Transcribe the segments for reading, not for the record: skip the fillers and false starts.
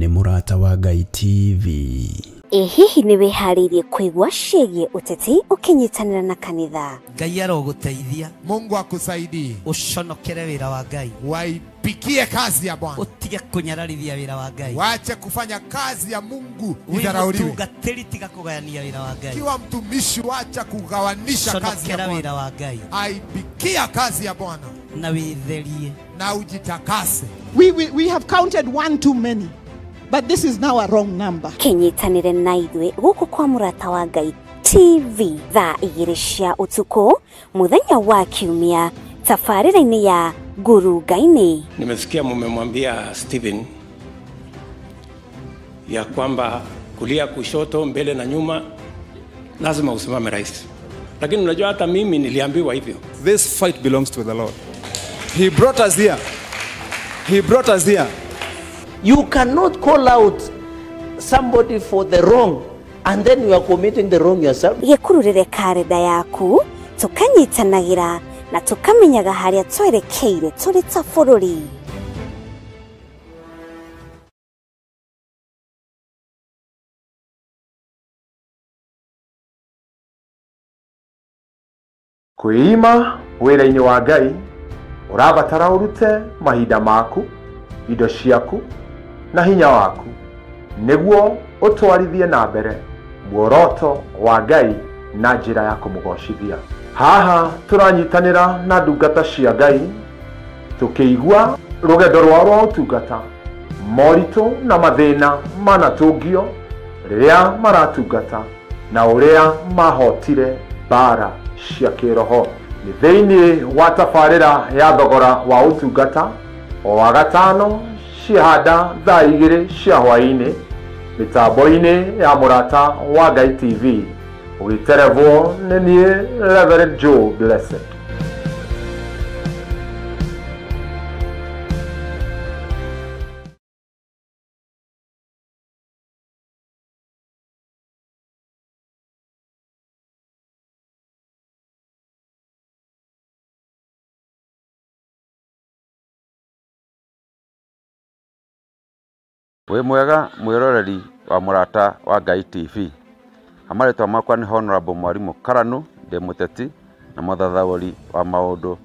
Nĩ Mũrata wa Ngai TV. Ĩ hihi nĩ wĩharĩirie kũigua ciĩgiĩ ũteti ũkĩnyitanĩra na kanitha? Ngai arogũteithia. Mungu akusaidie. Uconokere wĩra wa Ngai. Waipikie kazi ya Bwana. Utige kunyararithia wĩra wa Ngai. Wache kufanya kazi ya Mungu idharauliwe. Mũtungatĩri tiga kũgayania wĩra wa Ngai. Kiwa mtumishi wacha kugawanisha kazi ya Conokera Bwana. wĩra wa Ngai. Aipikia kazi ya Bwana Na wĩtherie. na ujitakase. We have counted one too many, but this is now a wrong number. Kĩnyitanĩre na ithuĩ gũkũ kwa Mũrata wa Ngai TV thaa 2 cia ũtukũ mũthenya wa Kiumia tabarĩra-inĩ ya Ngurunga-inĩ. Nimesikia mumemwambia Stephen ya kwamba kulia, kushoto, mbele na nyuma lazima usimame rais. Lakini unajua hata mimi niliambiwa hivyo. This fight belongs to the Lord. He brought us here. He brought us here. You cannot call out somebody for the wrong and then you are committing the wrong yourself. Gĩkururĩre karenda yaku tũkanyitanagĩra na tũkamenyaga harĩa twerekeire tũrĩ ta bũrũri. Kwĩima wĩra-inĩ wa Ngai ũrabatara ũrute mahinda maku, indo ciaku na hinya waku nĩguo ũtwarithie na mbere muoroto wa Ngai na njĩra ya kũmũgocithia. Haha tũranyitanĩra na ndungata cia Ngai tũkĩigua rũgendo rwao rwa ũtungata, moritũ na mathĩna manatũngio rĩrĩa maratungata na ũrĩa mahotire mbara cia kĩroho. Nĩ thĩinĩ wa tabarĩra ya thogora wa ũtungata o wa gatano ciahanda thaa 2 cia hwaĩ-inĩ mĩtambo-inĩ ya Mũrata wa Ngai TV ũgĩterevwo nĩ niĩ Reverend Joe Blessed. Wĩ mwega mwĩroreri wa Mũrata wa Ngai TV. Amarĩtwa makwa nĩ Honorable Mwarimũ Karanu, ndĩ mũteti na mũthathaũri wa maũndũ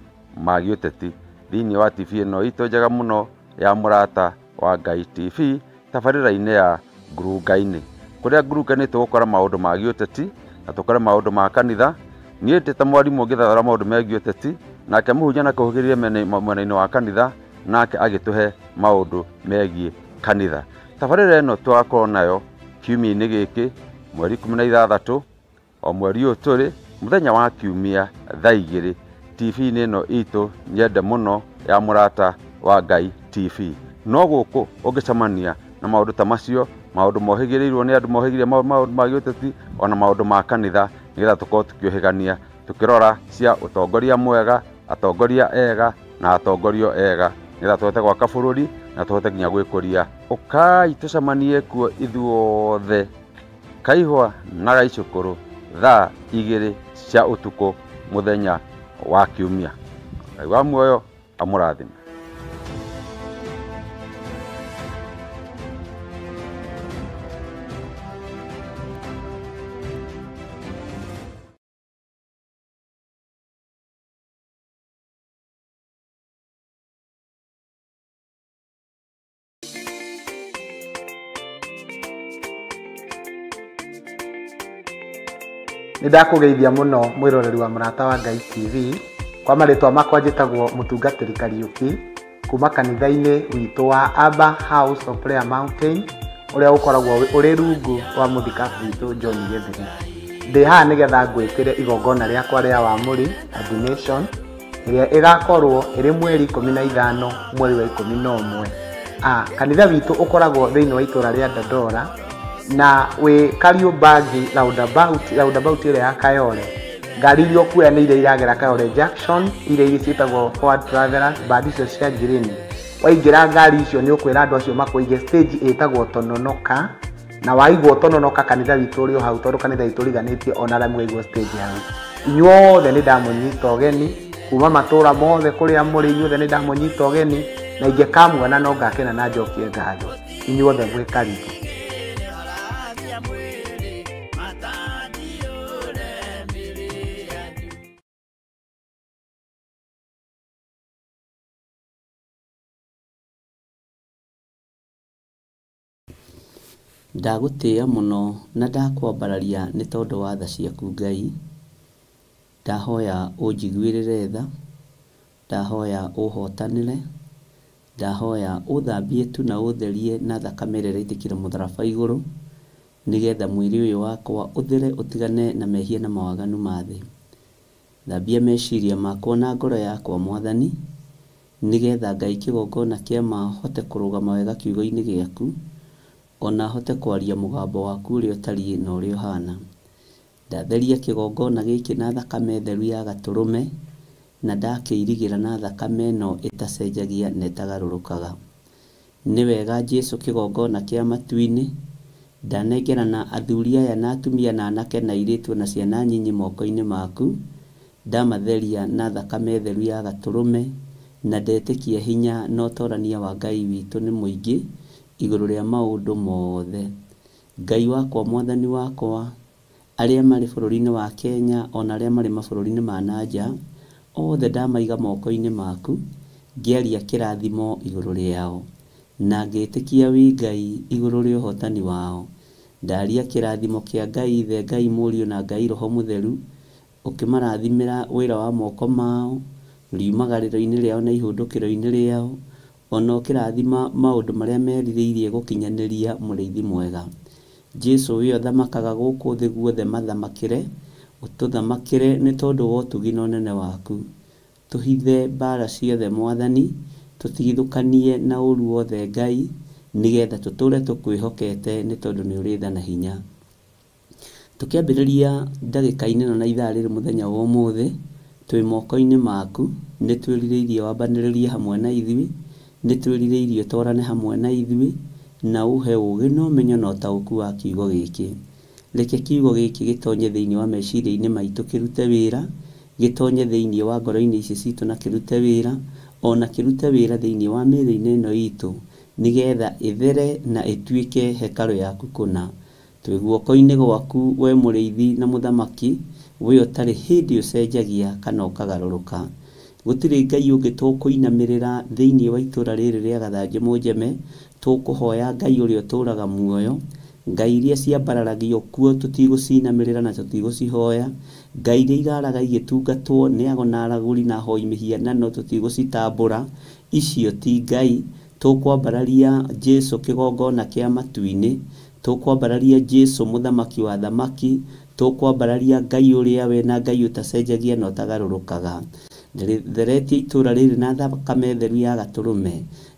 ma gĩũteti thĩinĩ wa TV ĩno itũ njega mũno ya Mũrata wa Ngai TV tabarĩra-inĩ ya Ngurunga-inĩ. Kũrĩa Ngurunga-inĩ tũgũkora maũndũ ma gĩũteti na tũkore maũndũ ma kanitha. Niĩ ndĩ ta mwarimũ ngĩthathaũra maũndũ megiĩ ũteti, nake mũhunjia na kũhũgĩrĩria mwena-inĩ wa kanitha, nake agĩtũhe maũndũ megiĩ kanitha. Tabarĩra ĩno tũgakorwo nayo kiumia-inĩ gĩkĩ mweri 16 o mweri ũyũ tũrĩ mũthenya wa Kiumia thaa 2 TV-inĩ ĩno itũ nyende mũno ya Mũrata wa Ngai TV. No gũkũ ũngĩcemania na maũndũ ta macio, maũndũ mohĩgĩrĩirwo nĩ andũ mohĩgĩrĩire maũndũ ma gĩũteti ona maũndũ ma kanitha, nĩgetha tũkorwo tũkĩũhĩgania tũkĩrora cia ũtongoria mwega, atongoria ega na atongorio ega, nĩgetha tũhote gwaka bũrũri na tũhote nginya gwĩkũria. Ũkai tũcemanie kuo ithuothe Kaihwa na Gaicũkũrũ thaa 2 cia ũtukũ mũthenya wa Kiumia. Ngai wa muoyo amũrathime. Nĩ ndakũgeithia mũno mwĩroreri wa Mũrata wa Ngai TV. Kwa marĩtwa makwa njĩtagwo Mũtungatĩri Kariũki kuma kanitha-inĩ witũ wa Abba House of Prayer Mountain ũrĩa ũkoragwo ũrĩ rungu wa mũthikabu witũ John Gĩthiri. Ndĩ haha nĩgetha ngwĩtĩre igongona rĩakwa rĩa wamũri ordination ĩrĩa ĩgakorwo ĩrĩ mweri 15 mweri wa 11. Kanitha witũ ũkoragwo thĩinĩ wa itũra rĩa Dandora na wĩ Kariobangi roundabout ĩrĩa ya Kayole. Ngari iria ũkuoya nĩ iria iragera Kayole Junction, iria ciĩtagwo Forward Travelers, mbandi icio cia green. Waingĩra ngari icio nĩ ũkwĩra andũ acio makũige stage ĩtagwo Tononoka, na waigwo Tononoka kanitha witũ ũrĩ o hau, tondũ kanitha witũ ũriganĩtie ona arĩa mwaigwo stage hau. Inyuothe nĩ ndamũnyita ũgeni kuma matũra mothe kũrĩa mũrĩ, inyuothe nĩ ndamũnyita ũgeni na ingĩkamuona no ngakena na njokie ngatho. Inyuothe mwĩ karibu. Ndagũtĩĩa mũno na ndakwambararia nĩ tondũ wa tha ciaku Ngai. Ndahoya ũnjiguĩrĩre tha, ndahoya ũhotanĩre, ndahoya ũthambie tu na ũtherie na thakame ĩrĩa ĩraitĩkire mũtharaba igũrũ, nĩgetha mwĩrĩ ũyũ wakwa ũthere ũtigane na mehia na mawaganu ma thĩ. Thambia meciria makwa na ngoro yakwa Mwathani, nĩgetha Ngai kĩgongona kĩa ma hote kũrũgama wega kiugo-inĩ gĩaku, ona hote kwaria mũgambo waku ũrĩa ũtariĩ na ũrĩa ũhana. Ndatheria kĩgongona gĩkĩ na thakame theru ya gatũrũme, na ndakĩirigĩra na thakame ĩno ĩtacenjagia na ĩtagarũrũkaga. Nĩ wega Jesũ kĩgongona kĩa matu-inĩ, ndanengerana athuri aya na atumia na anake na airĩtu na ciana nyinyi moko-inĩ maku, ndamatheria na thakame theru ya gatũrũme, na ndetĩkia hinya na ũtorania wa Ngai witũ nĩ mũingĩ igũrũ rĩa maũndũ mothe. Ngai wakwa, Mwathani wakwa, arĩa marĩ bũrũri-inĩ wa Kenya ona arĩa marĩ mabũrũri-inĩ ma na nja, othe ndamaiga moko-inĩ maku, ngĩaria kĩrathimo igũrũ rĩao, na ngĩtĩkia wĩ Ngai igũrũ rĩa ũhotani wao. Ndaria kĩrathimo kĩa Ngai Ithe, Ngai Mũriũ na Ngai Roho Mũtheru, ũkĩmarathimĩra wĩra wa moko mao, riumagarĩro-inĩ rĩao na ihũndũkĩro-inĩ rĩao, ona ũkĩrathima maũndũ marĩa merirĩirie gũkinyanĩria mũrĩithi mwega. Jesũ we ũthamakaga gũkũ thĩ guothe mathamakĩre, ũtũthamakĩre nĩ tondũ wa ũtugi na ũnene waku. Tũhithe mbara ciothe Mwathani, tũtigithũkanie na ũru wothe Ngai, nĩgetha tũtũre tũkwĩhokete nĩ tondũ nĩ ũrĩ tha na hinya. Tũkĩambĩrĩria ndagĩka-inĩ ĩno na ithaa rĩrĩ mũthenya wa ũmũthĩ, twĩ moko-inĩ maku, nĩ twĩrirĩirie wambanĩrĩrie hamwe na ithuĩ, nĩ twĩrirĩirie ũtwarane hamwe na ithuĩ, na ũhe ũũgĩ na ũmenyo na ũtaũku wa kiugo gĩkĩ. Reke kiugo gĩkĩ gĩtonye thĩinĩ wa meciria-inĩ maitũ kĩrute wĩra, gĩtonye thĩinĩ wa ngoro-inĩ ici citũ na kĩrute wĩra, ona kĩrute wĩra thĩinĩ wa mĩĩrĩ-inĩ ĩno itũ, nĩgetha ĩthere na ĩtuĩke hekarũ yaku kũna. Twĩ guoko-inĩ gwaku we mũrĩithi na mũthamaki, we ũtarĩ hĩndĩ ũcenjagia kana ũkagarũrũka. Gũtirĩ Ngai ũngĩ tũkũinamĩrĩra thĩinĩ wa itũũra rĩrĩ rĩa Gathanjĩ Mũnjeme, tũkũhoya Ngai ũrĩa ũtũũraga muoyo. Ngai iria ciambararagio kuo tũtigũcinamĩrĩra na tũtigũcihoya. Ngai iria iraraga igĩtungatwo nĩ ago na aragũri na ahoi mĩhianano tũtigũcitambũra. Icio ti Ngai. Tũkwambararia Jesũ kĩgongona kĩa matu-inĩ, tũkwambararia Jesũ mũthamaki wa thamaki, tũkwambararia Ngai ũrĩa we na Ngai ũtacenjagia na ũtagarũrũkaga. Theretie itũũra rĩrĩ na thakame theru ya gatũrũme,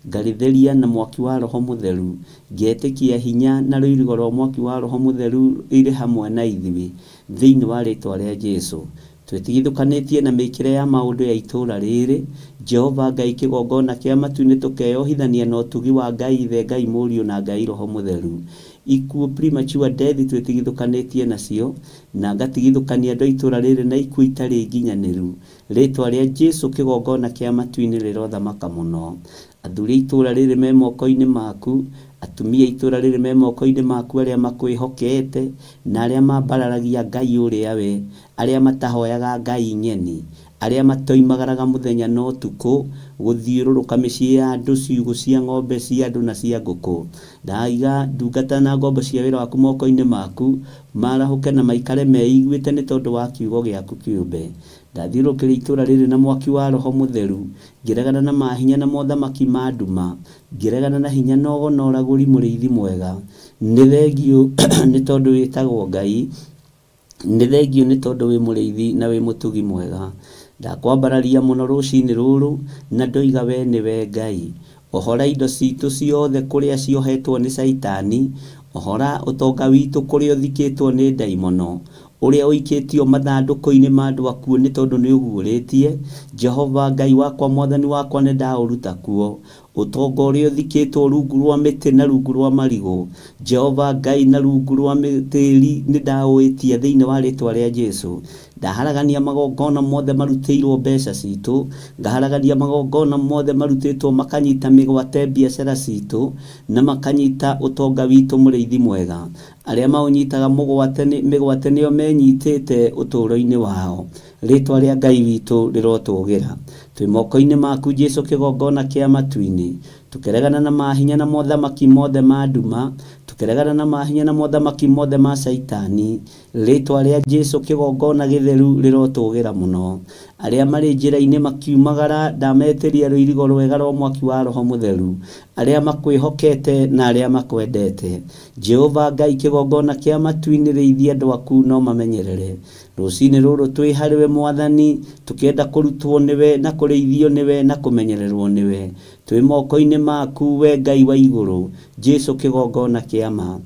ngarĩtheria na mwaki wa Roho Mũtheru, ngetĩkia hinya na rũirigo rwa mwaki wa Roho Mũtheru irĩ hamwe na ithuĩ thĩinĩ wa rĩtwa rĩa Jesũ. Twĩtigithũkanĩtie na mĩkĩre ya maũndũ ya itũũra rĩrĩ, Jehova Ngai kĩgongona kĩa matu-inĩ tũkeyohithania na ũtugi wa Ngai Ithe, Ngai Mũriũ na Ngai Roho Mũtheru. Ikuũ premature death twĩtigithũkanĩtie nacio, na ngatigithũkania andũ a itũũra rĩrĩ na ikuũ itarĩ nginyanĩru. Rĩtwa rĩa Jesũ kĩgongona kĩa matu-inĩ rĩrothamaka mũno. Athuri a itũũra rĩrĩ me moko-inĩ maku, atumia a itũũra rĩrĩ me moko-inĩ maku, arĩa makwĩhokete na arĩa mambararagia Ngai ũrĩa we, arĩa matahoyaga Ngai ng'eni, arĩa matoimagaraga mũthenya na ũtukũ gũthiũrũrũka mĩciĩ ya andũ, ciugũ cia ng'ombe cia andũ na cia ngũkũ. Ndaiga ndungata na ngombo cia wĩra waku moko-inĩ maku, marahũke na maikare meiguĩte nĩ tondũ wa kiugo gĩaku kĩũmbe. Ndathiũrũrũkĩria itũũra rĩrĩ na mwaki wa Roho Mũtheru, ngĩregana na mahinya na mothamaki ma nduma, ngĩregana na hinya na ũgo na ũragũri mũrĩithi mwega. Nĩ thengiũ nĩ tondũ wĩtagwo Ngai, nĩ thengiũ nĩ tondũ wĩ mũrĩithi na wĩ mũtugi mwega. Ndakwambararia mũno rũcinĩ rũrũ na ndoiga we nĩwe Ngai. Ohora indo citũ ciothe kũrĩa ciohetwo nĩ Caitani, ohora ũtonga witũ kũrĩa ũthikĩtwo nĩ ndaimono, ũrĩa ũikĩtio mathandũkũ-inĩ ma andũ akuũ nĩ tondũ nĩ ũguũrĩtie. Jehova Ngai wakwa, Mwathani wakwa, nĩ ndaũruta kuo. Ũtonga ũrĩa ũthikĩtwo rungu rwa mĩtĩ na rungu rwa marigũ, Jehova Ngai, na rungu rwa tĩri nĩ ndaũĩtia thĩinĩ wa rĩtwa rĩa Jesu. Ndaharagania magongona mothe marutĩirwo mbeca citũ, ngaharagania magongona mothe marutĩtwo makanyita mĩgwate biacara citũ na makanyita ũtonga witũ. Mũrĩithi mwega, arĩa maũnyitaga mĩgwate nĩo menyitĩte ũtũũro-inĩ wao. Rĩtwa rĩa Ngai witũ rĩrotũgĩra. Twĩ moko-inĩ maku Jesu, kĩgongona kĩa matu-inĩ, tũkĩregana na mahinya na mothamaki mothe ma nduma, tũkĩregana na mahinya na mothamaki mothe ma Caitani. Rĩtwa rĩa Jesu kĩgongona gĩtheru rĩrotũgĩra mũno. Arĩa marĩ njĩra-inĩ makiumagara, ndametĩria rũirigo rwega rwa mwaki wa Roho Mũtheru, arĩa makwĩhokete na arĩa makwendete. Jehova Ngai, kĩgongona kĩa matu-inĩ, rĩithia andũ aku no mamenyerere. Rũcinĩ rũrũ twĩ harĩwe Mwathani, tũkĩenda kũrutwo nĩwe na kũrĩithio nĩwe na kũmenyererwo nĩwe. Twĩ moko-inĩ maku we Ngai wa igũrũ, Jesu kĩgongona kĩa ma.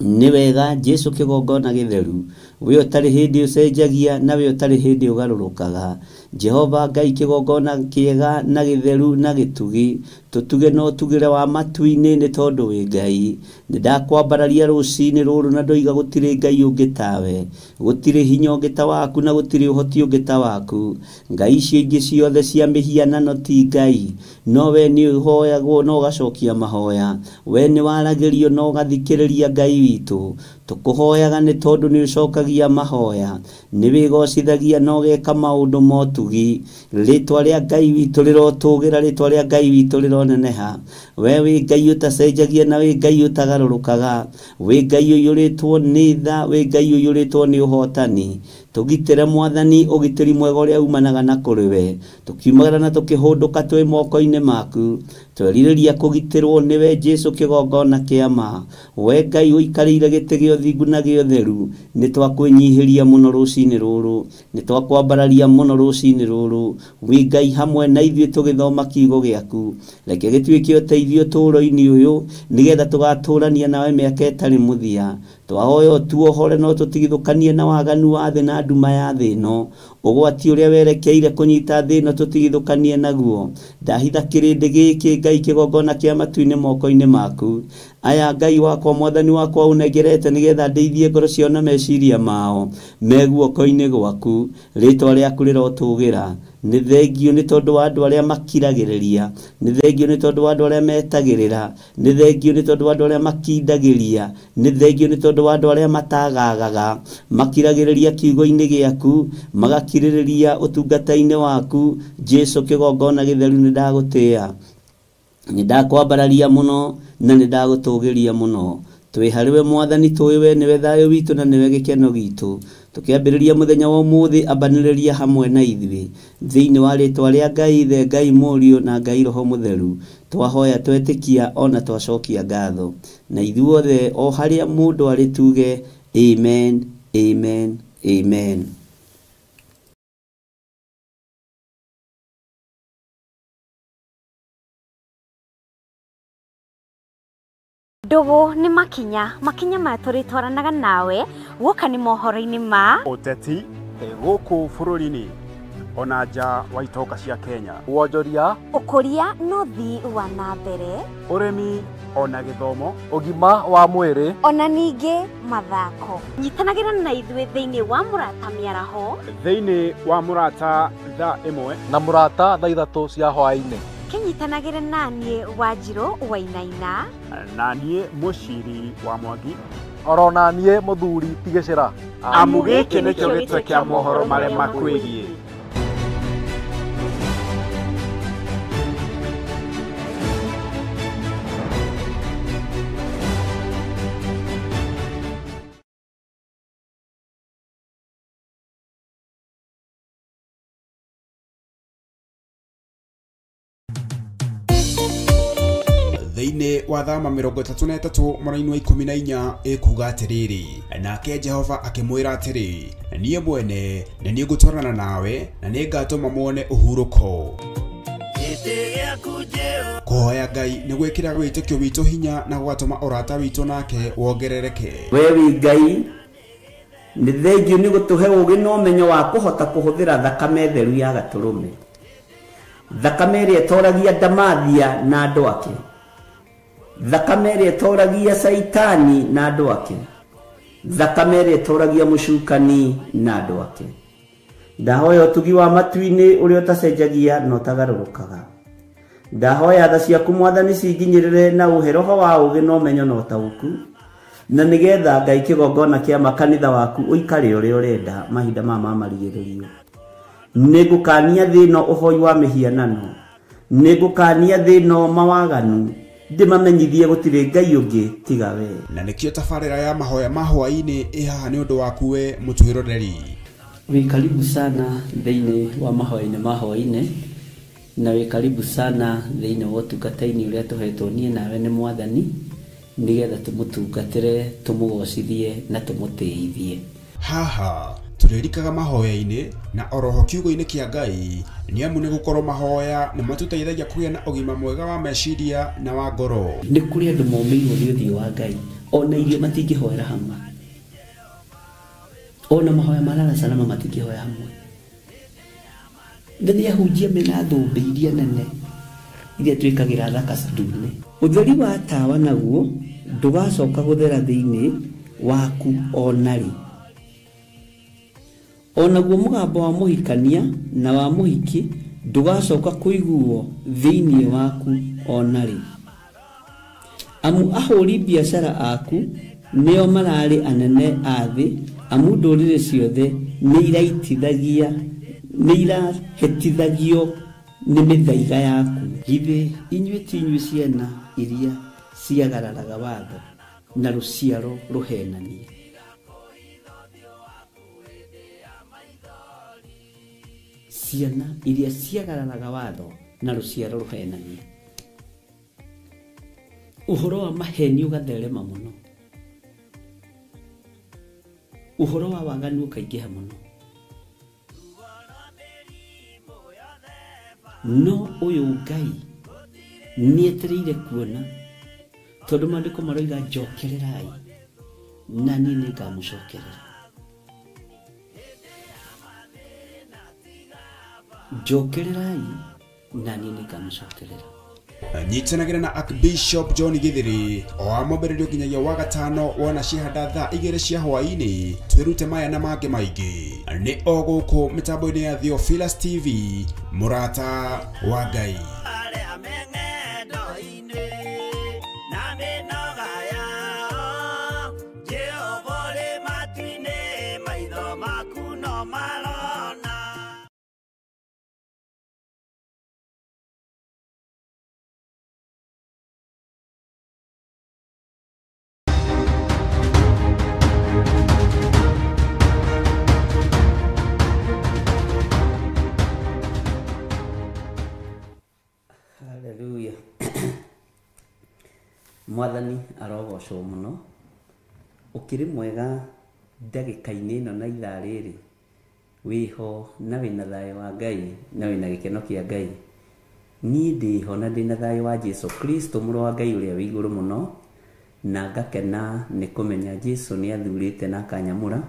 Nĩ wega Jesu kĩgongona gĩtheru, we ũtarĩ hĩndĩ ũcenjagia na we ũtarĩ hĩndĩ ũgarũrũkaga. Jehova Ngai, kĩgongona kĩega na gĩtheru na gĩtugi, tũtuge no tugĩre wa matu-inĩ nĩ tondũ wĩ Ngai. Nĩ ndakwambararia rũcinĩ rũrũ na ndoiga gũtirĩ Ngai ũngĩ tawe, gũtirĩ hinya ũngĩ ta waku na gũtirĩ ũhoti ũngĩ ta waku. Ngai icio ingĩ ciothe cia mĩhianano ti Ngai, no we nĩ ũhoyagwo na ũgacokia mahoya. We nĩ waragĩrio na ũgathikĩrĩria Ngai witũ. Tũkũhoyaga nĩ tondũ nĩ ũcokagia mahoya, nĩ wĩgocithagia na ũgeka maũndũ motugi. Rĩtwa rĩa Ngai witũ rĩrotũgĩra, rĩtwa rĩa Ngai witũ rĩroneneha. We wĩ Ngai ũtacenjagia na wĩ Ngai ũtagarũrũkaga, wĩ Ngai ũiyũrĩtwo nĩ tha, wĩ Ngai ũiyũrĩtwo nĩ ũhotani. Tũgitĩre Mwathani ũgitĩri mwega ũrĩa umanaga na kũrĩ we. Tũkiumagara na tũkĩhũndũka twĩ moko-inĩ maku, twerirĩria kũgitĩrwo nĩwe Jesu kĩgongona kĩa ma. We Ngai ũikarĩire gĩtĩ gĩa ũthingu na gĩa ũtheru, nĩ twakwĩnyihĩria mũno rũcinĩ rũrũ, nĩ twakwambararia mũno rũcinĩ rũrũ. Wĩ Ngai hamwe na ithuĩ tũgĩthoma kiugo gĩaku, reke gĩtuĩke ũteithio ũtũũro-inĩ ũyũ, nĩgetha tũgatũũrania nawe mĩaka ĩtarĩ mũthia. Twahoya ũtuohore no tũtigithũkanie na waganu wa thĩ na nduma ya thĩ ĩno. Ũgwati ũrĩa werekeire kũnyita thĩ ĩno tũtigithũkanie naguo. Ndahitha kĩrĩndĩ gĩkĩ Ngai kĩgongona kĩa matu-inĩ moko-inĩ maku. Aya Ngai wakwa, Mwathani wakwa, ũnengerete nĩgetha ndeithie ngoro ciao na meciria mao me guoko-inĩ gwaku. Rĩtwa rĩaku rĩrotũgĩra. Nĩ thengio nĩ tondũ wa andũ arĩa makiragĩrĩria, nĩ thengio nĩ tondũ wa andũ arĩa metagĩrĩra, nĩ thengio nĩ tondũ wa andũ arĩa makindagĩria, nĩ thengio nĩ tondũ wa andũ arĩa matagagaga, makiragĩrĩria kiugo-inĩ gĩaku, magakirĩrĩria ũtungata-inĩ waku. Jesu kĩgongona gĩtheru, nĩ ndagũtĩĩa, nĩ ndakwambararia mũno na nĩ ndagũtũgĩria mũno. Twĩ harĩwe Mwathani, tũĩ we nĩwe thayũ witũ na nĩwe gĩkeno gitũ. Tũkĩambĩrĩria mũthenya wa ũmũthĩ, ambanĩrĩria hamwe na ithuĩ thĩinĩ wa rĩtwa rĩa Ngai Ithe, Ngai Mũriũ na Ngai Roho Mũtheru. Twahoya twetĩkia ona twacokia ngatho, na ithuothe o harĩa mũndũ arĩ tuge amen, amen, amen. Ndogo nĩ makinya makinya maya tũrĩtwaranaga nawe guoka nĩ mohoro-inĩ ma ũteti gũkũ bũrũri-inĩ ona nja wa itoka cia Kenya, wonjoria, ũkũria na ũthii wa na mbere, ũrĩmi ona gĩthomo, ũgima wa mwĩrĩ ona ningĩ mathako. Nyitanagĩra na ithuĩ thĩinĩ wa Mũrata Mĩaraho, thĩinĩ wa Mũrata thaa 1 na Mũrata thaa 3 cia hwaĩ-inĩ. Kĩnyitanagĩre naniĩ Wanjirũ Wainaina, na niĩ Mũciri wa Mwangi, oro na niĩ Mũthuri Tigĩcĩra. Amu gĩkĩ nĩkĩo gĩtwe kĩa mohoro marĩa makwĩgiĩ. Thĩinĩ wa thama 33 mũraini wa 14 ĩkuga atĩrĩrĩ, nake Jehova akĩmwĩra atĩrĩ, niĩ mwene nĩ niĩ ngũtwarana nawe na nĩ ngatũma muone ũhurũko. Kũhoya Ngai nĩ gwĩkĩra wĩtĩkio witũ hinya na gũgatũma ũrata witũ nake wongerereke. We wĩ Ngai, nĩ thengio nĩ gũtũhe ũũgĩ na ũmenyo wa kũhota kũhũthĩra thakame theru ya gatũrũme. Thakame ĩrĩa ĩtoragia Ndamathia na andũ ake. Thakame ĩrĩa ĩtoragia Saitani na andũ ake. Thakame ĩrĩa ĩtoragia mũcukani na andũ ake. Ndahoya ũtugi wa matu-inĩ ũrĩa ũtacenjagia na ũtagarũrũkaga. Ndahoya tha ciaku Mwathani cinginyĩrĩre na ũhe roho wa ũũgĩ na ũmenyo na ũtaũku, na nĩgetha Ngai kĩgongona kĩa makanitha waku ũikare ũrĩa ũrenda mahinda maya ma marigĩrĩrio. Nĩngũkania thĩ ĩno ũhoi wa mĩhianano, nĩngũkania thĩ ĩno mawaganu, ndĩmamenyithie gũtirĩ Ngai ũngĩ tiga we. Na nĩkĩo tabarĩra ya mahoya ma hwaĩ-inĩ ĩ haha nĩ ũndũ waku we mũtwĩroreri. Wĩ karibu sana thĩinĩ wa mahoya-inĩ ma hwaĩ-inĩ, na wĩ karibu sana thĩinĩ wa ũtungata-inĩ ũrĩa tũhetwo niĩ nawe nĩ Mwathani, nĩgetha tũmũtungatĩre, tũmũgocithie na tũmũtĩithie. Haha tũrĩrikaga mahoya-inĩ na oroho kiugo-inĩ kĩa Ngai, nĩ amu nĩ gũkorwo mahoya nĩ matũteithagia kũgĩa na ũgima mwega wa meciria na wa ngoro. Nĩ kũrĩ andũ momĩirwo nĩ ũthiũ wa Ngai, ona irio matingĩhoera hamwe, ona mahoya ma lala salama matingĩhoya hamwe. Na nĩ ahunjia mena thũmbĩ iria nene iria twĩkagĩra thaka ndune. Ũtheri wa tawa naguo ndũgacoka gũthera thĩinĩ waku ona rĩ. Onaguo mũgambo wa mũhikania na wa mũhiki ndũgacoka kũiguo thĩinĩ waku ona rĩ. Amu ahũri biacara aku nĩo mararĩ anene a thĩ, amu ndũrĩrĩ ciothe nĩ irahĩtithagio nĩ mĩthaiga yaku. Githĩ inyuĩ ti inyuĩ ciana iria ciagararaga watho na rũciaro rũhenanie? Ciana iria ciagararaga watho na rũciaro rũhenanie. Ũhoro wa maheni ũgatherema mũno, ũhoro wa waganu ũkaingĩha mũno. No ũyũ Ngai nĩetereire kuona, tondũ maandĩko maroiga njokererai na niĩ nĩngamũcokerera. Njokererai na niĩ nĩngamũcokerera. Nyitanagĩra na Archbishop John Githiri o wa mwambĩrĩrio nginyagia wa gatano wona cihanda thaa 2 cia hwaĩ-inĩ, twĩrute maya na mangĩ maingĩ nĩ o gũkũ mĩtambo-inĩ ya Theophilus TV, mũrata wa Ngai. Hallelujah. Mwathani arogocwo mũno. Ũkĩrĩ mwega ndagĩka-inĩ ĩno na ithaa rĩrĩ, wĩho na wĩna thayũ wa Ngai na wĩna gĩkeno kĩa Ngai. Niĩ ndĩho na ndĩna thayũ wa Jesu Kristo mũrũ wa Ngai ũrĩa wĩ igũrũ mũno, na ngakena nĩ kũmenya Jesu nĩ athurĩte na akanyamũra,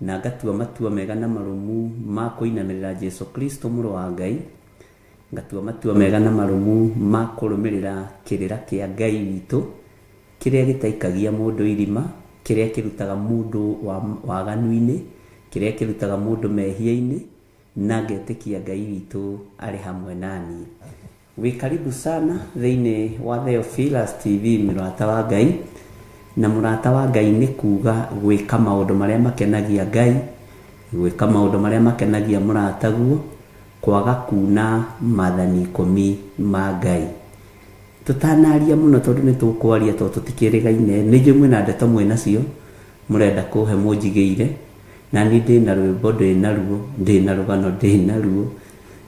na ngatua matua mega na marũmu ma kũinamĩrĩra Jesu Kristo mũrũ wa Ngai, ngatua matua mega na marũmu ma kũrũmĩrĩra kĩrĩra kĩa Ngai witũ, kĩrĩa gĩtaikagia mũndũ irima, kĩrĩa kĩrutaga mũndũ waganu-inĩ, kĩrĩa kĩrutaga mũndũ mehia-inĩ, na ngetĩkia Ngai witũ arĩ hamwe naniĩ. Wĩ karibu sana thĩinĩ wa Theophilus TV, mũrata wa Ngai. Na mũrata wa Ngai nĩ kuga gwĩka maũndũ marĩa makenagia Ngai, gwĩka maũndũ marĩa makenagia mũrataguo, kwaga kuna maathani 10 ma Ngai. Tũtanaria mũno tondũ nĩ tũkwaria tondũ tũtikĩrĩgaine, nĩ njũĩ mwĩna ndeto mwĩnacio mũrenda kũhe mũnjigĩire, na niĩ ndĩna rwĩmbo ndĩnaruo, ndĩna rũgano ndĩnaruo,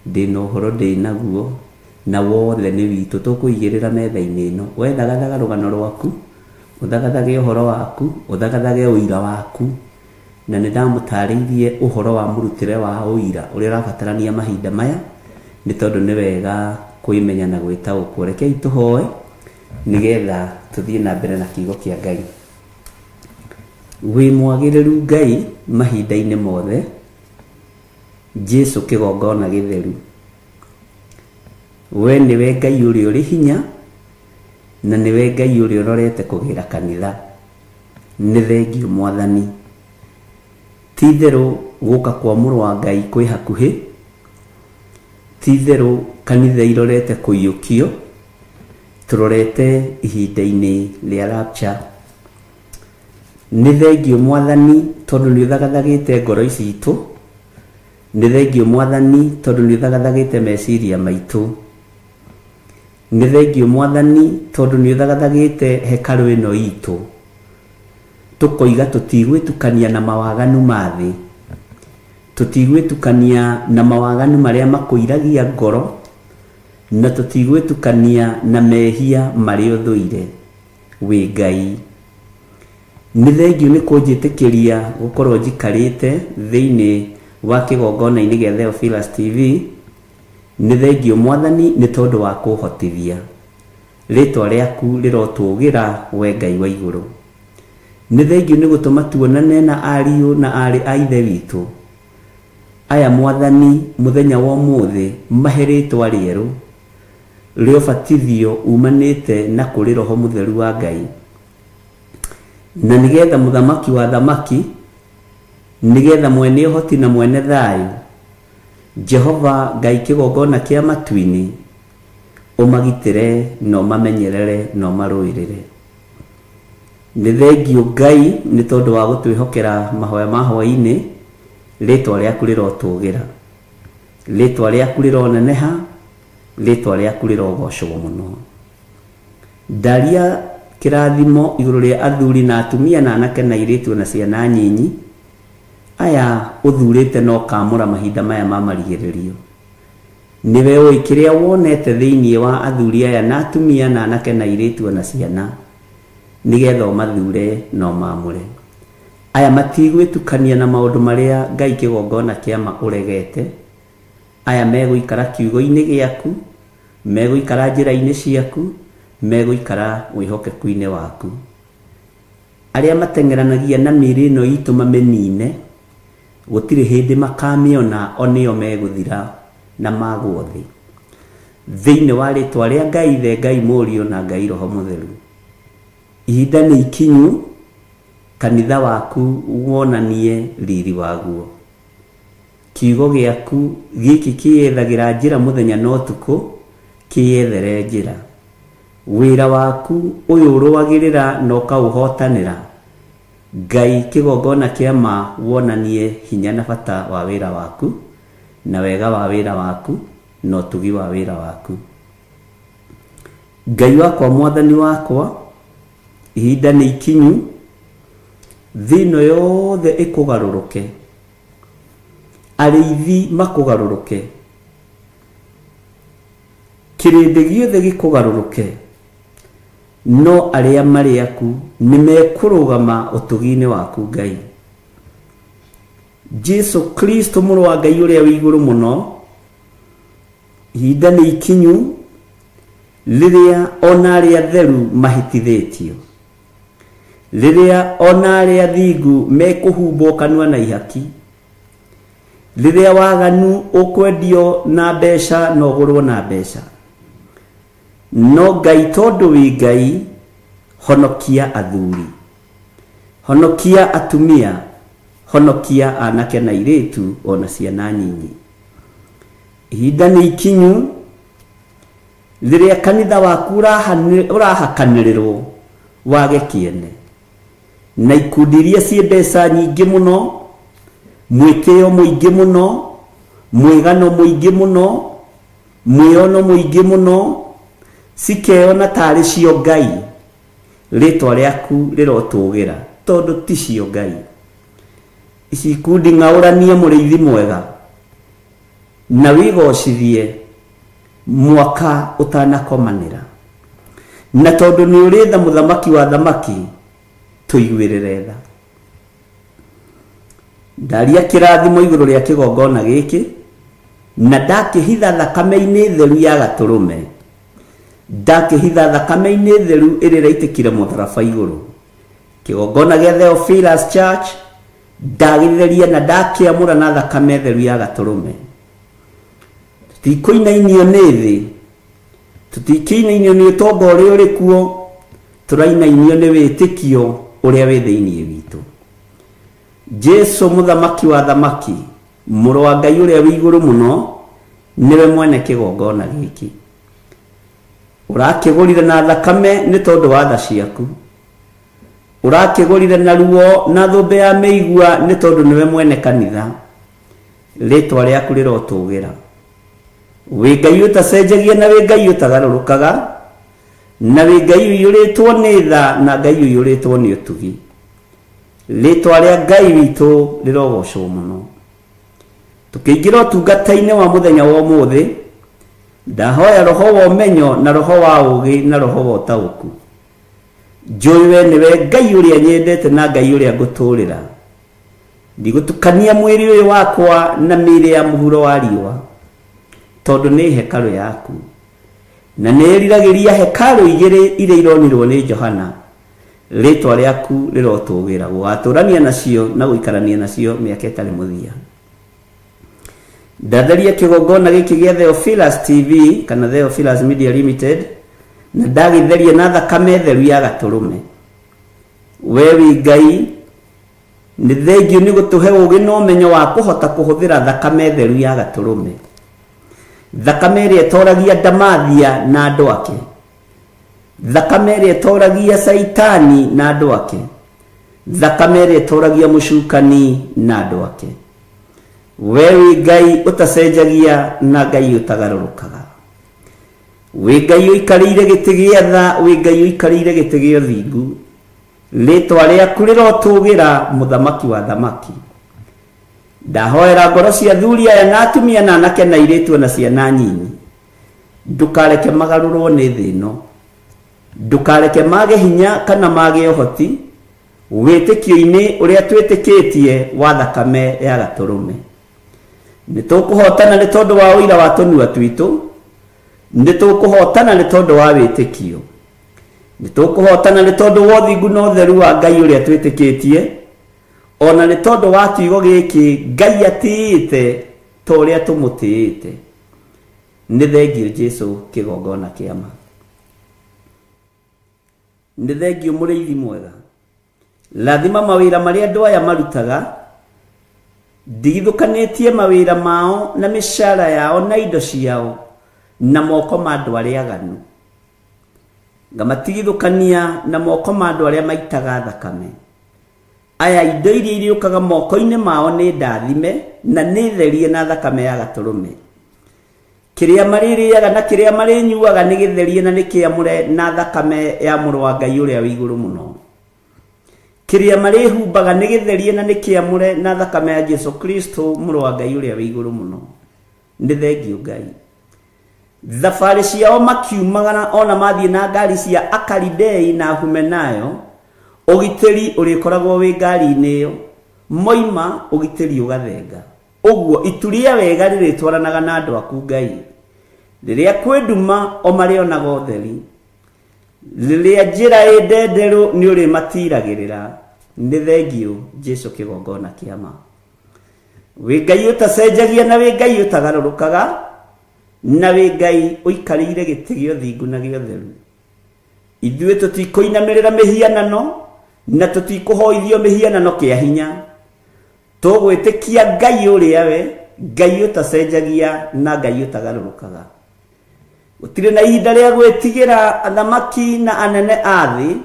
ndĩna ũhoro ndĩnaguo, na wothe nĩ witũ tũkũigĩrĩra metha-inĩ ĩno. We thagathaga rũgano rwaku, ũthagathage ũhoro waku, ũthagathage ũira waku, na nĩ ndamũtarĩirie ũhoro wa mũrutĩre wa ũira ũrĩa ũrabatarania mahinda maya, nĩ tondũ nĩ wega kwĩmenya na gwĩtaũkwo. Rekei tũhoe nĩgetha tũthiĩ na mbere na kiugo kĩa Ngai. Wĩ mwagĩrĩru Ngai mahinda-inĩ mothe, Jesu kĩgongona gĩtheru. We nĩwe Ngai ũrĩa ũrĩ hinya na nĩwe Ngai ũrĩa ũrorete kũgĩra kanitha. Nĩ thengio Mwathani. Ti itherũ gũka kwa mũrũ wa Ngai kwĩ hakuhĩ. Ti itherũ kanitha irorete kũiyũkio. Tũrorete ihinda-inĩ rĩa rapture. Nĩ thengio Mwathani tondũ nĩ ũthagathagĩte ngoro ici itũ. Nĩ thengio Mwathani tondũ nĩ ũthagathagĩte meciria maitũ. Nĩ thengio Mwathani tondũ nĩ ũthagathagĩte hekarũ ĩno itũ. Tũkoiga tũtigwĩtukania na mawaganu ma thĩ. Tũtigwĩtukania na mawaganu marĩa makũiragia ngoro, na tũtigwĩtukania na mehia marĩa ũthũire. Wĩ Ngai. Nĩ thengio nĩ kũnjĩtĩkĩria gũkorwo njikarĩte thĩinĩ wa kĩgongona-inĩ gĩa Theophilus TV. Nĩ thengio Mwathani nĩ tondũ wa kũhotithia. Rĩtwa rĩaku rĩrotũgĩra we Ngai wa igũrũ. Nĩ thengio nĩ gũtũma tuonane na ariũ na aarĩ a ithe witũ. Aya Mwathani mũthenya wa ũmũthĩ mahe rĩtwa rĩerũ rĩa ũbatithio umanĩte na kũrĩ Roho Mũtheru wa Ngai. Na nĩgetha mũthamaki wa thamaki, nĩgetha mwene ũhoti na mwene thayũ, Jehova Ngai kĩgongona kĩa matu-inĩ, ũmagitĩre na ũmamenyerere na ũmarũĩrĩre. Nĩ thengio Ngai nĩ tondũ wa gũtwĩhokera mahoya ma hwaĩ-inĩ. Rĩtwa rĩaku rĩrotũgĩra, rĩtwa rĩaku rĩroneneha, rĩtwa rĩaku rĩrogocwo mũno. Ndaria kĩrathimo igũrũ rĩa athuri na atumia na anake na airĩtu na ciana nyinyi aya ũthurĩte na ũkamũra mahinda maya ma marigĩrĩrio. Nĩwe ũĩ kĩrĩa wonete thĩinĩ wa athuri aya na atumia na anake na airĩtu na ciana, nĩgetha ũmathure na ũmamũre. Aya matigwĩtukania na maũndũ marĩa Ngai kĩgongona kĩama ũregete. Aya megũikara kiugo-inĩ gĩaku, megũikara njĩra-inĩ ciaku, megũikara wĩhokeku-inĩ waku. Arĩa mateng'eranagia na mĩĩrĩ ĩno itũ mamĩnine, gũtirĩ hĩndĩ makamĩona, o nĩo megũthira na magwo thĩ. Thĩinĩ wa rĩtwa rĩa Ngai Ithe, Ngai Mũriũ na Ngai Roho Mũtheru. Ihinda nĩ ikinyu kanitha waku wonanie riri waguo. Kiugo gĩaku gĩkĩ kĩyethagĩra njĩra mũthenya na ũtukũ, kĩyethere njĩra. Wĩra waku ũyũ ũrũagĩrĩra na ũkaũhotanĩra, Ngai kĩgongona kĩa ma wonanie hinya na bata wa wĩra waku, na wega wa wĩra waku, na ũtugi wa wĩra waku. Ngai wakwa, Mwathani wakwa, ihinda nĩ ikinyu thĩ ĩno yothe ĩkũgarũrũke, arĩithi makũgarũrũke, kĩrĩndĩ gĩothe gĩkũgarũrũke, no arĩa marĩ aku nĩ mekũrũgama ũtugi-inĩ waku Ngai. Jesu Kristo mũrũ wa Ngai ũrĩa wĩ igũrũ mũno, ihinda nĩ ikinyu rĩrĩa ona arĩa atheru mahĩtithĩtio, rĩrĩa ona arĩa athingu mekũhumbwo kanua na ihaki, rĩrĩa waganu ũkwendio na mbeca na ũgũrwo na mbeca. No Ngai tondũ wĩ Ngai, honokia athuri, honokia atumia, honokia anake na airĩtu ona ciana nyinyi. Ihinda nĩ ikinyu rĩrĩa kanitha waku ũrahakanĩrĩrwo wage kĩene, na ikundi iria ciĩ mbeca nyingĩ mũno, mwĩtĩo mũingĩ mũno, mwĩgano mũingĩ mũno, mwĩono mũingĩ mũno, cikeyona tarĩ cio Ngai. Rĩtwa rĩaku rĩrotũgĩra tondũ ti cio Ngai. Ici ikundi ng'aũranie mũrĩithi mwega na wĩgocithie mwaka ũtanakomanĩra, na tondũ nĩ ũrĩ tha mũthamaki wa thamaki, tũiguĩrĩre tha. Ndaria kĩrathimo igũrũ rĩa kĩgongona gĩkĩ, na ndakĩhitha thakame-inĩ theru ya gatũrũme, ndakĩhitha thakame-inĩ theru ĩrĩa ĩraitĩkire mũtharaba igũrũ. Kĩgongona gĩa Theophilus Church ndagĩtheria na ndakĩamũra na thakame theru ya gatũrũme. Tũtikũinainio nĩ thĩ, Tũtikĩinainio nĩ ũtonga ũrĩa ũrĩ kuo, tũrainainio nĩ wĩtĩkio ũrĩa wĩ thĩinĩ witũ. Jesu mũthamaki wa thamaki, mũrũ wa Ngai ũrĩa wĩ igũrũ mũno, nĩwe mwene kĩgongona gĩkĩ. Ũrakĩgũrire na thakame nĩ tondũ wa tha ciaku. Ũrakĩgũrire na ruo na thũmbĩ ya mĩigua nĩ tondũ nĩwe mwene kanitha. Rĩtwa rĩaku rĩrotũgĩra. Wĩ Ngai ũtacenjagia na wĩ Ngai ũtagarũrũkaga, na wĩ Ngai ũiyũrĩtwo nĩ tha na Ngai ũiyũrĩtwo nĩ ũtugi. Rĩtwa rĩa Ngai witũ rĩrogocwo mũno. Tũkĩingĩra ũtungata-inĩ wa mũthenya wa ũmũthĩ, ndahoya roho wa ũmenyo na roho wa ũũgĩ na roho wa ũtaũku. Njũĩ we nĩwe Ngai ũrĩa nyendete na Ngai ũrĩa ngũtũũrĩra. Ndigũtukania mwĩrĩ ũyũ wakwa na mĩĩrĩ ya mũhuro wa riũa, tondũ nĩ hekarũ yaku. Na nĩ ĩriragĩria hekarũ igĩrĩ iria ironirwo nĩ Johana. Rĩtwa rĩaku rĩrotũgĩra, gũgatũrania nacio na gũikarania nacio mĩaka ĩtarĩ mũthia. Ndatheria kĩgongona gĩkĩ gĩa Theophilus TV kana Theophilus Media Limited, na ndagĩtheria na thakame theru ya gatũrũme. We wĩ Ngai, nĩ thengio nĩ gũtũhe ũũgĩ na ũmenyo wa kũhota kũhũthĩra thakame theru ya gatũrũme. Thakame ĩrĩa ĩtoragia Ndamathia na andũ ake. Thakame ĩrĩa ĩtoragia Caitani na andũ ake. Thakame ĩrĩa ĩtoragia mũcukani na andũ ake. We wĩ Ngai ũtacenjagia na Ngai ũtagarũrũkaga. Wĩ Ngai ũikarĩire gĩtĩ gĩa tha, wĩ Ngai ũikarĩire gĩtĩ gĩa ũthingu. Rĩtwa rĩaku rĩrotũgĩra, mũthamaki wa thamaki. Ndahoera ngoro cia athuri aya na atumia na anake na airĩtu na ciana nyinyi. Ndũkareke magarũrwo nĩ thĩ ĩno. Ndũkareke mage hinya kana mage ũhoti wĩtĩkio-inĩ ũrĩa twĩtĩkĩtie wa thakame ya gatũrũme. Nĩ tũkũhotana nĩ tondũ wa ũira wa tũnua twitũ, nĩ tũkũhotana nĩ tondũ wa wĩtĩkio. Nĩ tũkũhotana nĩ tondũ wa ũthingu na ũtheru wa Ngai ũrĩa twĩtĩkĩtie, ona nĩ tondũ wa kiugo gĩkĩ Ngai atĩĩte ta ũrĩa tũmũtĩĩte. Nĩ thengio Jesu kĩgongona kĩa ma. Nĩ thengio mũrĩithi mwega. Rathima mawĩra marĩa andũ aya marutaga, ndigithũkanĩtie mawĩra mao na mĩcara yao na indo ciao na moko ma andũ arĩa aganu. Ngamatigithũkania na moko ma andũ arĩa maitaga thakame. Aya indo iria irĩũkaga moko-inĩ mao nĩ ndathime na nĩ therie na thakame ya gatũrũme. Kĩrĩa marĩrĩaga na kĩrĩa marĩnyuaga nĩ gĩtherie na nĩ kĩamũre na thakame ya mũrũ wa Ngai ũrĩa wĩ igũrũ mũno. Kĩrĩa marĩhumbaga nĩ gĩtherie na nĩ kĩamũre na thakame ya Jesu Kristo mũrũ wa Ngai ũrĩa wĩ igũrũ mũno. Nĩ thengio Ngai. Thabarĩ ciao makiumagara ona mathiĩ na ngari cia Akaridei na Humenayo, ũgitĩri ũrĩkoragwo wĩ ngari-inĩ ĩyo. Moima ũgitĩri ũgathenga. Ũguo ituria wega rĩrĩtwaranaga na andũ aku Ngai. Rĩrĩa kwĩ nduma o marĩonaga ũtheri. Rĩrĩa njĩra ĩ ndenderũ nĩ ũrĩmatiragĩrĩra. Nĩ thengio Jesu kĩgongona kĩa ma. Wĩ Ngai ũtacenjagia na wĩ Ngai ũtagarũrũkaga, na wĩ Ngai ũikarĩire gĩtĩ gĩa ũthingu na gĩa ũtheru. Ithuĩ tũtikũinamĩrĩra mĩhianano na tũtikũhoithio mĩhianano kĩa hinya. Tũgwĩtĩkia Ngai ũrĩa we, Ngai ũtacenjagia na Ngai ũtagarũrũkaga. Gũtirĩ na ihinda rĩa gwĩtigĩra athamaki na anene a thĩ,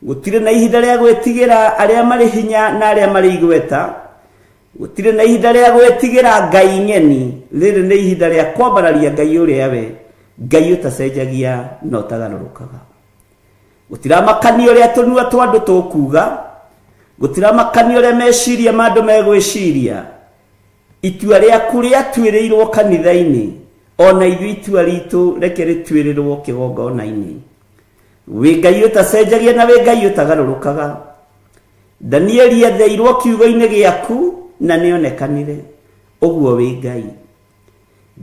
gũtirĩ na ihinda rĩa gwĩtigĩra arĩa marĩ hinya na arĩa marĩ igweta, gũtirĩ na ihinda rĩa gwĩtigĩra Ngai ng'eni. Rĩrĩ nĩ ihinda rĩa kwambararia Ngai ũrĩa we, Ngai ũtacenjagia na ũtagarũrũkaga. Gũtiramakania ũrĩa tũnua twa andũ tũkuuga, gũtiramakania ũrĩa meciria ma andũ megwĩciria. Itua rĩaku rĩatuĩrĩirwo kanitha-inĩ, ona ithuĩ itua ritũ reke rĩtuĩrĩrwo kĩgongona-inĩ. Wĩ Ngai ũtacenjagia na wĩ Ngai ũtagarũrũkaga. Danieli atheirwo kiugo-inĩ gĩaku na nĩonekanire, ũguo wĩ Ngai.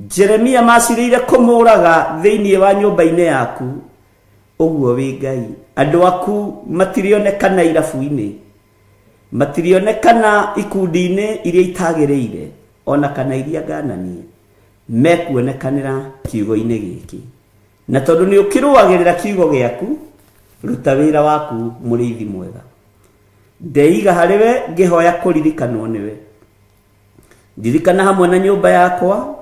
Jeremia macirĩire kũmũraga thĩinĩ wa nyũmba-inĩ yaku, ũguo wĩ Ngai. Andũ aku matirĩonekana irabu-inĩ, matirĩonekana ikundi-inĩ iria itagĩrĩire, ona kana iria ngananie, mekuonekanĩra kiugo-inĩ gĩkĩ. Na tondũ nĩ ũkĩrũagĩrĩra kiugo gĩaku, ruta wĩra waku mũrĩithi mwega. Ndeiga harĩ we ngĩhoya kũririkanwo nĩwe. Ndirikana hamwe na nyũmba yakwa,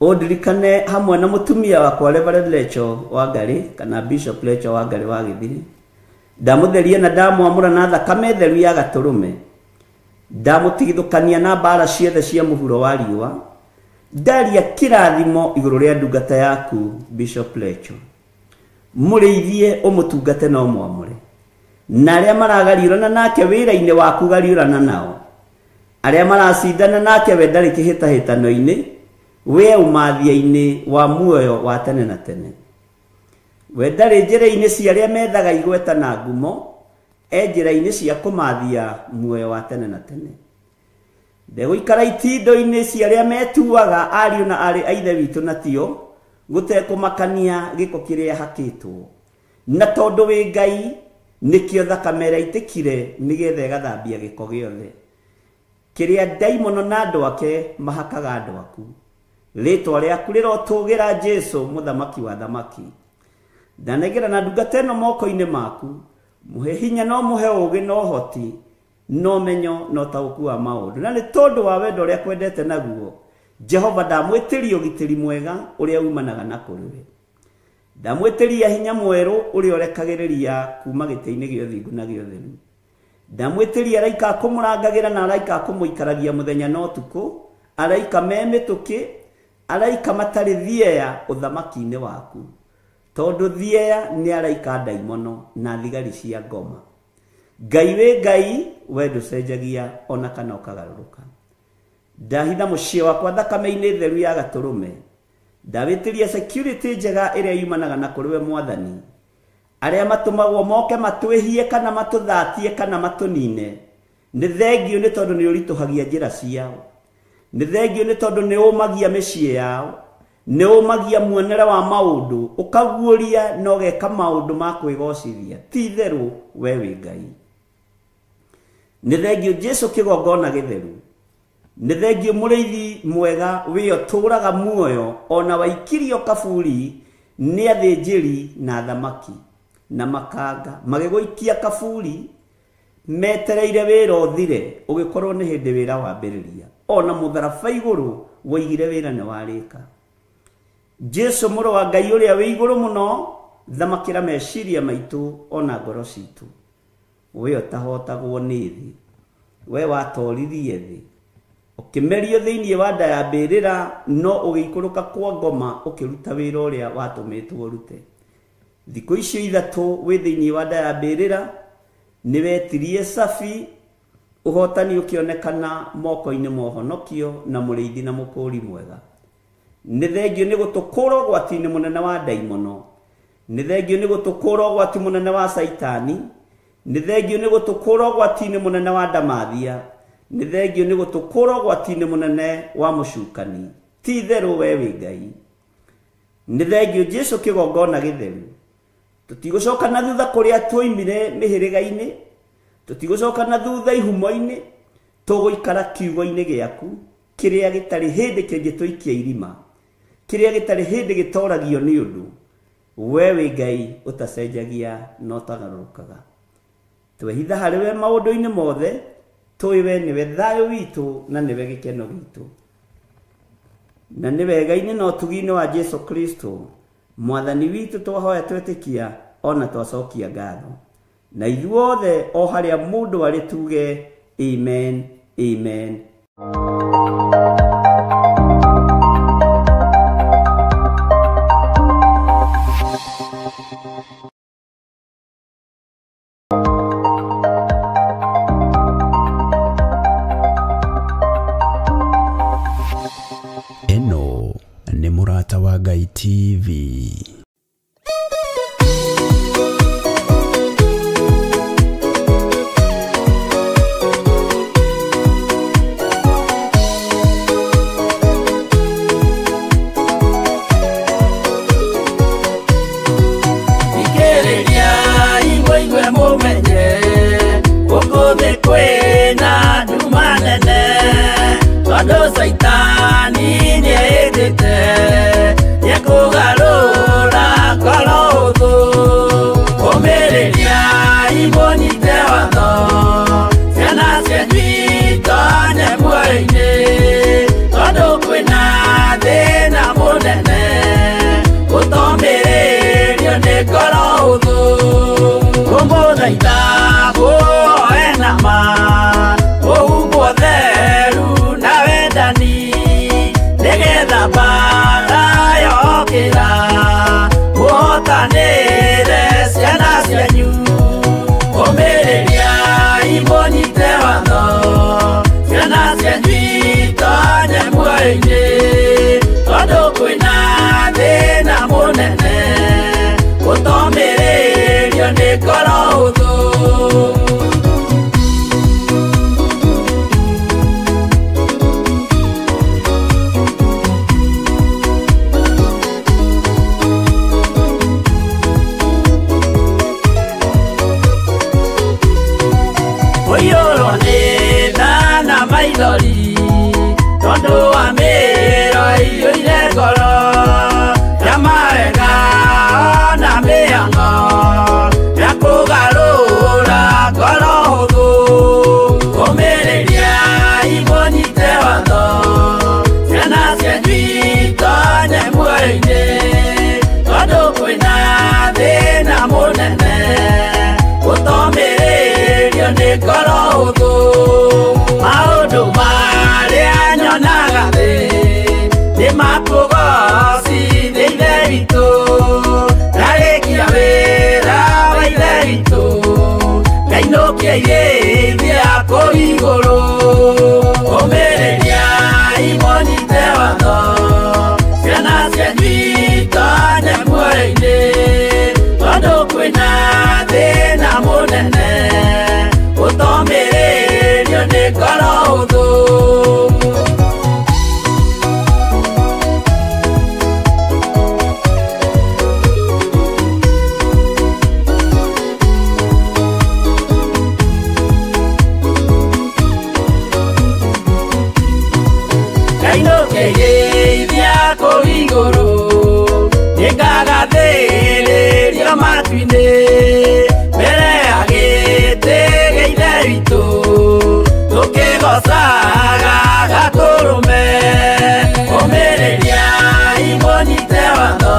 ũndirikane hamwe na mũtumia wakwa Reverend Lecho Wangari kana Bishop Lecho Wangari wa Gĩthiri. Ndamũtheria na ndamwamũra na thakame theru ya gatũrũme. Ndamũtigithũkania na mbara ciothe cia mũhuro wa riũa. Ndaria kĩrathimo igũrũ rĩa ndungata yaku Bishop Lecho. Mũrĩithie ũmũtungate na ũmwamũre. Na arĩa maragariũrana nake wĩra-inĩ waku gariũrana nao. Arĩa maracindana nake we ndarĩ kĩhĩtahĩtano-inĩ, we ũmathia-inĩ wa muoyo wa tene na tene. We ndarĩ njĩra-inĩ cia arĩa methaga igweta na ngumo, e njĩra-inĩ cia kũmathia muoyo wa tene na tene. Ndegũikara itindo-inĩ cia arĩa metuaga ariũ na aarĩ a Ithe witũ na tio, gũtekũmakania gĩko kĩrĩa hakĩtwo. Na tondũ wĩ Ngai, nĩkĩo thakame ĩrĩa ĩitĩkire nĩgetha ĩgathambia gĩko gĩothe kĩrĩa ndaimono na andũ ake mahakaga andũ aku. Rĩtwa rĩaku rĩrotũgĩra Jesũ mũthamaki wa thamaki. Ndanengera na ndungata ĩno moko-inĩ maku, mũhe hinya no mũhe ũũgĩ na ũhoti na ũmenyo na ũtaũku wa maũndũ. Na nĩ tondũ wa wendo ũrĩa kwendete naguo, Jehova ndamwĩtĩria ũgitĩri mwega ũrĩa umanaga na kũrĩ we. Ndamwĩtĩria hinya mwerũ ũrĩa ũrekagĩrĩria kuma gĩtĩ-inĩ gĩa ũthingu na gĩa ũtheru. Ndamwĩtĩria araika a kũmũrangagĩra na araika a kũmũikaragia mũthenya na ũtukũ, araika me mĩtũkĩ, araika matarĩ thieya ũthamaki-inĩ waku. Tondũ thieya nĩ araika ndaimono na thigari cia ngoma. Ngai wĩ Ngai, we ndũcenjagia ona kana ũkagarũrũka. Ndahitha mũciĩ wakwa thakame-inĩ theru ya gatũrũme. Ndawĩtĩria security njega ĩrĩa yumanaga na kũrĩ we Mwathani. Arĩa matũmagwo moke matwĩhie kana matũthatie kana matũnine, nĩ thengio nĩ tondũ nĩ ũritũhagia njĩra ciao. Nĩ thengio nĩ tondũ nĩ ũmagia mĩciĩ yao, nĩ ũmagia muonere wa maũndũ, ũkaguũria na ũgeka maũndũ ma kwĩgocithia. Ti itherũ we wĩ Ngai. Nĩ thengio Jesũ kĩgongona gĩtheru. Nĩ thengio mũrĩithi mwega wĩ ũtũũraga muoyo ona waikirio kaburi nĩ athĩnjĩri na thamaki na makanga magĩgũikia kaburi metereire wĩra ũthire, ũgĩkorwo nĩ hĩndĩ wĩra wambĩrĩria. Ona mũtharaba igũrũ woigire wĩra nĩ warĩka. Jesũ mũrũ wa Ngai ũrĩa wĩ igũrũ mũno, thamakĩra meciria maitũ ona ngoro citũ. We ũtahotagwo nĩ thĩ, we watoririe thĩ, ũkĩmerio thĩinĩ wa nda ya mbĩrĩra, no ũgĩikũrũka kwa ngoma ũkĩruta wĩra ũrĩa watũmĩtwo ũrute. Thikũ icio ithatũ wĩ thĩinĩ wa nda ya mbĩrĩra, nĩ wetirie cabi, ũhotani ũkĩonekana moko-inĩ ma ũhonokio na mũrĩithi na mũkũũri mwega. Nĩ thengio nĩ gũtũkũra ũgwati-inĩ mũnene wa ndaimono. Nĩ thengio nĩ gũtũkũra ũgwati mũnene wa Caitani. Nĩ thengio nĩ gũtũkũra ũgwati-inĩ mũnene wa ndamathia. Nĩ thengio nĩ gũtũkũra ũgwati-inĩ mũnene wa mũcukani. Ti itherũ we wĩ Ngai. Nĩ thengio Jesũ kĩgongona gĩtheru. Tũtigũcoka na thutha kũrĩa twoimire mĩhĩrĩga-inĩ, tũtigũcoka na thutha ihumo-inĩ, tũgũikara kiugo-inĩ gĩaku kĩrĩa gĩtarĩ hĩndĩ kĩngĩtũikia irima, kĩrĩa gĩtarĩ hĩndĩ gĩtoragio nĩ ũndũ. We wĩ Ngai ũtacenjagia na ũtagarũrũkaga. Twehitha harĩ we maũndũ-inĩ mothe, tũĩ we nĩwe thayũ witũ na nĩwe gĩkeno gitũ. Na nĩ wega-inĩ na ũtugi-inĩ wa Jesũ Kristo Mwathani witũ twahoya twetĩkia ona twacokia ngatho. Na ithuothe o harĩa mũndũ arĩ tuge amen, amen. Ĩno nĩ Mũrata wa Ngai TV. Thikĩrĩria mũigue mũmenye gũkũ thĩ kwĩna nduma nene, tondũ Caitani nĩehĩtĩte nĩekũgarũra. Mũnyite watho ciana cianyu itonye muoyo-inĩ tondũ kwĩna thĩna mũnene ũtomĩrĩrio nĩ ngoro hũthũ kũmũthaitha muoe na ma ũhumbwo theru na wendani nĩgetha mbara yokĩra mũhotanĩre ciana cianyu ũmĩrĩriai mũnyite watho ciana cianyu itonye muoyo-inĩ tondũ kwĩna thĩna mũnene ũtomĩrĩrio nĩ ngoro hũthũ. Ũiyũrwo nĩ tha na maithori tondũ wa mĩĩro ĩiyũire ngoro ya mawega na mĩhang'o ya kũgarũra ngoro hũthũ ũmĩrĩriai mũnyite watho ciana cianyu itonye muoyo-inĩ tondũ kwĩna thĩna mũnene ũtomĩrĩrio nĩ ngoro hũthũ maũndũ marĩa nyonaga thĩ nĩ makũgocithia Ithe witũ ndarĩkia wĩra wa Ithe witũ ngainũkia irĩithia kũu igũrũ ũmĩrĩriai mũnyite watho ciana cianyu itonye muoyo-inĩ tondũ kwĩna thĩna mũnene ũtomĩrĩrio nĩ ngoro hũthũ. Ngainũkĩrĩithia kũu igũrũ nĩngagathĩrĩrio matu-inĩ mbere ya gĩtĩ gĩa Ithe witũ tũkĩgocaga Gatũrũme ũmĩrĩriai mũnyite watho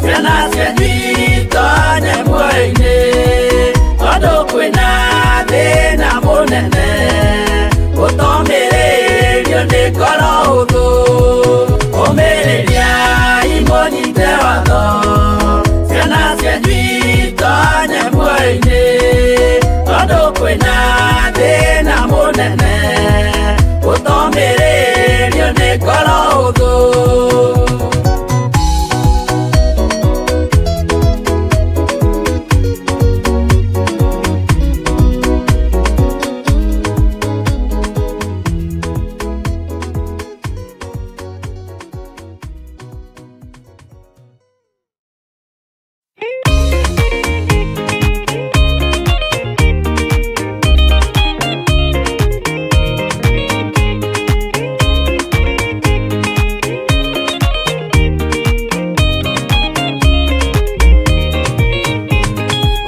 ciana cianyu itonye muoyo-inĩ tondũ kwĩna thĩna mũnene ũtomĩrĩrio nĩ ngoro hũthũ ũmĩrĩriai mũnyite watho ciana cianyu itonye muoyo-inĩ tondũ kwĩna thĩna mũnene ũtomĩrĩrio nĩ ngoro hũthũ.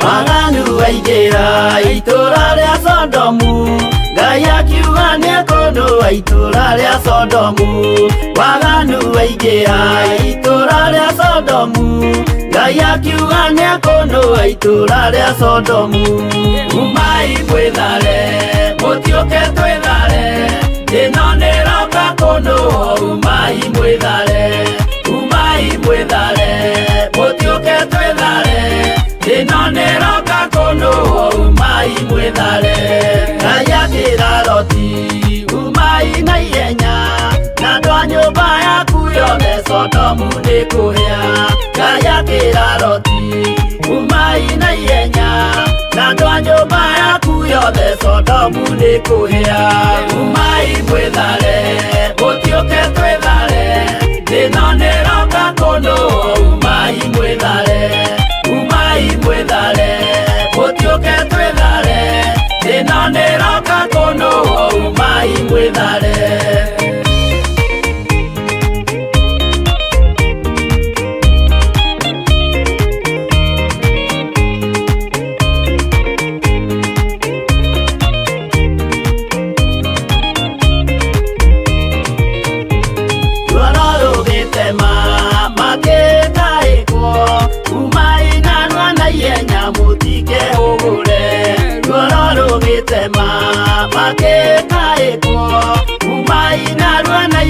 Waganu waingĩra itũũra rĩa Sodomu Ngai akiuga nĩekũnũa itũũra rĩa Sodomu Waganu waingĩra itũũra rĩa Sodomu Ngai akiuga nĩekũnũa itũũra rĩa Sodomu Umai mwĩthare mũtiũke twĩthare ĩno nĩroka kũnũa umai mwĩthare umai mwĩthare mũtiũke twĩthare ĩno nĩroka kũnũa umai mwĩthare Ngai akĩra Loti umai na ihenya na andũ a nyũmba yaku yothe Sodomu nĩkũhĩa Ngai akĩra Loti umai na ihenya na andũ a nyũmba yaku yothe Sodomu nĩkũhĩa umai mwĩthare mũtiũke twĩthare ĩno nĩroka kũnũa umai mwĩthare umai mwĩthare mũtiũke twĩthare ĩno nĩroka kũnũa umai mwĩthare.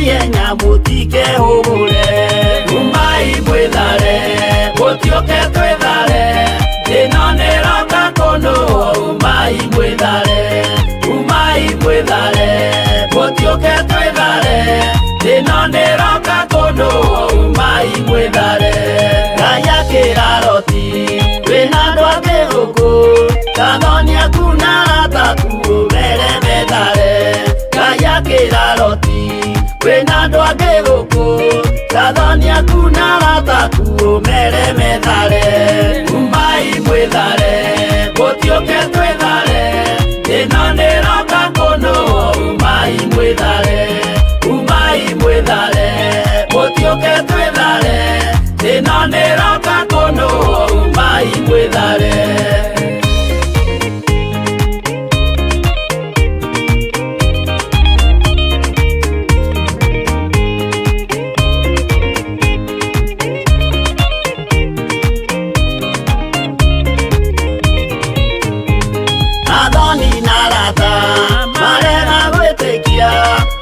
ihenya mũtikehũgũre. Umai mwĩthare, mũtiũke twĩthare, ĩno nĩroka kũnũhwo. Umai mwĩthare, umai mwĩthare, mũtiũke twĩthare, ĩno nĩroka kũnũhwo. Umai mwĩthare. Ngai akĩra Loti, wĩna andũ angĩ gũkũ, kathoni aku na arata aku ũmere methare. Ngai akĩra Loti, wĩna andũ angĩ gũkũ, kathoni aku na arata aku ũmere methare. Umai mwĩthare, mũtiũke twĩthare, ĩno nĩroka kũnũhwo. Umai mwĩthare, umai mwĩthare, mũtiũke twĩthare, ĩno nĩroka kũnũhwo. Umai mwĩthare. Athoni na arata marega gwĩtĩkia,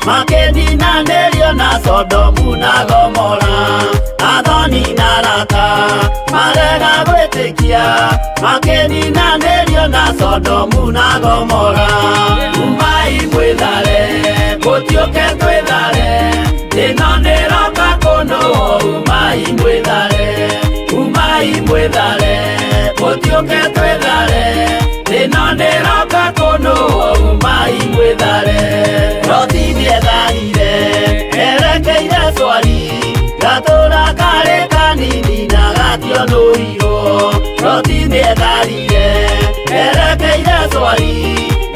makĩninanĩrio na Sodomu na Gomora. Athoni na arata marega gwĩtĩkia, makĩninanĩrio na Sodomu na Gomora. Umai mwĩthare, mũtiũke twĩthare, ĩno nĩroka kũnũhwo. Umai mwĩthare, umai mwĩthare, mũtiũke twĩthare, ĩno nĩroka kũnũhwo. Umai mwĩthare. Loti nĩetharire erekeire Swari, gatũra karĩ kanini na gationũirwo. Loti nĩetharire erekeire Swari,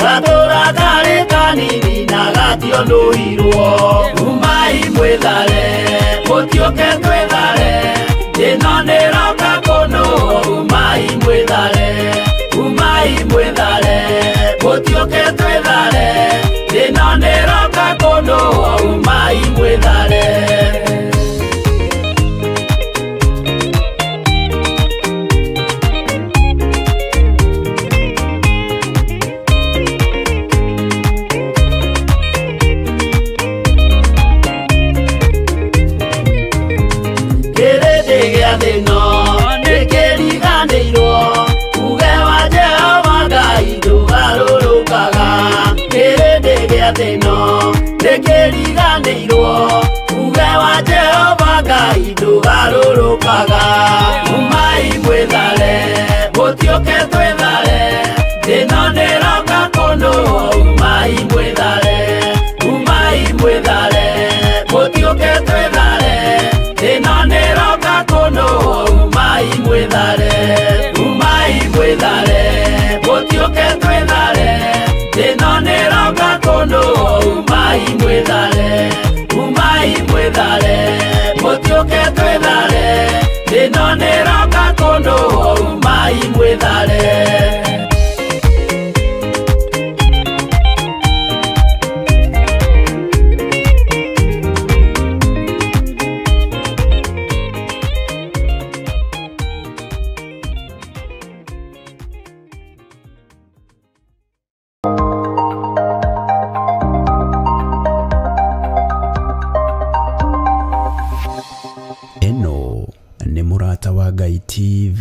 gatũra karĩ kanini na gationũirwo. Umai mwĩthare, mũtiũke twĩthare, ĩno nĩroka kũnũhwo. Umai mwĩthare, umai mwĩthare, mũtiũke twĩthare, ĩno nĩroka kũnũhwo. Umai mwĩthare. Kĩrĩndĩ gĩa thĩ ĩno nĩkĩriganĩirwo, uge wa Jehova Ngai ndũgarũrũkaga. Kĩrĩndĩ gĩa thĩ ĩno nĩkĩriganĩirwo, uge wa Jehova Ngai ndũgarũrũkaga. Umai mwĩthare, mũtiũke twĩthare, ĩno nĩroka kũnũhwo. Umai mwĩthare, umai mwĩthare, mũtiũke twĩthare, ĩno nĩroka kũnũhwo. Umai mwĩthare, umai mwĩthare, mũtiũke twĩthare, ĩno nĩroka kũnũhwo. Umai mwĩthare, umai mwĩthare, mũtiũke twĩthare, ĩno nĩroka kũnũhwo. Umai mwĩthare. Ĩno nĩ Mũrata wa Ngai TV.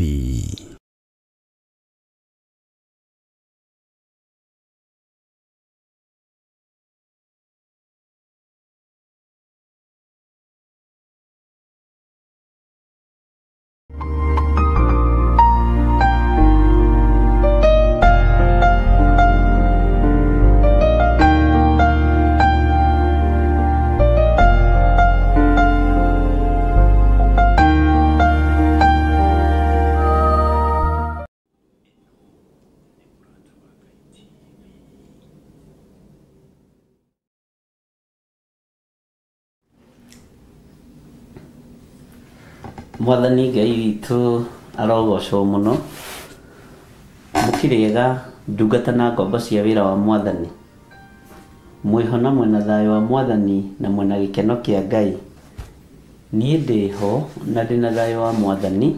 Mwathani Ngai witũ arogocwo mũno. Mũkĩrĩega ndungata na ngombo cia wĩra wa Mwathani. Mwĩho na mwĩna thayũ wa Mwathani na mwĩna gĩkeno kĩa Ngai. Niĩ ndĩho na ndĩna thayũ wa Mwathani.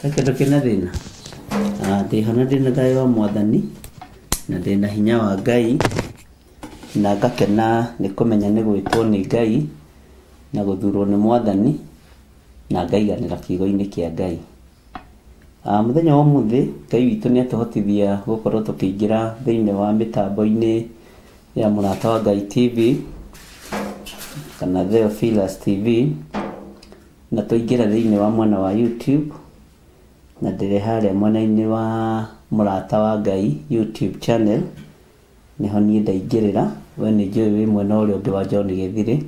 He kĩndũ kĩna thĩna? Ndĩho na ndĩna thayũ wa Mwathani na ndĩna hinya wa Ngai. Na ngakena nĩ kũmenya nĩ gwĩtwo nĩ Ngai na gũthurwo nĩ Mwathani na ngaiganĩra kiugo-inĩ kĩa Ngai. Mũthenya wa ũmũthĩ Ngai witũ nĩ atũhotithia gũkorwo tũkĩingĩra thĩinĩ wa mĩtambo-inĩ ya Mũrata wa Ngai TV kana Theophilus TV, na twaingĩra thĩinĩ wa mwena wa YouTube, na ndĩrĩ harĩa mwena-inĩ wa Mũrata wa Ngai YouTube channel, nĩho niĩ ndaingĩrĩra. We nĩ njũĩ wĩ mwena ũrĩa ũngĩ wa John Gĩthirĩ,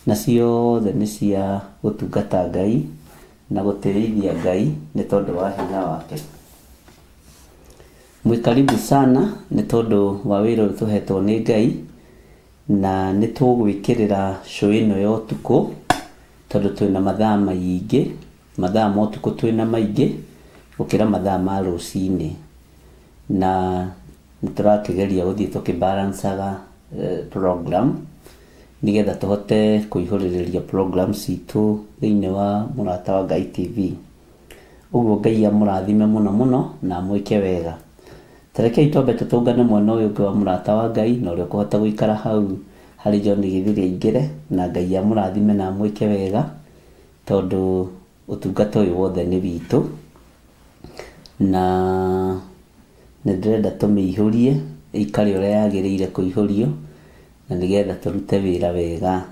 na ciothe nĩ cia gũtungata Ngai na gũtĩithia Ngai nĩ tondũ wa hinya wake. Mwĩ karibu sana nĩ tondũ wa wĩra ũyũ tũhetwo nĩ Ngai, na nĩ tũgwĩkĩrĩra show ĩno ya ũtukũ tondũ twĩna mathaa maingĩ, mathaa ma ũtukũ twĩna maingĩ gũkĩra mathaa ma rũcinĩ, na nĩ tũrakĩgeria gũthiĩ tũkĩbalancaga program nĩgetha tũhote kũihũrĩrĩria program citũ thĩinĩ wa Mũrata wa Ngai TV. Ũguo Ngai amũrathime mũno mũno na amwĩke wega. Tarekei twambe tũtũngane mwena ũyũ ũngĩ wa Mũrata wa Ngai, na ũrĩa ũkũhota gũikara hau harĩ John Gĩthiri aingĩre, na Ngai amũrathime na amwĩke wega tondũ ũtungata ũyũ wothe nĩ witũ, na nĩ ndĩrenda tũmĩihũrie ĩikare ũrĩa yagĩrĩire kũihũrio, na nĩgetha tũrute wĩra wega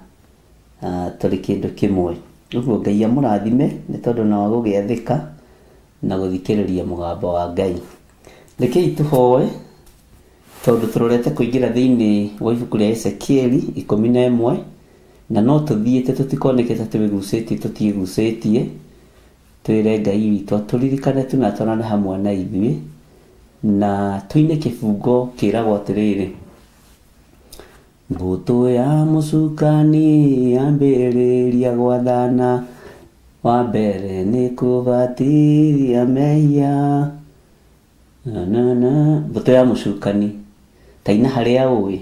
tũrĩ kĩndũ kĩmwe. Ũguo Ngai amũrathime nĩ tondũ na wa gũgĩathĩka na gũthikĩrĩria mũgambo wa Ngai. Rekei tũhoe tondũ tũrorete kũingĩra thĩinĩ wa ibuku rĩa Ezekieli 11, na no tũthiĩte tũtikonekete twĩgucĩtie, tũtiĩgucĩtie, twĩre Ngai witũ atũririkane tu na atwarane hamwe na ithuĩ, na tũine kĩbungo kĩragwo atĩrĩrĩ: mbũtũ ya mũcukani yambĩrĩria gwathana, wa mbere nĩ kũbatithia mehia. Na na mbũtũ ya mũcukani taina harĩa ũĩ.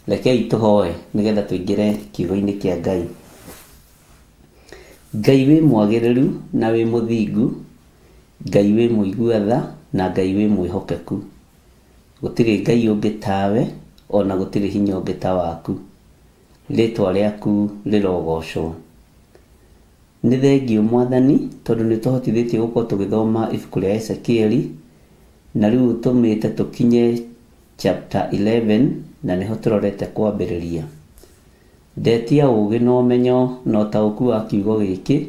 Rekei tũhoe nĩgetha tũingĩre kiugo-inĩ kĩa Ngai. Ngai wĩ mwagĩrĩru na wĩ mũthingu, Ngai wĩ mũigua tha na Ngai wĩ mwĩhokeku. Gũtirĩ Ngai ũngĩ tawe, ona gũtirĩ hinya ũngĩ ta waku. Rĩtwa rĩaku rĩrogocwo. Nĩ thengiũ Mwathani tondũ nĩ tũhotithĩtie gũkorwo tũgĩthoma ibuku rĩa Ezekieli, na rĩu ũtũmĩte tũkinye chapter 11, na nĩho tũrorete kwambĩrĩria. Ndetia ũũgĩ na ũmenyo na ũtaũku wa kiugo gĩkĩ,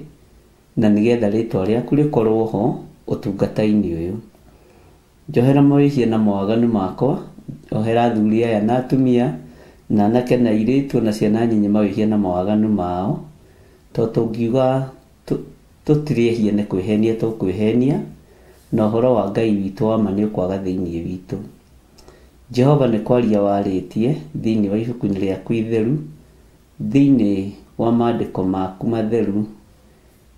na nĩgetha rĩtwa rĩaku rĩkorwo ho ũtungata-inĩ ũyũ. Njohera mawĩhia na mawaganu makwa, ohera athuri aya na atumia, na anake na airĩtu na ciana nyinyi mawĩhia na mawaganu mao, tondũ tũngiuga tũtirĩ ehia nĩ kwĩhenia tũkwĩhenia, na ũhoro wa Ngai witũ wa ma nĩ ũkwaga thĩinĩ witũ. Jehova nĩ kwaria warĩtie thĩinĩ wa ibuku-inĩ rĩaku itheru, thĩinĩ wa maandĩko maku matheru,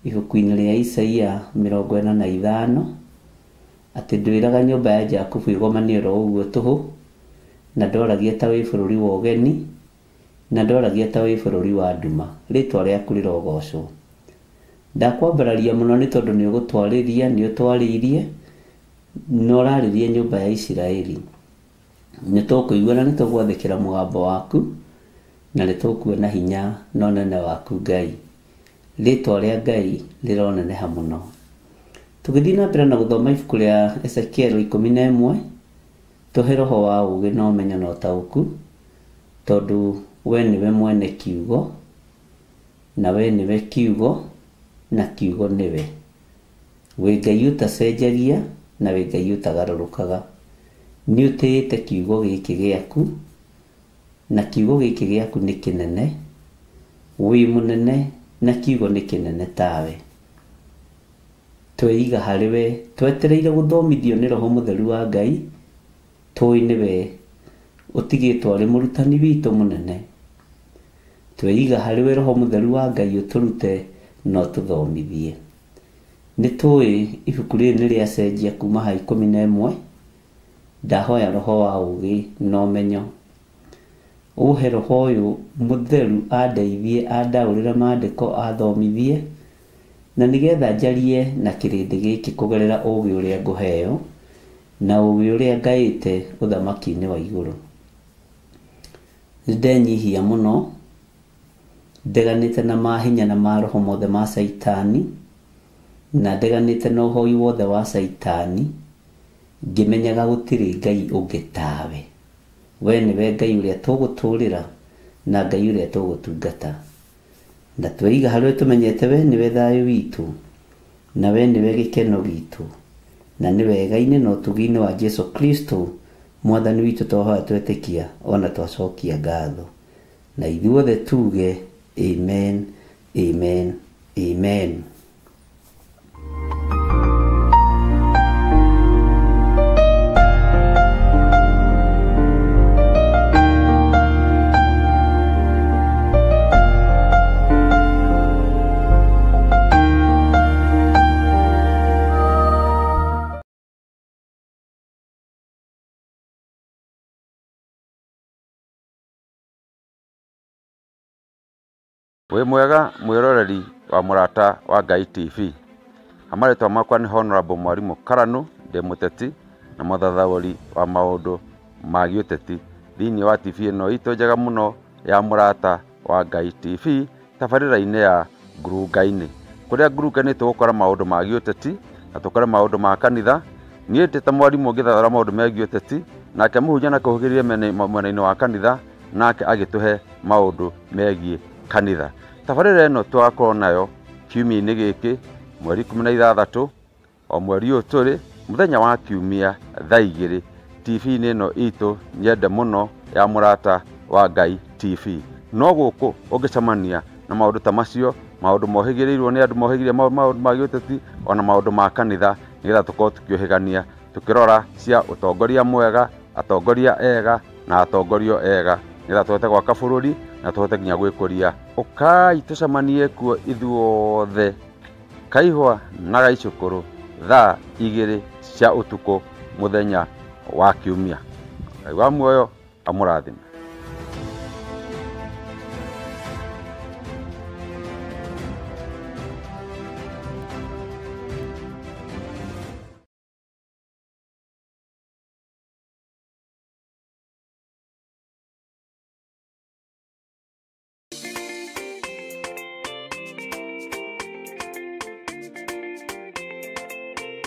ibuku-inĩ rĩa Isaia 45, atĩ ndwĩraga nyũmba ya Jakubu ĩgomanie oro ũguo tũhũ, na ndoragia ta wĩ bũrũri wa ũgeni, na ndoragia ta wĩ bũrũri wa nduma. Rĩtwa rĩaku rĩrogocwo. Ndakwambararia mũno nĩ tondũ nĩ ũgũtwarĩria, nĩ ũtwarĩirie, na ũrarĩria nyũmba ya Isiraeli. Nĩ tũkũigua na nĩ tũgwathĩkĩra mũgambo waku, na nĩ tũkuona hinya na ũnene waku Ngai. Rĩtwa rĩa Ngai rĩroneneha mũno. Tũgĩthiĩ na mbere na gũthoma ibuku rĩa Ezekiel 11, tũhe roho wa ũũgĩ na ũmenyo na ũtaũku, tondũ we nĩwe mwene kiugo, na we nĩwe kiugo, na kiugo nĩwe. Wĩ Ngai ũtacenjagia na wĩ Ngai ũtagarũrũkaga. Nĩ ũtĩĩte kiugo gĩkĩ gĩaku, na kiugo gĩkĩ gĩaku nĩ kĩnene. Wĩ mũnene na kiugo nĩ kĩnene tawe. Tweiga harĩ we, twetereire gũthomithio nĩ Roho Mũtheru wa Ngai, tũĩ nĩwe ũtigĩtwo arĩ mũrutani witũ mũnene. Tweiga harĩ we Roho Mũtheru wa Ngai ũtũrute na ũtũthomithie. Nĩ tũĩ ibuku rĩrĩ nĩ rĩacenjia kuma ha 11. Ndahoya roho wa ũũgĩ na ũmenyo. Ũhe roho ũyũ mũtheru andeithie, andaũrĩre maandĩko, athomithie, na nĩgetha njarie na kĩrĩndĩ gĩkĩ kũgerera ũũgĩ ũrĩa ngũheo na ũũgĩ ũrĩa ngaĩte ũthamaki-inĩ wa igũrũ. Nĩ ndenyihia mũno, ndeganĩte na mahinya na maroho mothe ma Caitani, na ndeganĩte na ũhoi wothe wa Caitani, ngĩmenyaga gũtirĩ Ngai ũngĩ tawe. We nĩwe Ngai ũrĩa tũgũtũrĩra na Ngai ũrĩa tũgũtungata. Na tweiga harĩwe tũmenyete we nĩwe thayũ witũ, na we nĩwe gĩkeno gitũ, na nĩ wega-inĩ na ũtugi-inĩ wa Jesu Kristo mwathani witũ twahoya twetĩkia ona twacokia ngatho. Na ithuothe tuge amen, amen, amen. Wĩ mwega mwĩroreri wa Mũrata wa Ngai TV. Marĩtwa makwa nĩ Honorable Mwarimũ Karanu, ndĩ mũteti na mũthathaũri wa maũndũ ma gĩũteti thĩinĩ wa TV ĩno itũ njega mũno ya Mũrata wa Ngai TV, tabarĩra-inĩ ya Ngurunga-inĩ, kũrĩa ngurunga-inĩ tũgũkora maũndũ ma gĩũteti na tũkore maũndũ ma kanitha. Niĩ ndĩ ta mwarimũ ngĩthathaũra maũndũ megiĩ ũteti, nake mũhunjia na kũhũgĩrĩria mwena-inĩ wa kanitha, nake agĩtũhe maũndũ megiĩ kanitha. Tabarĩra ĩno tũgakorwo nayo kiumia-inĩ gĩkĩ mweri 16 o mweri ũyũ tũrĩ mũthenya wa kiumia thaa 2 TV-inĩ ĩno itũ nyende mũno ya Mũrata wa Ngai TV. No gũkũ ũngĩcemania na maũndũ ta macio, maũndũ mohĩgĩrĩirwo nĩ andũ mohĩgĩrĩire maũndũ ma gĩũteti ona maũndũ ma kanitha, nĩgetha tũkorwo tũkĩũhĩgania tũkĩrora cia ũtongoria mwega, atongoria ega na atongorio ega, nĩgetha tũhote gwaka bũrũri na tũhote nginya gwĩkũria. Ũkai tũcemanie kuo ithuothe Kaihwa na Gaicũkũrũ thaa 2 cia ũtukũ mũthenya wa kiumia. Ngai wa muoyo amũrathime.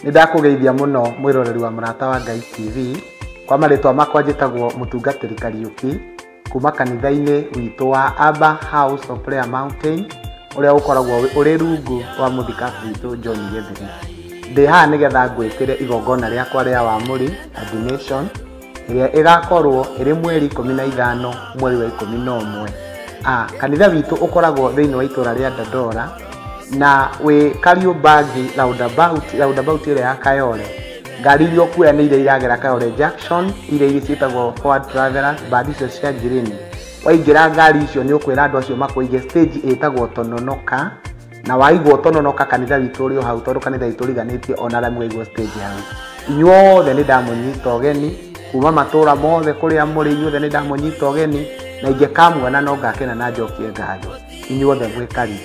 Nĩ ndakũgeithia mũno mwĩroreri wa Mũrata wa Ngai TV. Kwa marĩtwa makwa njĩtagwo Mũtungatĩri Kariũki kuma kanitha-inĩ witũ wa Abba House of Prayer Mountain, ũrĩa ũkoragwo ũrĩ rungu wa mũthikabu witũ John Gĩthiri. Ndĩ haha nĩgetha ngwĩtĩre igongona rĩakwa rĩa wamũri ordination, ĩrĩa ĩgakorwo ĩrĩ mweri 15 mweri wa 11. Kanitha witũ ũkoragwo thĩinĩ wa itũra rĩa Dandora na wĩ Kariobangi roundabout ĩrĩa ya Kayole. Ngari iria ũkuoya nĩ iria iragera Kayole Junction, iria ciĩtagwo Forward Travelers, mbandi icio cia ngirini. Waingĩra ngari icio nĩ ũkwĩra andũ acio makũige stage ĩtagwo Tononoka, na waigwo Tononoka kanitha witũ ũrĩ o hau, tondũ kanitha witũ ũriganĩtie ona ramu waigwo stage hau. Inyuothe nĩ ndamũnyita ũgeni kuma matũra mothe kũrĩa mũrĩ, inyuothe nĩ ndamũnyita ũgeni, na ingĩkamuona no ngakena na njokie ngatho. Inyuothe mwĩ karibu.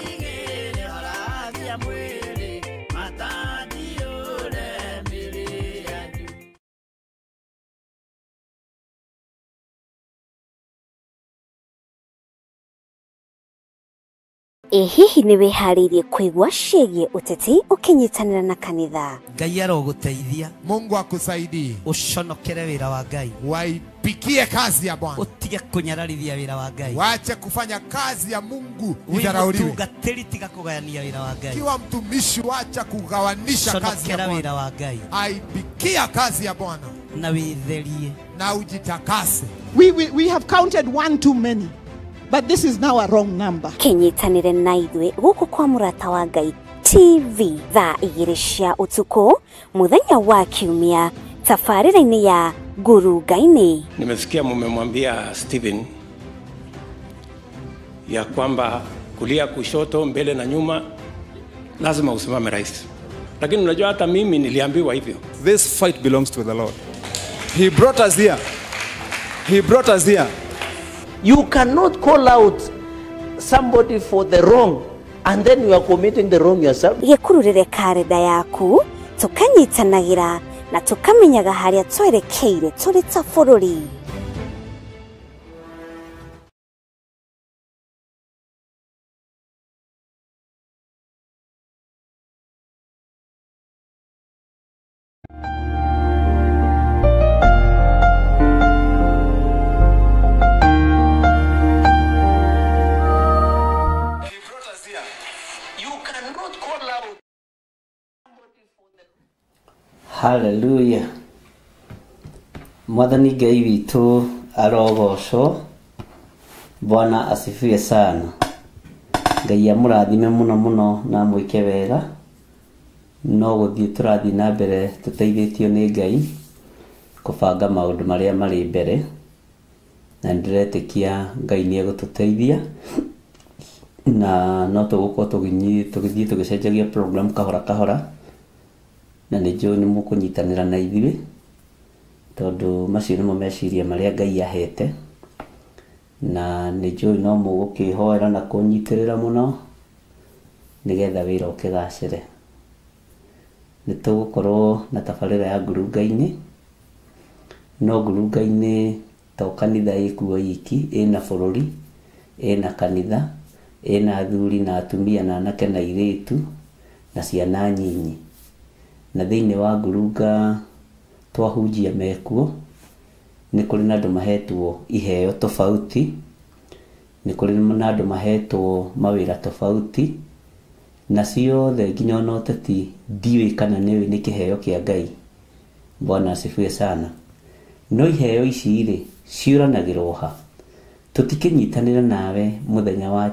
Ĩ hihi nĩ wĩharĩirie kũigua ciĩgiĩ ũteti ũkĩnyitanĩra na kanitha? Ngai arogũteithia. Mungu akusaidie. Ũconokere wĩra wa Ngai. Waipikie kazi ya Bwana. Ũtige kũnyararithia wĩra wa Ngai. Waache kufanya kazi ya Mungu Wĩ idharauliwe. mũtungatĩri tiga kũgayania wĩra wa Ngai. Kiwa mtumishi wacha kugawanisha kazi ya Conokera Bwana. wĩra wa Ngai. Aipikia kazi ya Bwana. Na wĩtherie. Na ujitakase. We have counted one too many, but this is now a wrong number. Kĩnyitanĩre na ithuĩ gũkũ kwa Mũrata wa Ngai TV thaa 2 cia ũtukũ mũthenya wa kiumia tabarĩra-inĩ ya Ngurunga-inĩ. Nimesikia mumemwambia Stephen ya kwamba kulia kushoto, mbele na nyuma lazima usimame rais. Lakini unajua hata mimi niliambiwa hivyo. This fight belongs to the Lord. He brought us here. He brought us here. You cannot call out somebody for the wrong and then you are committing the wrong yourself. Gĩkururĩre karenda yaku tũkanyitanagĩra na tũkamenyaga harĩa twerekeire tũrĩ ta bũrũri. Haleluya. Mwathani Ngai witũ arogocwo. Bwana asifiwe sana. Ngai amũrathime mũno mũno na amwĩke wega. No gũthiĩ tũrathiĩ na mbere tũteithĩtio nĩ Ngai kũbanga maũndũ marĩa marĩ mbere, na nĩndĩretĩkia Ngai nĩ egũtũteithia na no tũgũkorwo tũgĩthiĩ tũgĩcenjagia program kahora kahora, na nĩ njũĩ nĩ mũkũnyitanĩra na ithuĩ tondũ macio nĩmo meciria marĩa Ngai ahete, na nĩ njũĩ no mũgũkĩhoera na kũnyitĩrĩra mũno nĩgetha wĩra ũkĩgacĩre. Nĩ tũgũkorwo na tabarĩra ya ngurunga-inĩ, no ngurunga-inĩ to kanitha ĩkuo iki, ĩna bũrũri, ĩna kanitha, ĩna athuri na atumia na anake na airĩtu na ciana nyinyi. Na thĩinĩ wa ngurunga twahunjia mekuo, nĩ kũrĩ na andũ mahetwo iheo tofauti, nĩ kũrĩ na andũ mahetwo mawĩra tofauti, na ciothe nginya ona ũteti ndiũĩ kana nĩũĩ nĩ kĩheo kĩa Ngai. Bwana asifiwe sana. No iheo ici rĩ ciũranagĩrwo ha? Tũtikĩnyitanĩra nawe mũthenya wa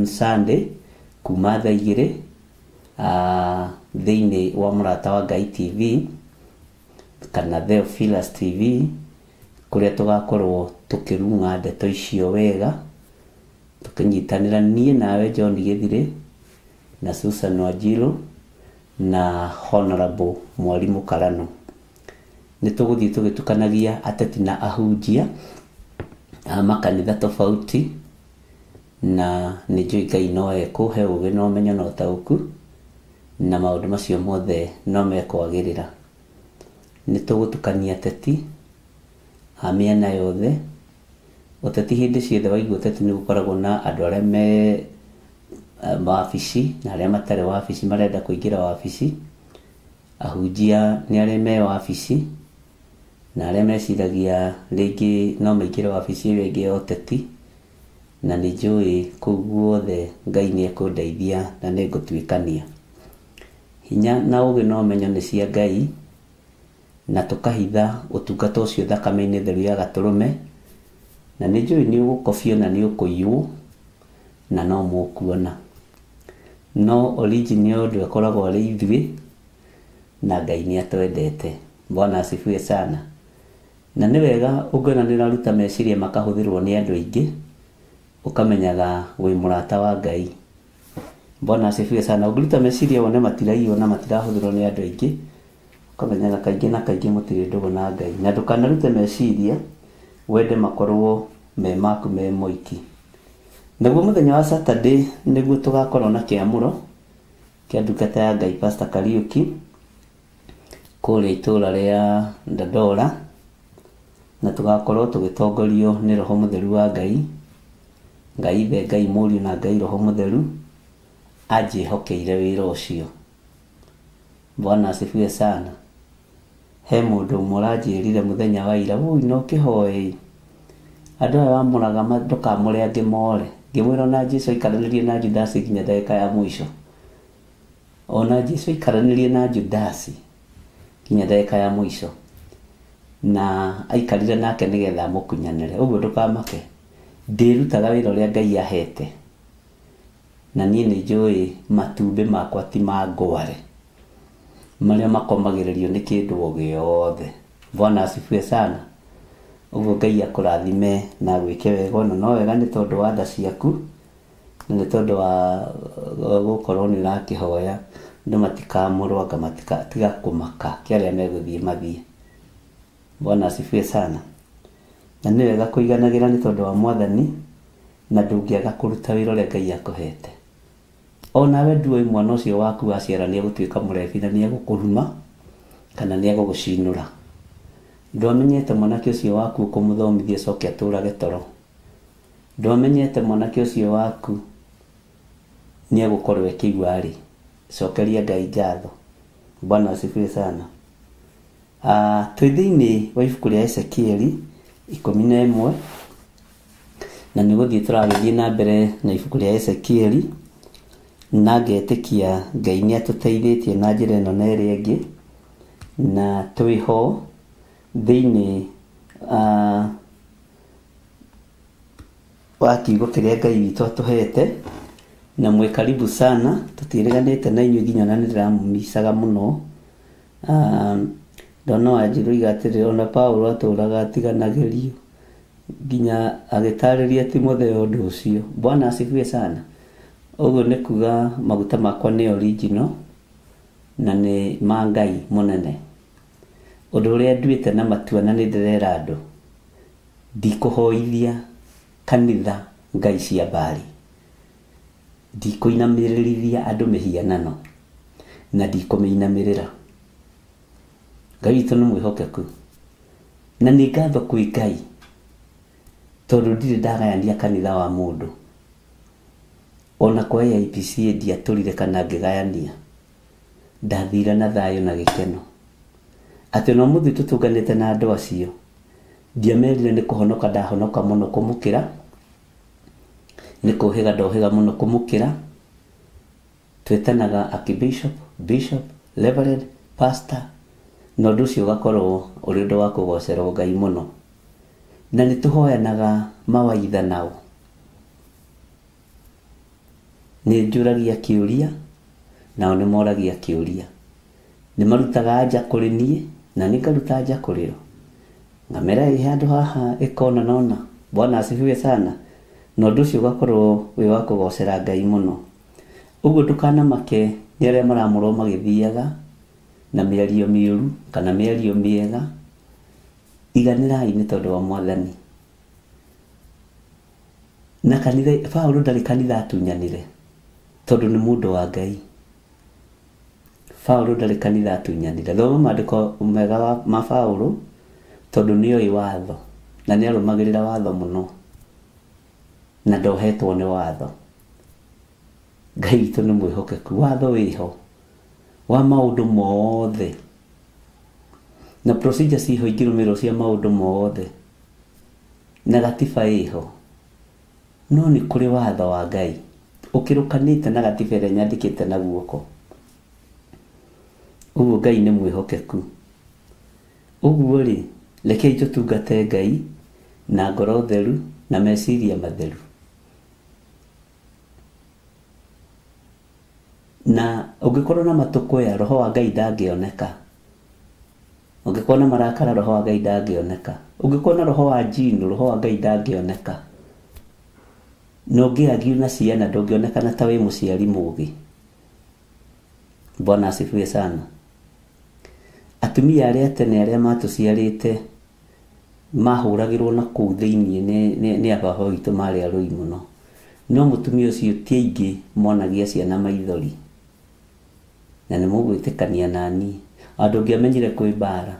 Sunday kuma thaa 2 thĩinĩ wa Mũrata wa Ngai TV kana Theophilus TV, kũrĩa tũgakorwo tũkĩrung'a ndeto icio wega, tũkĩnyitanĩra niĩ nawe John Gĩthirĩ na Susan Wanjiru na Honorable Mwalimu Karano. Nĩ tũgũthiĩ tũgĩtukanagia ateti na ahunjia a makanitha tofauti, na nĩ njũĩ Ngai no ekũhe ũũgĩ na ũmenyo na ũtaũku, na maũndũ macio mothe no mekwagĩrĩra. Nĩ tũgũtukania ateti a mĩena yothe. Ũteti hĩndĩ ciothe waigua ũteti nĩ gũkoragwo na andũ arĩa me wabici na arĩa matarĩ wabici marenda kũingĩra wabici. Ahunjia nĩ arĩa me wabici na arĩa meciragia rĩngĩ no maingĩre wabici ĩyo ĩngĩ ya ũteti, na nĩ njũĩ kũu guothe Ngai nĩ ekũndeithia na nĩ ngũtuĩkania. Hinya na ũũgĩ na ũmenyo nĩ cia Ngai, na tũkahitha ũtungata ũcio thakame-inĩ theru ya Gatũrũme, na nĩ njũĩ nĩ ũgũkobio na nĩ ũkũiywo na no mũkuona. No origin ya ũndũ ĩkoragwo arĩ ithuĩ, na Ngai nĩ atwendete. Bwana asifiwe sana. Na nĩ wega ũngĩona nĩ ũraruta meciria makahũthĩrwo nĩ andũ aingĩ, ũkamenyaga wĩ mũrata wa Ngai. Bwana asifiwe sana. Ũngĩruta meciria wone matiraiywo na matirahũthĩrwo nĩ andũ aingĩ, ũkamenyaga kaingĩ na kaingĩ mũtirĩ ndũgũ na Ngai. Na ndũkanarute meciria wende makorwo me maku me moiki. Naguo mũthenya wa Saturday nĩguo tũgakorwo na kĩamũro kĩa ndungata ya Ngai Pastor Kariuki kũrĩa itũũra rĩa Dandora, na tũgakorwo tũgĩtongorio nĩ Roho Mũtheru wa Ngai. Ngai Ithe, Ngai Mũriũ na Ngai Roho Mũtheru anjĩhokeire wĩra ũcio. Bwana asifiwe sana. He mũndũ ũmwe ũranjĩrire mũthenya wa ira, "Ũi no kĩhoe andũ aya wamũraga ndũkamũre angĩ more." Ngĩmwĩra ona Jesũ aikaranĩrie na Judasi nginya ndagĩka ya mũico. Ona Jesũ aikaranĩrie na Judasi nginya ndagĩka ya mũico, na aikarire nake nĩgetha amũkunyanĩre. Ũguo ndũkamake, ndĩrutaga wĩra ũrĩa Ngai ahete, na niĩ nĩ njũĩ matumbĩ makwa ti ma ngware marĩa makomagĩrĩrio nĩ kĩndũ o gĩothe. Bwana asifiwe sana. Ũguo Ngai akũrathime na agwĩke wega. Ona no wega nĩ tondũ wa tha ciaku, na nĩ tondũ wa gũkorwo nĩ ũrakĩhoya andũ matikamũrwo anga matikatiga kũmaka kĩ arĩa megũthiĩ mathiĩ. Bwana asifiwe sana. Na nĩ wega kũiganagĩra nĩ tondũ wa Mwathani, na ndũngĩaga kũruta wĩra ũrĩa Ngai akũhete. Onawe nduoĩ mwana ũcio waku waciara nĩ egũtuĩka mũrebi na nĩ egũkũruma kana nĩ egũgũcinũra. Ndwamenyete mwanake ũcio waku ũkũmũthomithia acoke atũrage toro. Ndwamenyete mwanake ũcio waku nĩ egũkorwo ekĩigua rĩ. Cokeria Ngai ngatho. Bwana asifiwe sana. Twĩ thĩinĩ wa ibuku rĩa Ezekieli 11, na nĩ gũthiĩ tũragĩthiĩ na mbere na ibuku rĩa Ezekieli, na ngetĩkia Ngai nĩ atũteithĩtie na njĩra ĩno na ĩrĩa ĩngĩ, Na twĩho thĩinĩ wa kiugo kĩrĩa Ngai witũ atũhete, na mwĩ karibu sana, tũtiĩrĩganĩte na inyuĩ nginya ona nĩndĩramũmicaga mũno. Ndona Wanjirũ oiga atĩrĩ, ona Paulo atũraga atiganagĩrio nginya agĩtarĩria Timotheo ũndũ ũcio. Bwana asifiwe sana. Ũguo nĩ kuga maguta makwa nĩ original na nĩ ma Ngai mũnene. Ũndũ ũrĩa nduĩte na matua na nĩ ndĩrera andũ, ndikũhoithia kanitha ngai cia mbari, ndikũinamĩrĩrithia andũ mĩhianano na ndikũmĩinamĩrĩra. Ngai witũ nĩ mwĩhokeku na nĩ ngatho kwĩ Ngai tondũ ndirĩ ndagayania kanitha wa mũndũ. Ona kwa AIPCA ndiatũrire kana ngĩgayania, ndathire na thayũ na gĩkeno. Atĩ ona ũmũthĩ tũtũnganĩte na andũ acio, ndiamerire nĩ kũhonoka ndahonoka mũno kũmũkĩra, nĩ kũhĩga ndohĩga mũno kũmũkĩra. Twĩtanaga archbishop, bishop, reverend, pastor, na ũndũ ũcio ũgakorwo ũrĩ ũndũ wa kũgocerwo Ngai mũno. Na nĩ tũhoyanaga mawaitha nao. Nĩ njũragia kĩũria, nao nĩ moragia kĩũria. Nĩ marutaga anja kũrĩ niĩ, na nĩ ngaruta anja kũrĩ o. Ngamera ĩ handũ haha ĩkona nona. Bwana asifiwe sana. Na ũndũ ũcio ũgakorwo wĩ wa kũgocera Ngai mũno. Ũguo ndũkanamake nĩ arĩa maramũrwo magĩthiaga na mĩario mĩũru kana mĩario mĩega. Iganĩrai nĩ tondũ wa Mwathani. Na kanitha, Paulo ndarĩ kanitha atunyanire tondũ nĩ mũndũ wa Ngai. Paulo ndarĩ kanitha atunyanire. Thoma maandĩko mega ma Paulo tondũ nĩoĩ watho na nĩarũmagĩrĩra watho mũno na ndohetwo nĩ watho. Ngai witũ nĩ mwĩhokeku. Watho wĩho wa maũndũ mothe na procedure ciho ingĩrũmĩrĩrwo cia maũndũ mothe na gatiba ĩho, no nĩ kũrĩ watho wa Ngai ũkĩrũkanĩte na gatiba ĩrĩa nyandĩkĩte na guoko. Ũguo Ngai nĩ mwĩhokeku. Ũguo rĩ, rekei tũtungate Ngai na ngoro theru na meciria matheru. Na ũngĩkorwo na matũkũya, roho wa Ngai ndangĩoneka. Ũngĩkorwo na marakara, roho wa Ngai ndangĩoneka. Ũngĩkorwo na roho wa njino, roho wa Ngai ndangĩoneka. Na ũngĩagiu na ciana, ndũngĩonekana ta wĩ mũciari mũũgĩ. Bwana asifiwe sana. Atumia arĩa tene arĩa matũciarĩte mahũragĩrwo na kũu thĩinĩ nĩ ababa witũ marĩ arũi mũno. No mũtumia ũcio ti aingĩ monagia ciana maithori. Na nĩ mũgwĩtĩkania naniĩ. Andũ ũngĩamenyire kwĩ mbara.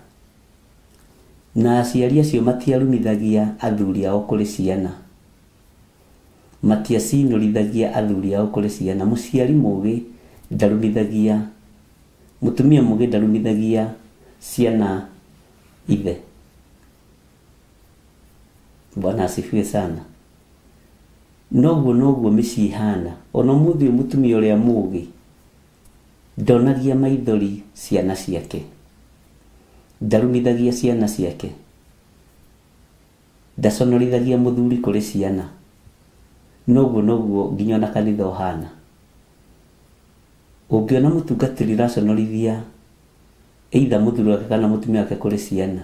Na aciari acio matiarumithagia athuri ao kũrĩ ciana. Matiacinũrithagia athuri ao kũrĩ ciana. Mũciari mũũgĩ ndarumithagia, mũtumia mũũgĩ ndarumithagia ciana ithe. Bwana asifiwe sana. Noguo noguo mĩciĩ ĩhana. Ona ũmũthĩ ũyũ mũtumia ũrĩa mũũgĩ ndonagia maithori ciana ciake, ndarumithagia ciana ciake, ndaconorithagia mũthuri kũrĩ ciana. Noguo noguo nginya ona kanitha ũhana. Ũngĩona mũtungatĩri ũraconorithia either mũthuri wake kana mũtumia wake kũrĩ ciana,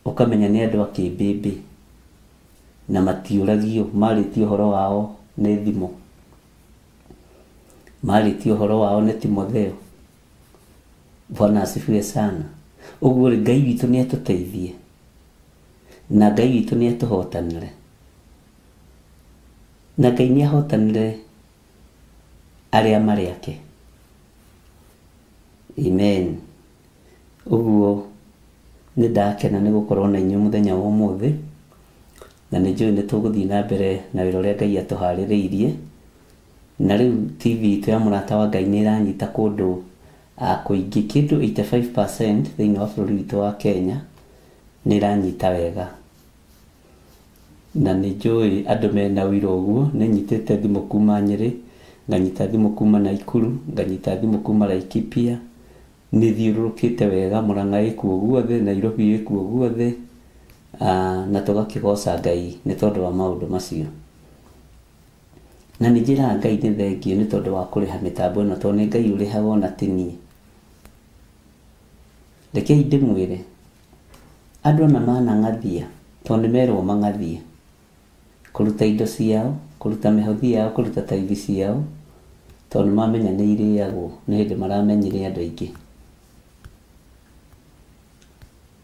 ũkamenya nĩ andũ a kĩmbĩmbĩ na matiũragio, marĩtie ũhoro wao nĩ thimo, marĩtie ũhoro wao nĩ Timotheo. Bwana asifiwe sana. Ũguo rĩ, Ngai witũ nĩ atũteithie na Ngai witũ nĩ atũhotanĩre, na Ngai nĩ ahotanĩre arĩa marĩ ake. Amen. Ũguo nĩ ndakena nĩ gũkorwo na inyuĩ mũthenya wa ũmũthĩ, na nĩ njũĩ nĩ tũgũthiĩ na mbere na wĩra ũrĩa Ngai atũharĩrĩirie. Na rĩu TV itũ ya Mũrata wa Ngai nĩ ĩranyita kũndũ kũingĩ, kĩndũ 85% thĩinĩ wa bũrũri witũ wa Kenya nĩ ĩranyita wega. Na nĩ njũĩ andũ mena ũira ũguo, nĩ nyitĩte thimũ kuma Nyĩrĩ, nganyita thimũ kuma Naikuru, nganyita thimũ kuma Laikipia, Nĩ thiũrũrũkĩte wega, Murang'a ĩkuo guothe, Nairobi ĩkuo guothe, na tũgakĩgoca Ngai nĩ tondũ wa maũndũ macio. Na nĩ njĩraga Ngai nĩ thengiũ nĩ tondũ wa kũrĩha mĩtambo ĩno, tondũ nĩ Ngai ũrĩhaga ona ti niĩ. Rekei ndĩmwĩre, andũ ona manang'athia, tondũ nĩ merwo mang'athie, kũruta indo ciao, kũruta mĩhothi yao, kũruta taithi ciao, tondũ nĩ mamenya nĩ irĩagwo, nĩ hĩndĩ maramenyire andũ aingĩ.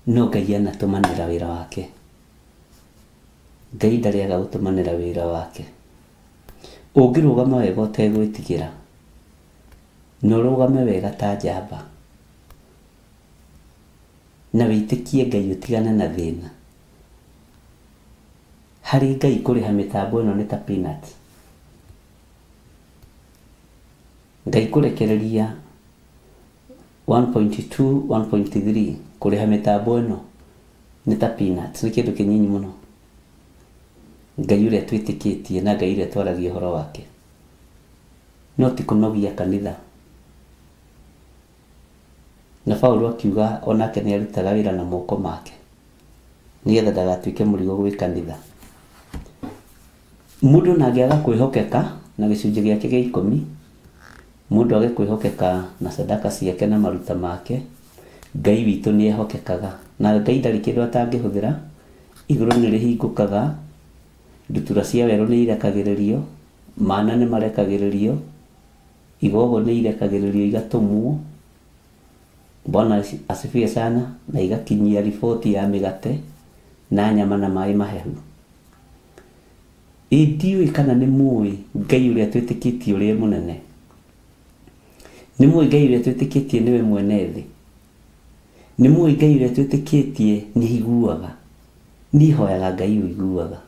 No Ngai anatũmanĩra wĩra wake. Ngai ndarĩaga gũtũmanĩra wĩra wake. Ũngĩrũgama wega ũtegwĩtigĩra, na ũrũgame wega ta njamba, na wĩtĩkie Ngai ũtigane na thĩna. Harĩ Ngai kũrĩha mĩtambo ĩno nĩ ta peanuts. Ngai kũrekereria 1.2, 1.3 kũrĩha mĩtambo ĩno nĩ ta peanuts, nĩ kĩndũ kĩnyinyi mũno. Ngai ũrĩa twĩtĩkĩtie na Ngai ũrĩa twaragia ũhoro wake, no ti kũnogia kanitha. Na Paulo akiuga onake nĩ arutaga wĩra na moko make nĩgetha ndagatuĩke mũrigo gwĩ kanitha. Mũndũ ona angĩaga kwĩhokeka na gĩcunjĩ gĩake gĩa 10, mũndũ age kwĩhokeka na sadaka ciake na maruta make, Ngai witũ nĩ ehokekaga. Na Ngai ndarĩ kĩndũ atangĩhũthĩra. Igũrũ nĩ rĩhingũkaga, ndutura cia werũ nĩ irekagĩrĩrio, mana nĩ marekagĩrĩrio, igogo nĩ irekagĩrĩrio igatũmwo. Bwana asifiwe sana. Na igakinyia riboti ya mĩgate na nyama na maĩ mahehu. Ndiũĩ kana nĩ mũĩ Ngai ũrĩa twĩtĩkĩtie ũrĩa mũnene. Nĩ mũĩ Ngai ũrĩa twĩtĩkĩtie nĩwe mwene thĩ. Nĩ mũĩ Ngai ũrĩa twĩtĩkĩtie nĩ aiguaga. Niĩ hoyaga Ngai ũiguaga.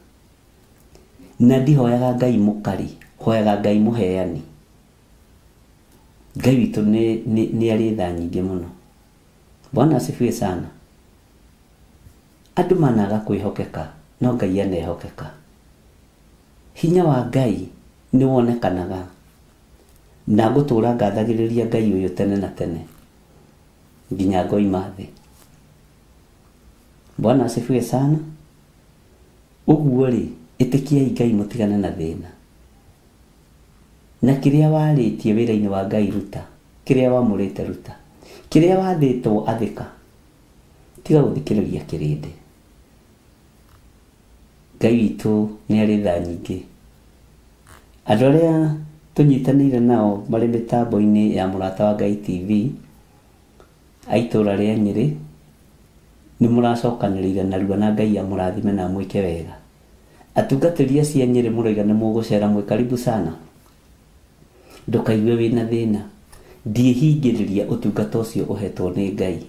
Na ndihoyaga Ngai mũkari, hoyaga Ngai mũheani. Ngai witũ nĩ arĩ tha nyingĩ mũno. Bwana asifiwe sana. Andũ managa kwĩhokeka, no Ngai anehokeka. Hinya wa Ngai nĩ wonekanaga. Na ngũtũra ngathagĩrĩria Ngai ũyũ tene na tene nginya ngoima thĩ. Bwana asifiwe sana. Ũguo rĩ, ĩtĩkiai Ngai mũtigane na thĩna. Na kĩrĩa warĩtie wĩra-inĩ wa Ngai ruta, kĩrĩa wamũrĩte ruta, kĩrĩa wathĩtwo athĩka. Tiga gũthikĩrĩria kĩrĩndĩ. Ngai witũ nĩ arĩ tha nyingĩ. Andũ arĩa tũnyitanĩire nao marĩ mĩtambo-inĩ ya Mũrata wa Ngai TV a itũũra rĩa Nyĩrĩ, nĩ mũracokanĩrĩire narua na Ngai amũrathime na amwĩke wega. Atungatĩri acio a Nyĩrĩ mũroiga nĩ mũgũcera, mwĩ karibu sana. Ndũkaigue wĩna thĩna. Ndiĩhingĩrĩria ũtungata ũcio ũhetwo nĩ Ngai.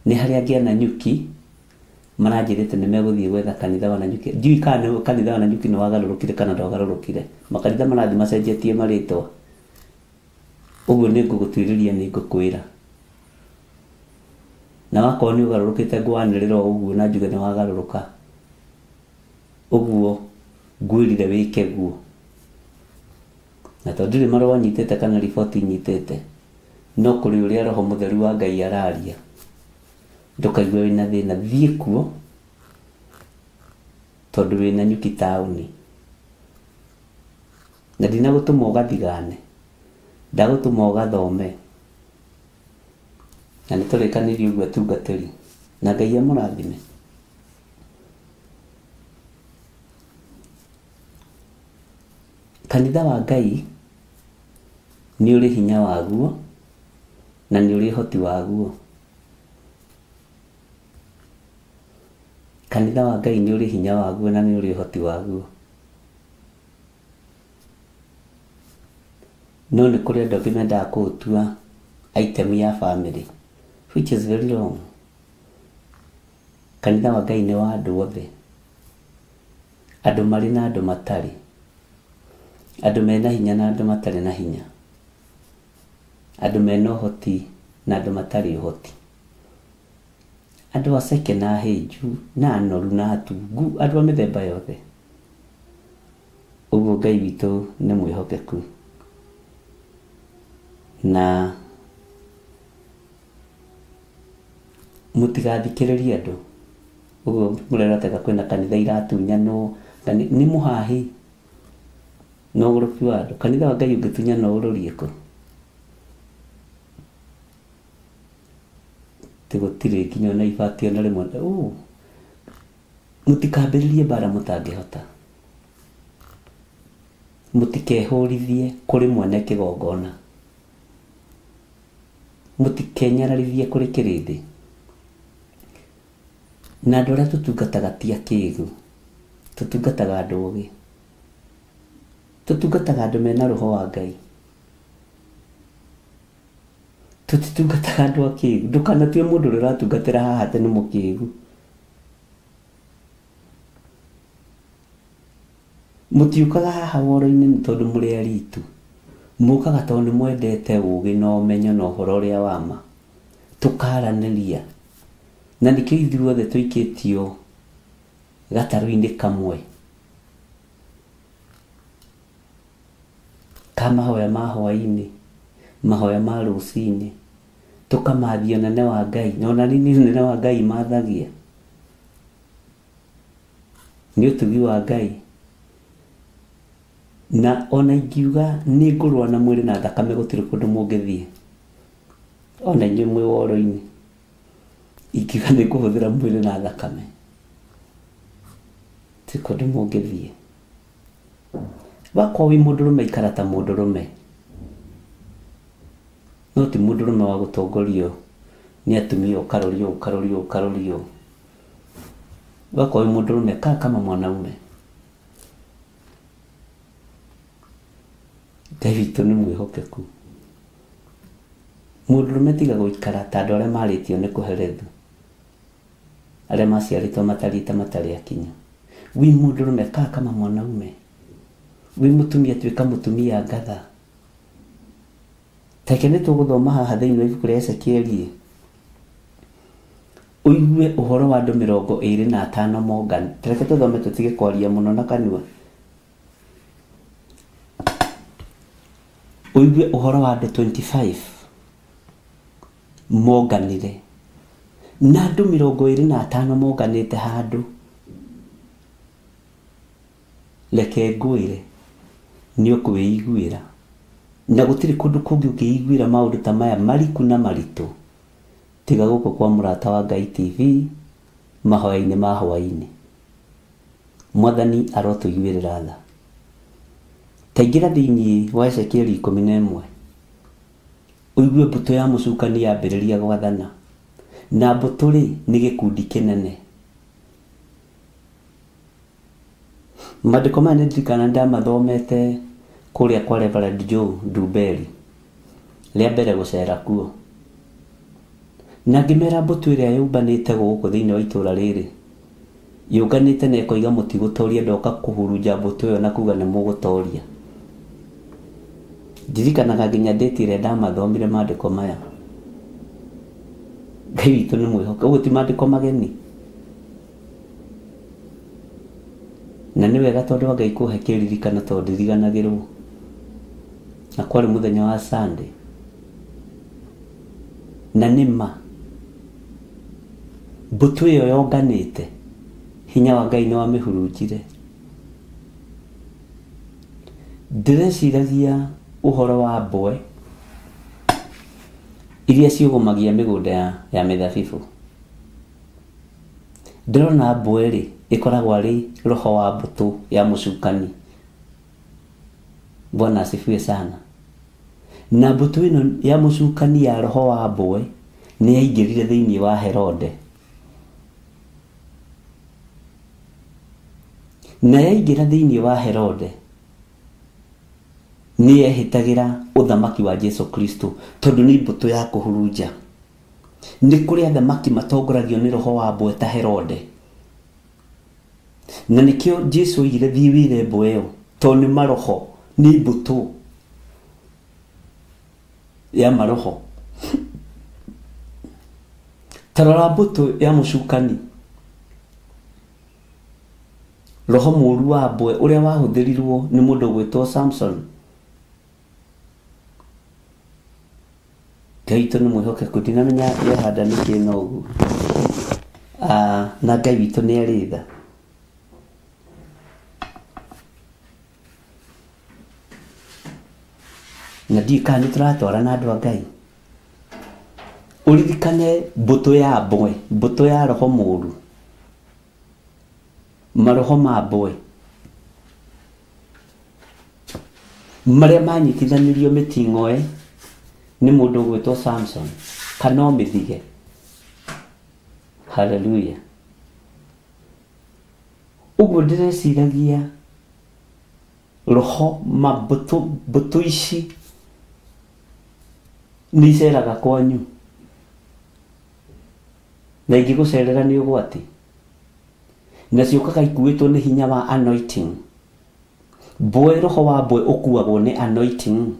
Nĩ harĩa angĩ a Nanyuki maranjĩrĩte nĩ megũthiĩ gwetha kanitha wa Nanyuki. Ndiũĩ kana kanitha wa Nanyuki nĩ wagarũrũkire kana ndwagarũrũkire. Makanitha marathiĩ macenjetie marĩtwa. Ũguo nĩ ngũgũtuĩrĩria, nĩ ngũkwĩra. Na wakorwo nĩ ũgarũrũkĩte ngwanĩrĩra o ũguo na njuge nĩ wagarũrũka. Ũguo ngwĩrire wĩke guo. Na tondũ ndirĩ marũa nyitĩte kana riboti nyitĩte, no kũrĩ ũrĩa Roho Mũtheru wa Ngai araria. Ndũkaigue wĩna thĩna, thiĩ kuo tondũ wĩna Nyuki taũni. Na ndinagũtũma ũgathigane, ndagũtũma ũgathome. Na nĩ tũrĩkanĩrie ũguo atungatĩri, na Ngai amũrathime. Kanitha wa Ngai nĩ ũrĩ hinya waguo na nĩ ũrĩ ũhoti waguo. Kanitha wa Ngai nĩ ũrĩ hinya waguo na nĩ ũrĩ ũhoti waguo. No nĩ kũrĩ andũ angĩ mendaga kũũtua item ya family, which is very wrong. Kanitha wa Ngai nĩ wa andũ othe, andũ marĩ na andũ matarĩ, andũ mena hinya na andũ matarĩ na hinya, andũ mena ũhoti na andũ matarĩ ũhoti, andũ aceke na ahĩnju na anoru na atungu, andũ a mĩthemba yothe. Ũguo Ngai witũ nĩ mwĩhokeku. Na mũtigathikĩrĩrie andũ ũguo mũreroteka kwĩna kanitha iratunyanwo nĩ mũhahi na ũgũrũki wa andũ. Kanitha wa Ngai ũngĩtunyanwo ũrũrie kũ? Atĩ gũtirĩ nginya ona ibati ona rĩmwe. Mũtikambĩrĩrie mbara mũtangĩhota. Mũtikehũrithie kũrĩ mwene kĩgongona. Mũtikenyararithie kũrĩ kĩrĩndĩ. Na andũ arĩa tũtungataga ti akĩgu, tũtungataga andũ ogĩ, tũtungataga andũ mena roho wa Ngai, tũtitungataga andũ akĩgu. Ndũkanatue mũndũ ũrĩa ũratungatĩra haha atĩ nĩ mũkĩgu. Mũtiũkaga haha woro-inĩ nĩ tondũ mũrĩ aritu, mũkaga tondũ nĩ mwendete ũgĩ na ũmenyo na ũhoro ũrĩa wa ma. Tũkaranĩria. Na nĩkĩo ithuothe tũikĩtio gatarũ-inĩ kamwe ka mahoya ma hwaĩ-inĩ, mahoya ma rũcinĩ, tũkamathia ũnene wa Ngai. Na ona nini ũnene wa Ngai mathagia nĩ ũtugi wa Ngai. Na ona ingiuga nĩ ngũrũa na mwĩrĩ na thakame gũtirĩ kũndũ mũngĩthiĩ, ona inyuĩ mwĩ woro-inĩ ingiuga nĩ ngũhũthĩra mwĩrĩ na thakame ti kũndũ mũngĩthiĩ. Wakorwo wĩ mũndũrũme ikara ta mũndũrũme, no ti mũndũrũme wa gũtongorio nĩ atumia ũkarorio ũkarorio ũkarorio. Wakorwo wĩ mũndũrũme kaa kama mwanaume. Ngai witũ nĩ mwĩhokeku. Mũndũrũme tiga gũikara ta andũ arĩa marĩtio nĩ kũherethu, arĩa maciarĩtwo matariĩ ta matarĩ akinyu. Wĩ mũndũrũme kaa kama mwanaume. Wĩ mũtumia tuĩka mũtumia ngatha. Take nĩ tũgũthoma haha thĩinĩ wa ibuku rĩa Ezekieli ũigue ũhoro wa andũ 25 mongani. Reke tũthome tũtige kwaria mũno na kanua. Ũigue ũhoro wa andũ 25 monganire. Na andũ 25 monganĩte handũ. Reke ngwĩre nĩ ũkwĩiguĩra. Na gũtirĩ kũndũ kũngĩ ũngĩiguĩra maũndũ ta maya mariku na maritũ tiga gũkũ kwa Mũrata wa Ngai TV mahoya-inĩ ma hwaĩ-inĩ. Mwathani arotũiguĩrĩra tha. Taingĩra thĩinĩ wa Ezekieli 11 ũigue mbũtũ ya mũcukani yambĩrĩria gwathana. Na mbũtũ rĩ nĩ gĩkundi kĩnene. Maandĩko maya nĩ ndirikana ndamathomete kũrĩa kwa Reverend Joe Ndumberi rĩa mbere gũcera kuo. Na ngĩmera mbũtũ ĩrĩa yũmbanĩte gũkũ thĩinĩ wa itũra rĩrĩ yũnganĩte na ĩkoiga mũtigũtoria, ndoka kũhurunja mbũtũ ĩyo na kuga nĩ mũgũtoria. Ndirikanaga nginya ndĩti ĩrĩa ndamathomire maandĩko maya. Ngai witũ nĩ mwĩhoke. Ũguo ti maandĩko mageni. Na nĩ wega tondũ wa Ngai kũhe kĩririkano tondũ ndiriganagĩrwo. Na kwarĩ mũthenya wa Sunday. Na nĩ ma mbũtũ ĩyo yonganĩte hinya wa Ngai nĩ wamĩhurunjire. Ndĩreciragia ũhoro wa mbwe iria ciũgũmagia mĩgũnda ya mĩthabibũ. Ndĩrona mbwe rĩ ĩkoragwo arĩ roho wa mbũtũ ya mũcukani. Bwana asifiwe sana. Na mbũtũ ĩno ya mũcukani ya roho wa mbwe nĩ yaingĩrire thĩinĩ wa Herode. Na yaingĩra thĩinĩ wa Herode nĩ yehĩtagĩra ũthamaki wa Jesu Kristo tondũ nĩ mbũtũ ya kũhurunja. Nĩ kũrĩ athamaki matongoragio nĩ roho wa mbwe ta Herode. Na nĩkĩo Jesu oigire thiĩ wĩre mbwe ĩyo tondũ nĩ maroho, nĩ mbũtũ ya maroho. Ta rora mbũtũ ya mũcukani, roho mũũru wa mbwe ũrĩa wahũthĩrirwo nĩ mũndũ ũgwĩtwo Samson. Ngai witũ nĩ mwĩhokeku, ndinamenya yehanda nĩkĩ no ũguo. Na Ngai witũ nĩ arĩ tha. Na ndiũĩ kana nĩ tũratwarana andũ a Ngai. Ũririkane mbũtũ ya mbwe, mbũtũ ya roho mũũru, maroho ma mbwe marĩa manyitithanirio mĩting'oe nĩ mũndũ ũgwĩtwo Samson kana o mĩthige. Hallelujah. Ũguo ndĩreciragia roho ma mbũtũ ici nĩ iceraga kwanyu, na ingĩgũcerera nĩ ũgwati, na ciũkaga ikuĩtwo nĩ hinya wa anointing. Mbwe, roho wa mbwe ũkuagwo nĩ anointing.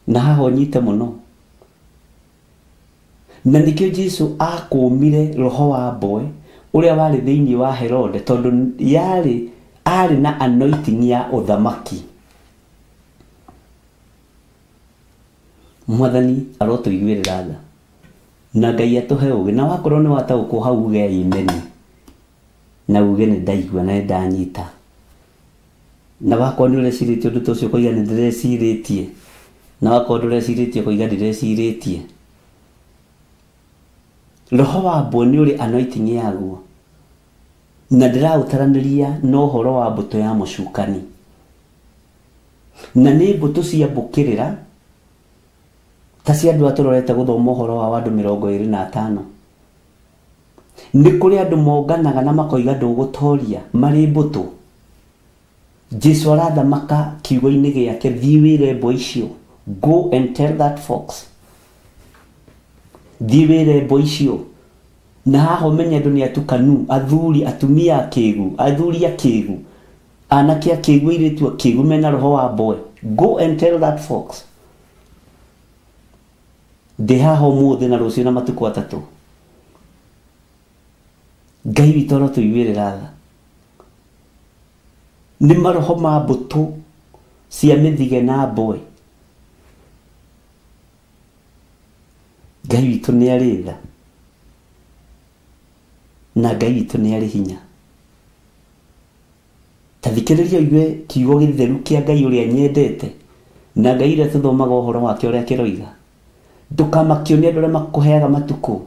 Na haha ũnyite mũno, na nĩkĩo Jesu akũmire roho wa mbwe ũrĩa warĩ thĩinĩ wa Herode, tondũ arĩ na anointing ya ũthamaki. Mwathani arotũiguĩrĩra tha na Ngai atũhe ũũgĩ, na wakorwo nĩ wataũkwo hau uge amen, na uge nĩ ndaigua na nĩ ndanyita. Na wakorwo nĩ ũrecirĩtie ũndũ ta ũcio ũkoiga nĩ ndĩrecirĩtie, na wakorwo ndũrecirĩtie ũkoiga ndĩrecirĩtie. Roho wa mbwe nĩ ũrĩ anointing yaguo, na ndĩraũtaranĩria na ũhoro wa mbũtũ ya mũcukani, na nĩ mbũtũ cia mbũkĩrĩra ta cia andũ atũrorete gũthoma ũhoro wa andũ 25. Nĩ kũrĩ andũ monganaga na makoiga ndũgũtoria marĩ mbũtũ. Jesu arathamaka kiugo-inĩ gĩake, thiĩ wĩre mbwe icio, go and tell that fox, thiĩ wĩre mbwe icio. Na haha ũmenye andũ nĩ atukanu, athuri, atumia akĩgu, athuri akĩgu, anake akĩgu, airĩtu akĩgu mena roho wa mbwe. Go and tell that fox, ndĩ haha ũmũthĩ na rũciũ na matukũ atatũ. Ngai witũ arotũiguĩrĩra tha. Nĩ maroho ma mbũtũ cia mĩthige na mbwe. Ngai witũ nĩ arĩ tha, na Ngai witũ nĩ arĩ hinya. Ta thikĩrĩria ũigue kiugo gĩtheru kĩa Ngai ũrĩa nyendete, na Ngai ũrĩa tũthomaga ũhoro wake ũrĩa kĩroiga. Ndũkamakio nĩ andũ arĩa makũheaga matukũ.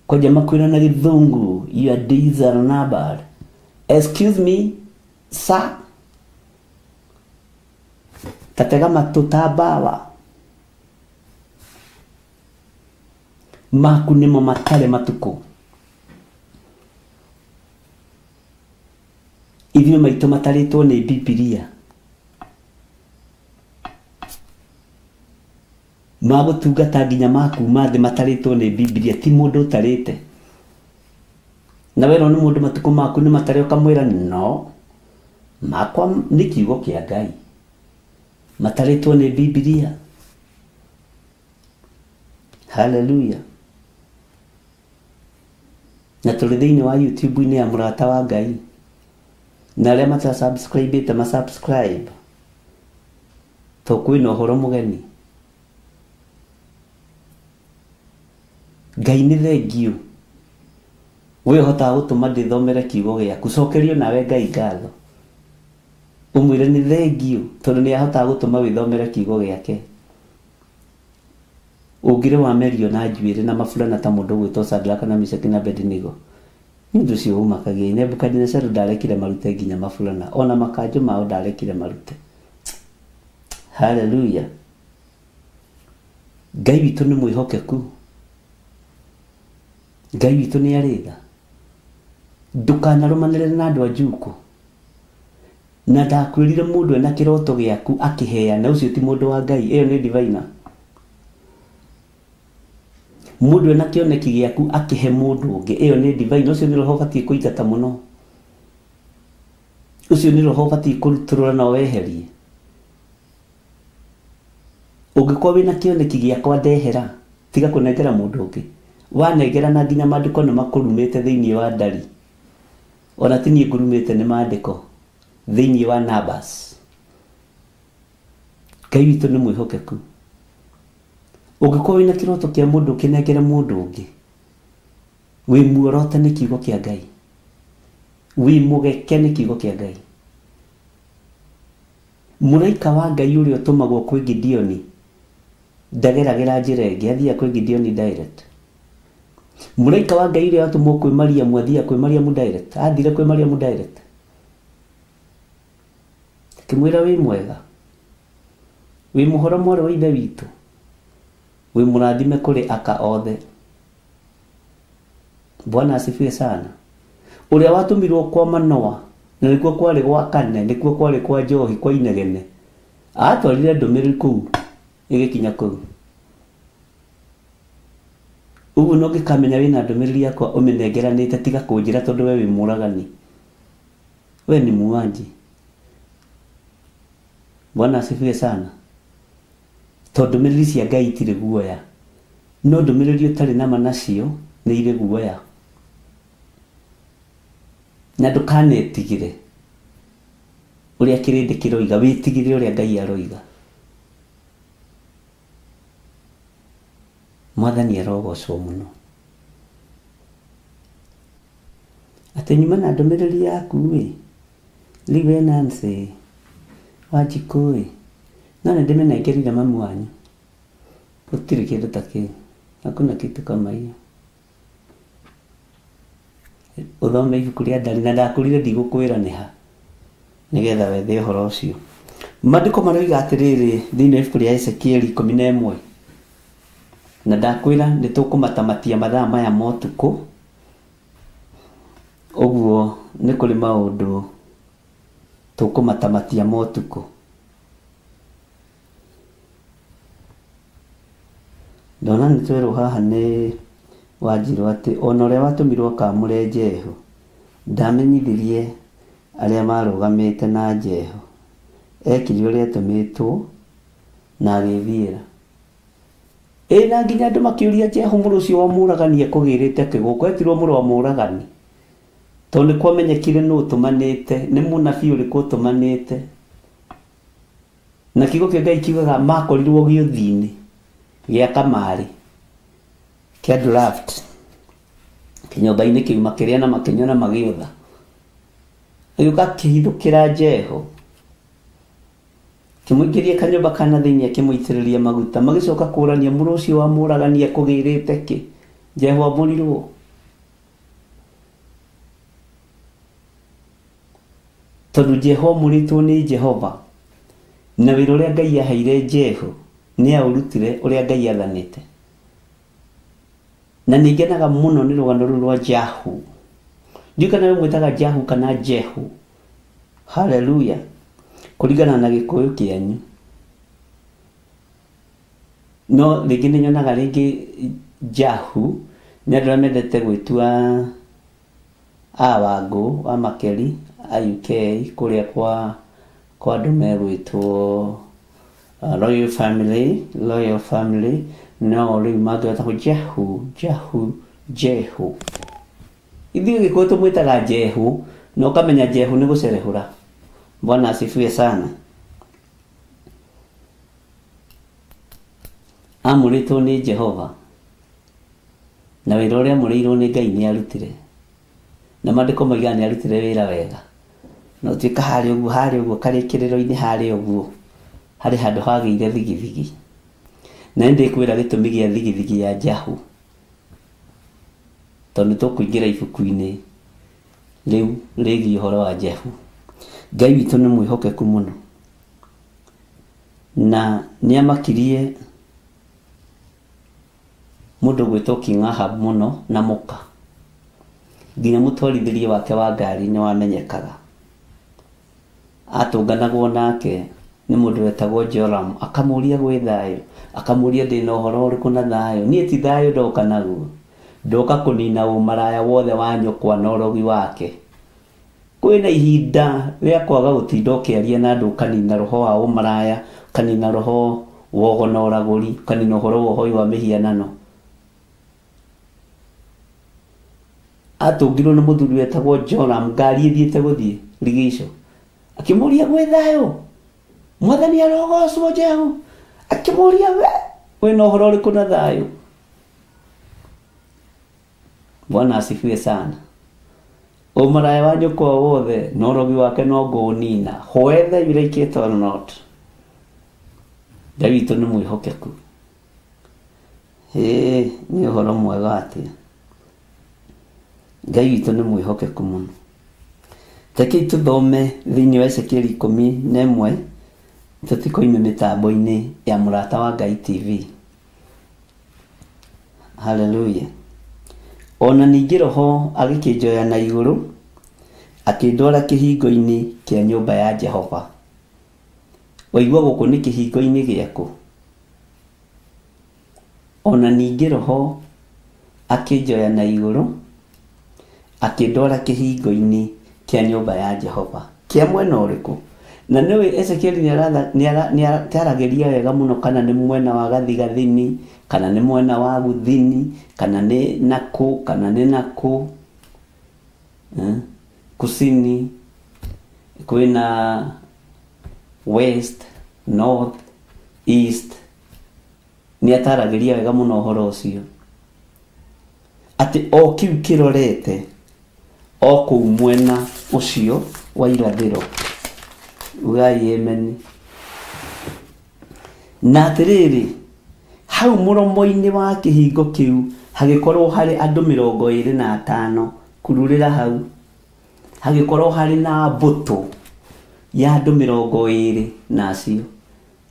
Kwanja makwĩra na gĩthũngũ, your days are numbered. Excuse me, sir. Tatega matũ ta mbawa. Maku nĩmo matarĩ matukũ. Ithuĩ maitũ matarĩtwo nĩ Bibilia. Magũtungata nginya makuma thĩ matarĩtwo nĩ Bibilia, ti mũndũ ũtarĩte. Na werwo nĩ mũndũ matukũ maku nĩ matarĩ, ũkamwĩra no, makwa nĩ kiugo kĩa Ngai, matarĩtwo nĩ Bibilia. Hallelujah. Na tũrĩ thĩinĩ wa YouTube-inĩ ya Mũrata wa Ngai, na arĩa matasubscribe ma subscribe, to kwĩna ũhoro mũgeni. Ngai nĩ thengiũ, we ũhotaga gũtũma ndĩthomere kiugo gĩaku. Cokerio nawe Ngai ngatho, ũmwĩre nĩ thengiũ tondũ nĩ ahotaga gũtũma wĩthomere kiugo gĩake. Ũngĩrĩ wamerio na njuĩrĩ na maburana ta mũndũ ũgwĩtwo Shadraka na Meshaki na Abednego, nĩ ũndũ ũcio ũmakagia. Nebukadineza ndarekire marute nginya maburana, ona makanjũ mao ndarekire marute. Hallelujah. Ngai witũ nĩ mwĩhokeku, Ngai witũ nĩ arĩ tha. Ndũkanarũmanĩrĩre na andũ a njuku. Na ndakwĩrire mũndũ ena kĩroto gĩaku akĩheana, ũcio ti mũndũ wa Ngai, ĩyo nĩ diviner. Mũndũ ena kĩoneki gĩaku akĩhe mũndũ ũngĩ, ĩyo nĩ divine. Ũcio nĩ roho ũbatiĩ kũingata mũno, ũcio nĩ roho ũbatiĩ kũrutũrũra na weherie. Ũngĩkorwo wĩna kĩoneki gĩakwa ndehera, tiga kũnengera mũndũ ũngĩ. Wanengera na nginya maandĩko nĩ makũrumĩte thĩinĩ wa ndari, ona ti niĩ ngũrumĩte, nĩ maandĩko thĩinĩ wa numbers. Ngai witũ nĩ mwĩhokeku. Ũngĩkorwo wĩna kĩroto kĩa mũndũ ũkĩnengere mũndũ ũngĩ, wĩ muorote nĩ kiugo kĩa Ngai, wĩ mũgeke nĩ kiugo kĩa Ngai. Mũraika wa Ngai ũrĩa ũtũmagwo kwĩ Gideoni ndageragĩra njĩra ĩngĩ, athiaga kwĩ Gideoni direct. Mũraika wa Ngai ũrĩa watũmwo kwĩ Mariamu athiaga kwĩ Mariamu direct, athire kwĩ Mariamu direct. Akĩmwĩra wĩ mwega, wĩ mũhoro mwarĩ wa ithe witũ, wĩ mũrathime kũrĩ aka othe. Bwana asifiwe sana. Ũrĩa watũmirwo kwa Manoa, na nĩkuo kwarĩ gwa Kane, nĩkuo kwarĩ kwa Njohi, kwa Inegene, atwarire ndũmĩrĩri kũu ĩgĩkinya kũu. Ũguo no ngĩkamenya wĩna ndũmĩrĩri yakwa ũmĩnengeranĩte, tiga kũnjĩra tondũ we wĩ mũragani, we ni muuaji. Bwana asifiwe sana. Tondũ ndũmĩrĩri cia Ngai itirĩ guoya, no ndũmĩrĩri ũtarĩ nama nacio nĩ irĩ guoya. Na ndũkanetigĩre ũrĩa kĩrĩndĩ kĩroiga, wĩtigĩre ũrĩa Ngai aroiga. Mwathani arogocwo mũno. Atĩ nyuma na ndũmĩrĩri yaku ĩ, rĩu we Nancy Wanjikũ ĩ, no nĩ ndĩmĩnengerire mamu wanyu. Gũtirĩ kĩndũ ta kĩu, hakuna kitu kama hiyo. Ũthome ibuku rĩa Ndari, na ndakwĩrire ndigũkwĩra nĩ ha, nĩgetha wethe ũhoro ũcio. Maandĩko maroiga atĩrĩrĩ thĩinĩ wa ibuku rĩa Ezekieli 11, na ndakwĩra nĩ tũkũmatamatia mathaa maya ma ũtukũ. Ũguo nĩ kũrĩ maũndũ tũkũmatamatia ma ũtukũ. Ndona nĩ twerwo haha nĩ Wanjirũ atĩ ona ũrĩa watũmirwo akamũre Jehu ndamenyithirie arĩa marũgamĩte na Jehu, ekire ũrĩa atũmĩtwo na agĩthiĩra. Ĩ na nginya andũ makĩũria Jehu mũrũ ũcio wa mũragani ekũgĩrĩte kĩ gũkũ, etirwo mũrũ wa mũragani tondũ nĩ kwamenyekire nũ ũtũmanĩte, nĩ mũnabii ũrĩkũ ũtũmanĩte. Na kiugo kĩa Ngai kiugaga makorirwo gĩũthi-inĩ gĩa kamarĩ kĩa draft kĩnyũmba-inĩ kĩu, makĩrĩa na makĩnyua na magĩũtha. Agĩũka akĩhithũkĩra Jehu, kĩmũingĩria kanyũmba kana thĩinĩ, akĩmũitĩrĩria maguta. Magĩcoka kũrania mũrũ ũcio wa mũragani ekũgĩrĩte kĩ. Jehu amũrirwo. Tondũ Jehu amũrĩtwo nĩ Jehova, na wĩra ũrĩa Ngai aheire Jehu nĩ aũrutire ũrĩa Ngai athanĩte. Na nĩ ngenaga mũno nĩ rũgano rũu rwa Jehu. Ndiũĩ kana we mwĩtaga Jehu kana Jehu. Haleluya. Kũringana na gĩkũyũ kĩanyu. No rĩngĩ nĩ nyonaga rĩngĩ Jehu nĩ andũ arĩa mendete gwĩtua a Wangũ, a Makeri, a UK, kũrĩa kwa andũ megwĩtwo Royal Family, Royal Family, no rĩu mangĩhota Jehu, Jehu, Jehu. Ithuĩ gĩkũyũ tũmwĩtaga Jehu, na ũkamenya Jehu nĩ gũcerehũra. Bwana asifiwe sana. Amũrĩtwo nĩ Jehova, na wĩra ũrĩa amũrĩirwo nĩ Ngai nĩ arutire. Na maandĩko moigaga nĩ arutire wĩra wega. Na ũtuĩka harĩa ũguo, harĩa ũguo, karĩkĩrĩro-inĩ harĩa ũguo, harĩ handũ hagĩire thigithigi. Na nĩ ndĩkwĩra gĩtũmi gĩa thigithigi ya Jehu, tondũ nĩ tũkũingĩra ibuku-inĩ rĩu rĩgiĩ ũhoro wa Jehu. Ngai witũ nĩ mwĩhokeku mũno, na nĩ amakirie mũndũ gwĩtwo King Ahab mũno na mũka, nginya mũtwarithĩrie wake wa ngari nĩ wamenyekaga. Atũnganagwo nake nĩ mũndũ wetagwo Joram, akamũria gwĩ thayũ, akamũria ndĩna ũhoro ũrĩkũ na thayũ, niĩ ti thayũ ndoka naguo, ndoka kũnina ũmaraya wothe wa nyũkwa na ũrogi wake. Kwĩna ihinda rĩa kwaga gũtinda ũkĩaria na andũ, ũkanina roho wa ũmaraya, ũkanina roho wa ũgo na ũragũri, ũkanina ũhoro wa ũhoi wa mĩhianano. Atũngirwo nĩ mũthuri wetagwo Joram, ngari ĩthiĩte gũthiĩ Rigico, akĩmũria gwĩ thayũ, Mwathani arogocwo Jehu akĩmũria we wĩna ũhoro ũrĩkũ na thayũ. Bwana asifiwe sana. Ũmaraya wa nyũkwa wothe na ũrogi wake no ngũũnina, whether you like it or not. Ngai witũ nĩ mwĩhokeku. Ĩĩ nĩ ũhoro mwega atĩa. Ngai witũ nĩ mwĩhokeku mũno. Rekei tũthome thĩinĩ wa Ezekieli 11 tũtikoime mĩtambo-inĩ ya Mũrata wa Ngai TV. Haleluya. Ona ningĩ Roho agĩkĩnjoya na igũrũ akĩndwara kĩhingo-inĩ kĩa nyũmba ya Jehova. Waigua gũkũ nĩ kĩhingo-inĩ gĩaku. Ona ningĩ Roho akĩnjoya na igũrũ akĩndwara kĩhingo-inĩ kĩa nyũmba ya Jehova. Kĩa mwena ũrĩkũ? Na nĩũĩ Ezekieli nĩaragĩria wega mũno kana nĩ mwena wa gathigathini, kana nĩ mwena wa gũthini, kana nĩ nakũ, kana nĩ nakũ. Kusini kwĩna west, north, east. Nĩataragĩria wega mũno ũhoro ũcio. Atĩ o kĩu kĩrorete o kũu mwena ũcio wa irathĩro. Ugai amen. Na atĩrĩrĩ, hau mũromo-inĩ wa kĩhingo kĩu hagĩkorwo harĩ andũ 25 kururĩra hau. Hagĩkorwo harĩ na mbũtũ ya andũ 20 na acio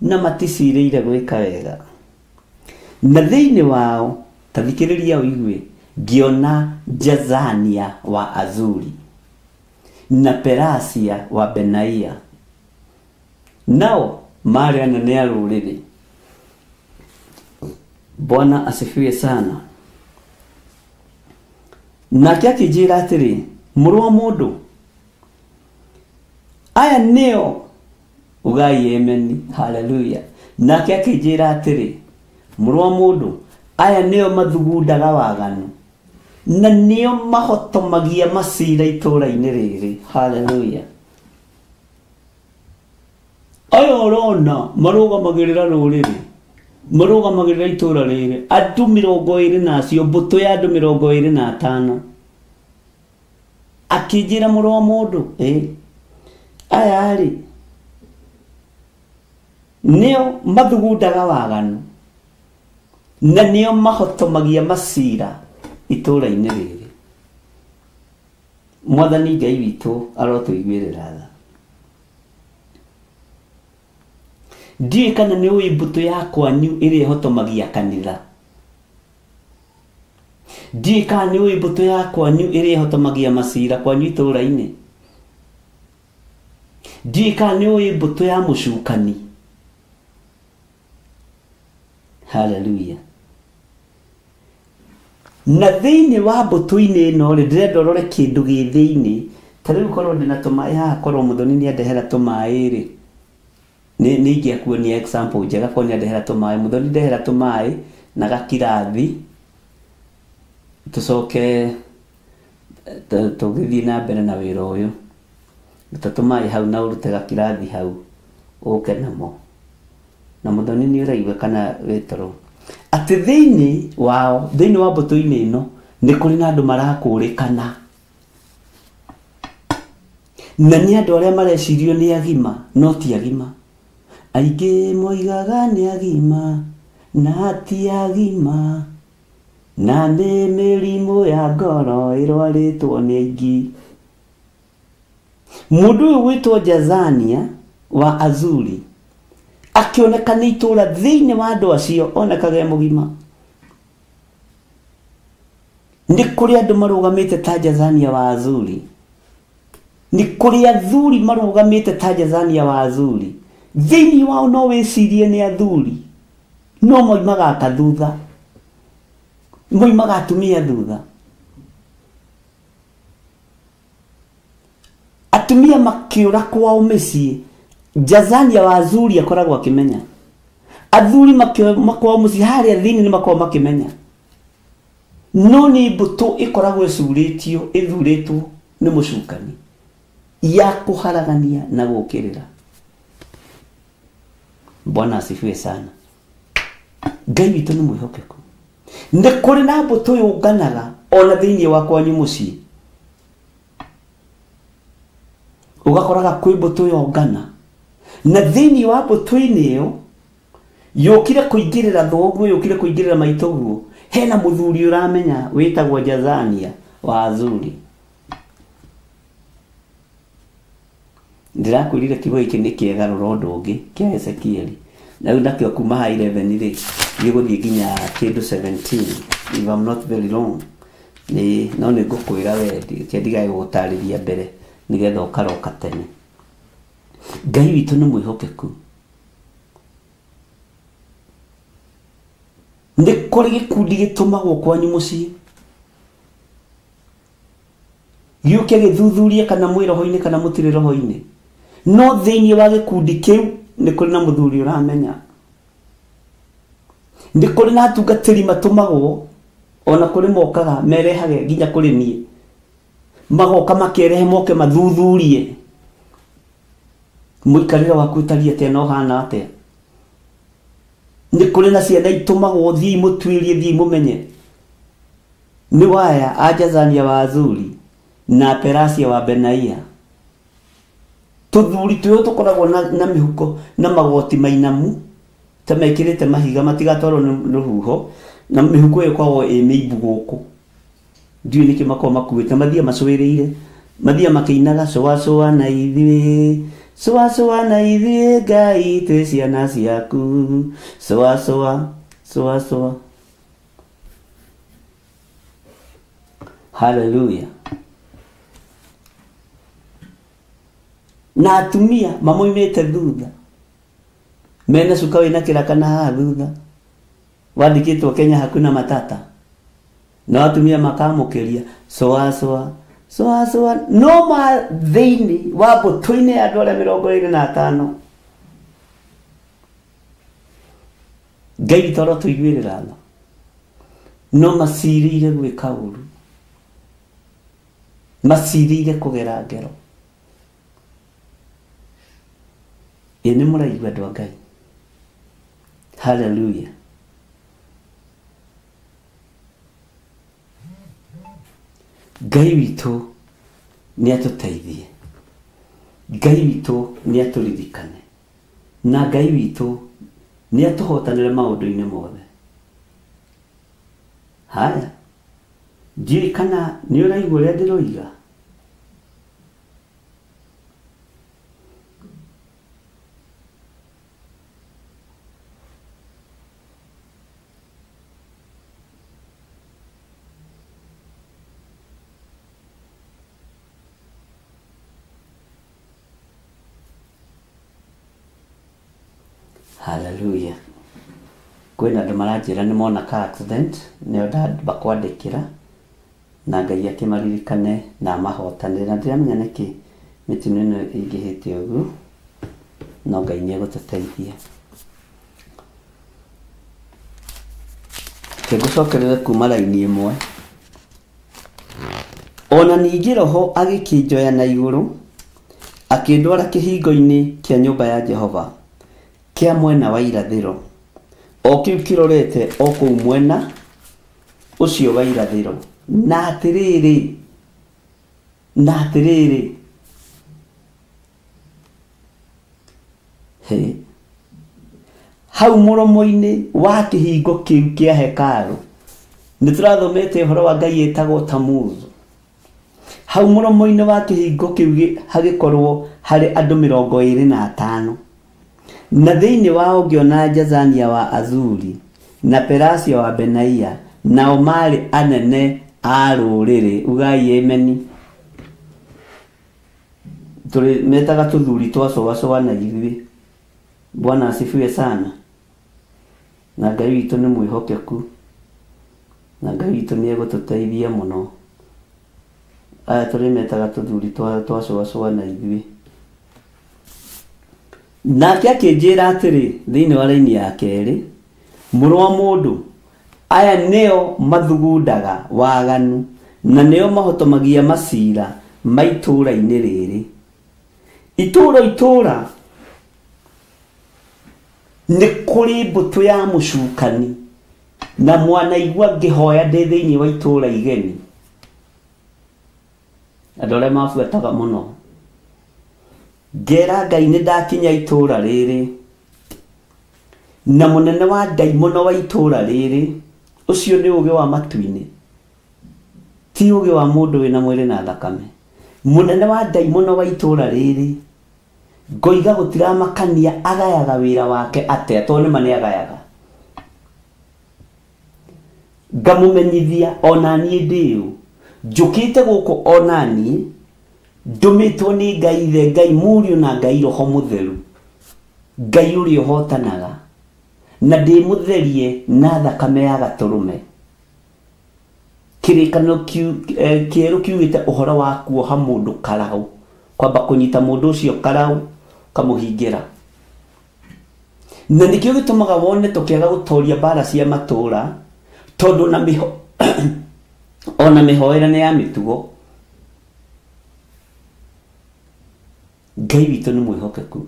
na maticirĩire gwĩka wega. Na thĩinĩ wao, ta thikĩrĩria ũigue, ngĩona Jazania wa Azuri na Perasia wa Benaia. Nao maarĩ anene a rũrĩrĩ. Bwana asifiwe sana. Nake akĩnjĩra atĩrĩ, mũrũ wa mũndũ, aya nĩo, ugai amen, haleluya. Nake akĩnjĩra atĩrĩ, mũrũ wa mũndũ, aya nĩo mathugundaga waganu na nĩo mahotomagia macira itũũra-inĩ rĩrĩ. Haleluya. Aya ũrona marũgamagĩrĩra rũrĩrĩ, marũgamagĩrĩra itũũra rĩrĩ, andũ 20 na acio, mbũtũ ya andũ 25. Akĩnjĩra mũrũ wa mũndũ, aya rĩ nĩo mathugundaga waganu na nĩo mahotomagia macira itũũra-inĩ rĩrĩ. Mwathani Ngai witũ arotũiguĩrĩra tha. Ndiũĩ kana nĩ ũĩ mbũtũ ya kwanyu ĩrĩa ĩhotomagia kanitha. Ndiũĩ kana nĩ ũĩ mbũtũ ya kwanyu ĩrĩa ĩhotomagia macira kwanyu itũũra-inĩ. Ndiũĩ kana nĩ ũĩ mbũtũ ya mũcukani. Haleluya. Na thĩinĩ wa mbũtũ-inĩ ĩno rĩ, ndĩrenda ũrore kĩndũ gĩ thĩinĩ. Ta rĩu korwo ndĩna tũmaĩ haha, korwo Mũthoni nĩandehera tũmaĩ rĩ, nĩ ingĩakuonia example njega korwo nĩandehera tũmaĩ. Mũthoni ndehera tũmaĩ na gakirathi, tũcoke tũgĩthiĩ na mbere na wĩra ũyũ. Ruta tũmaĩ hau na ũrute gakirathi hau ũke namo. Na Mũthoni nĩ ũraigua kana wĩ toro. Atĩ thĩinĩ wao, thĩinĩ wa mbũtũ-inĩ ĩno nĩ kũrĩ na andũ marakũrĩkana. Na nĩ andũ arĩa marecirio nĩ agima, no ti agima. Aingĩ moigaga nĩ agima, na ti agima, na nĩ mĩrimũ ya ngoro ĩrwarĩtwo nĩ aingĩ. Mũndũ ũyũ gwĩtwo Jazania wa Azuri akĩoneka nĩ itũũra thĩinĩ wa andũ acio onekaga e mũgima. Nĩ kũrĩ andũ marũgamĩte ta Jazania wa Azuri. Nĩ kũrĩ athuri marũgamĩte ta Jazania wa Azuri. Thĩinĩ wao no wĩcirie nĩ athuri, no moimaga akathutha, moimaga atumia thutha. Atumia makĩũra kwao mĩciĩ, Jazania wa Azuri akoragwo akĩmenya. Athuri makwao mũciĩ harĩa thĩinĩ nĩ makoragwo makĩmenya. No nĩ mbũtũ ĩkoragwo ĩcurĩtio, ĩthurĩtwo nĩ mũcukani ya kũharagania na gũũkĩrĩra. Bwana asifiwe sana. Ngai witũ nĩ mwĩhokeku. Nĩ kũrĩ na mbũtũ yũnganaga ona thĩinĩ wa kwanyu mũciĩ. Ũgakoraga kwĩ mbũtũ yongana na thĩinĩ wa mbũtũ-inĩ ĩyo yũkire kũingĩrĩra thoguo, yũkire kũingĩrĩra maitũguo, hena mũthuri ũramenya wĩtagwo Jazania wa Azuri. Ndĩrakwĩrire kiugo gĩkĩ nĩ kĩega rora ũndũ ũngĩ kĩa Ezekieli. Na rĩu nakĩo kuma ha 11 rĩ gĩgũthiĩ nginya kĩndũ 17 if I'm not very wrong. Nĩ no nĩ ngũkwĩra we ndigae gũgũtarĩria mbere nĩgetha ũkaroka tene. Ngai witũ nĩ mwĩhokeku. Nĩ kũrĩ gĩkundi gĩtũmagwo kwanyu mũciĩ gĩũke gĩthuthurie kana mwĩ roho-inĩ kana mũtirĩ roho-inĩ. No thĩinĩ wa gĩkundi kĩu nĩ kũrĩ na mũthuri ũramenya. Nĩ kũrĩ na atungatĩri matũmagwo ona kũrĩ mokaga merehage nginya kũrĩ niĩ, magoka makerehe moke mathuthurie mũikarĩre waku ũtariĩ atĩa na ũhana atĩa. Nĩ kũrĩ na ciana itũmagwo thiĩ mũtuĩrie, thiĩ mũmenye nĩ waya a Jazania wa Azuri na Perasia wa Benaia. Tũthuri twĩho tũkoragwo na mĩhuko na magoti mainamu ta mekĩrĩte mahiga matigatwarwo nĩ rũhuho, na mĩhuko ĩyo ĩkoragwo ĩ mĩimbu gũkũ. Ndiũĩ nĩkĩ makoragwo makuĩte, mathiĩ macũĩrĩire, mathiĩ makĩinaga cũa cũa na ithuĩ, cũa cũa na ithuĩ Ngai twĩ ciana ciaku, cũa cũa cũa cũa. Hallelujah. Na atumia mamoimĩte thutha mena cuka wĩna kĩraka na haha thutha wandĩkĩtwo Kenya hakuna matata, na atumia makamũkĩria cũa cũa cũa cũa. No ma thĩinĩ wa mbũtũ-inĩ ya andũ arĩa 25 Ngai witũ arotũiguĩrĩra tha, no macirĩire gwĩka ũru, macirĩire kũgera ngero. Ĩ nĩ mũraigua andũ a Ngai? Hallelujah. Ngai witũ nĩ atũteithie, Ngai witũ nĩ atũririkane, na Ngai witũ nĩ atũhotanĩre maũndũ-inĩ mothe. Haya, ndiũĩ kana nĩ ũraigua ũrĩa ndĩroiga. Hallelujah. Kwĩna andũ maranjĩra nĩ mona ka accident, nĩo ndamba kwandĩkĩra na Ngai akĩmaririkane na amahotanĩre. Na ndiramenya nĩkĩ mĩtino ĩno ĩingĩhĩte ũguo, no Ngai nĩ egũtũteithia. Reke ngũcokerere kuma raini ĩmwe. Ona ningĩ Roho agĩkĩnjoya na igũrũ akĩndwara kĩhingo-inĩ kĩa nyũmba ya Jehova kĩa mwena wa irathĩro, o kĩu kĩrorete o kũu mwena ũcio wa irathĩro. Na atĩrĩrĩ, na atĩrĩrĩ, he hau mũromo-inĩ wa kĩhingo kĩu kĩa hekarũ nĩ tũrathomete ũhoro wa Ngai ĩtagwo Tamuzu. Hau mũromo-inĩ wa kĩhingo kĩu hagĩkorwo harĩ andũ 25, na thĩinĩ wao ngĩona Jazania wa Azuri na Perasia wa Benaia, nao marĩ anene a rũrĩrĩ. Ugai ameni. Tũrĩ metaga tũthuri twa cũa cũa na ithuĩ. Bwana asifiwe sana. Na Ngai witũ nĩ mwĩhokeku, na Ngai witũ nĩ egũtũteithia mũno. Aya tũrĩ metaga tũthuri twa cũa cũa na ithuĩ. Nake akĩnjĩra atĩrĩ thĩinĩ wa raini ya kerĩ, mũrũ wa mũndũ, aya nĩo mathugundaga waganu na nĩo mahotomagia macira ma itũũra-inĩ rĩrĩ. Itũũra itũũra Nĩ kũrĩ mbũtũ ya mũcukani na mwanaigua ngĩhoya ndĩ thĩinĩ wa itũũra igeni. Andũ arĩa mabuataga mũno. Ngera Ngai nĩ ndakinya itũũra rĩrĩ na mũnene wa ndaimono wa itũũra rĩrĩ ũcio nĩ ũgĩ wa matu-inĩ ti ũgĩ wa mũndũ wĩna mwĩrĩ na thakame. Mũnene wa ndaimono wa itũũra rĩrĩ ngoiga gũtiramakania agayaga wĩra wake atĩa tondũ nĩma nĩ agayaga. Ngamũmenyithia ona niĩ ndĩũ njũkĩte gũkũ ona niĩ ndũmĩtwo nĩ Ngai Ithe, Ngai Mũriũ na Ngai Roho Mũtheru, Ngai ũrĩa ũhotanaga, na ndĩmũtherie na thakame ya gatũrũme. Kĩrĩkanĩro kĩerũ kiugĩte ũhoro wa kuoha mũndũ karaũ, kwamba kũnyita mũndũ ũcio karaũ kamũhingĩra. Na nĩkĩo gĩtũmaga wone tũkĩaga gũtoria mbara cia matũũra tondũ ona mĩhoere nĩ ya mĩtugo. Ngai witũ nĩ mwĩhokeku.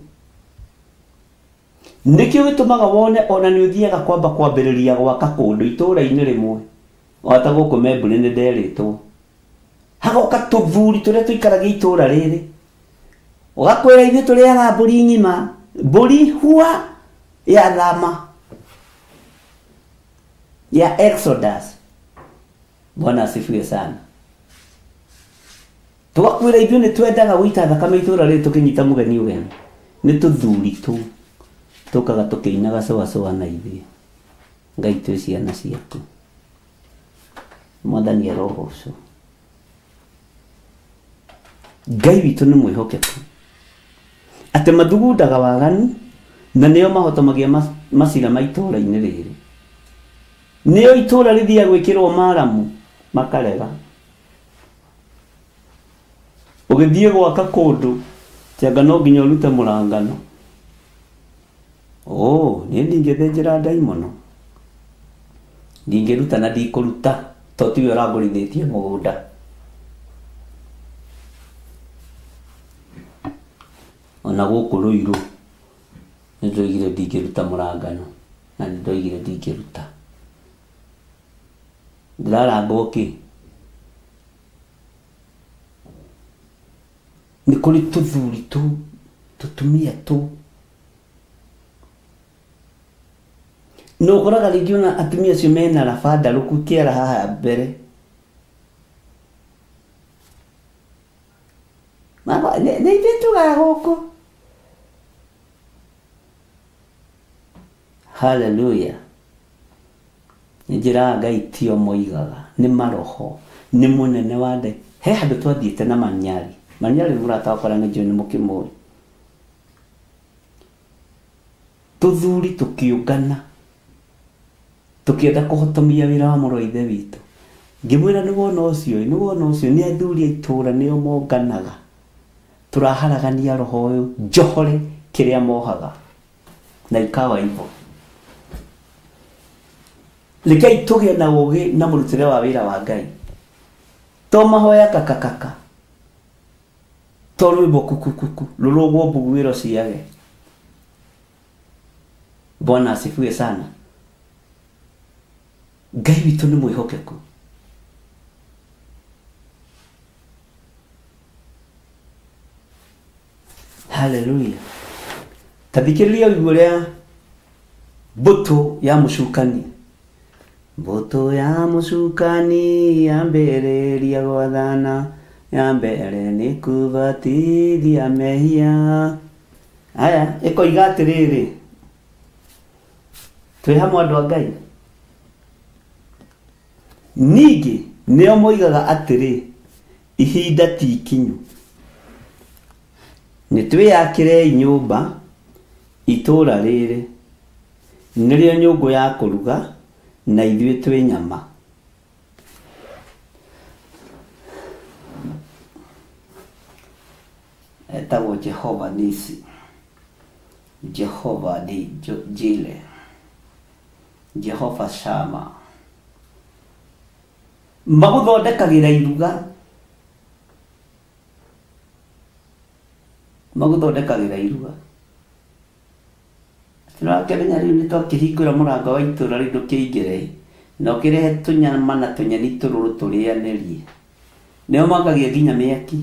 Nĩkĩo gĩtũmaga wone ona nĩ ũthiaga kwamba kwambĩrĩria gwaka kũndũ itũũra-inĩ rĩmwe ota gũkũ Membũrĩ nĩ nderĩtwo hagoka tũthuri tũrĩa tũikaragia itũũra rĩrĩ ũgakwĩra ithuĩ tũrĩaga mbũri ng'ima, mbũri hua ya thama ya Exodus. Bwana asifiwe sana. Tũgakwĩra ithuĩ nĩ twendaga gũita thakame itũũra rĩrĩ tũkĩnyita mũgeni ũgeni. Nĩ tũthuri tũ tũkaga tũkĩinaga coa coa na ithuĩ. Ngai twĩ ciana ciaku. Mwathani arogocwo. Ngai witũ nĩ mwĩhokeku atĩ mathugundaga waganu na nĩo mahotomagia macira ma itũũra-inĩ rĩrĩ. Nĩo itũũra rĩthiaga gwĩkĩrwo maramu makarega. Ũgĩthiĩ gwaka kũndũ tianga no nginya ũrute mũrangano. Oh, niĩ ndingĩthĩnjĩra ndaimono, ndingĩruta na ndikũruta to tiwe ũrangũrithĩtie mũgũnda. Ona gũkũ Rũirũ nĩ ndoigire ndingĩruta mũrangano na nĩ ndoigire ndingĩruta. Ndĩrarangwo kĩ? Nĩ kũrĩ tũthuri tũ tũtumia tũ no ũkoraga rĩngĩ ona atumia acio mena raba ndarũku kĩara haha mbere. Nĩ ithuĩ tugaga gũkũ. Hallelujah. Nĩ njĩraga Ngai tio moigaga, nĩ maroho, nĩ mũnene wa ndai. He handũ twathiĩte na Manyari. Manyari nĩ mũrata wakwa na nĩ njũĩ nĩ mũkĩmũĩ. Tũthuri tũkĩũngana tũkĩenda kũhotomia wĩra wa mũrũ wa ithe witũ. Ngĩmwĩra nĩ wona ũcio, nĩ wona ũcio, nĩ athuri a itũũra nĩo monganaga. Tũraharagania roho ũyũ njohore kĩrĩa mohaga. Na ikawa hivyo. Rekei tũgĩe na ũũgĩ na mũrutĩre wa wĩra wa Ngai. To mahoya kakakaka, to rwĩmbo kukukuku, rũrũgwo mbuguĩro ciage. Bwana asifiwe sana. Ngai witũ nĩ mwĩhokeku. Hallelujah. Ta thikĩrĩria ũigue ũrĩa mbũtũ ya mũcukani. Mbũtũ ya mũcukani yambĩrĩria gwathana, ya mbere nĩ kũbatithia mehia. Aya, ĩkoiga atĩrĩrĩ, twĩ hamwe andũ a Ngai. Ningĩ nĩo moigaga atĩrĩ, ihinda ti ikinyu. Nĩ twĩyakĩrei nyũmba itũũra rĩrĩ, nĩrĩo nyũngũ ya kũruga na ithuĩ twĩ nyama. Etagwo Jehova Nisi, Jehova ni Jile, Jehova Shama. Magũthondekagĩra iruga, magũthondekagĩra iruga. Tũrakĩmenya rĩu nĩ twakĩhingũra mũrango wa itũũra rĩu ndũkĩingĩre na ũkĩrehe tũnyama na tũnyeni tũrũrũ tũrĩanĩrie. Nĩo makagia nginya mĩaki.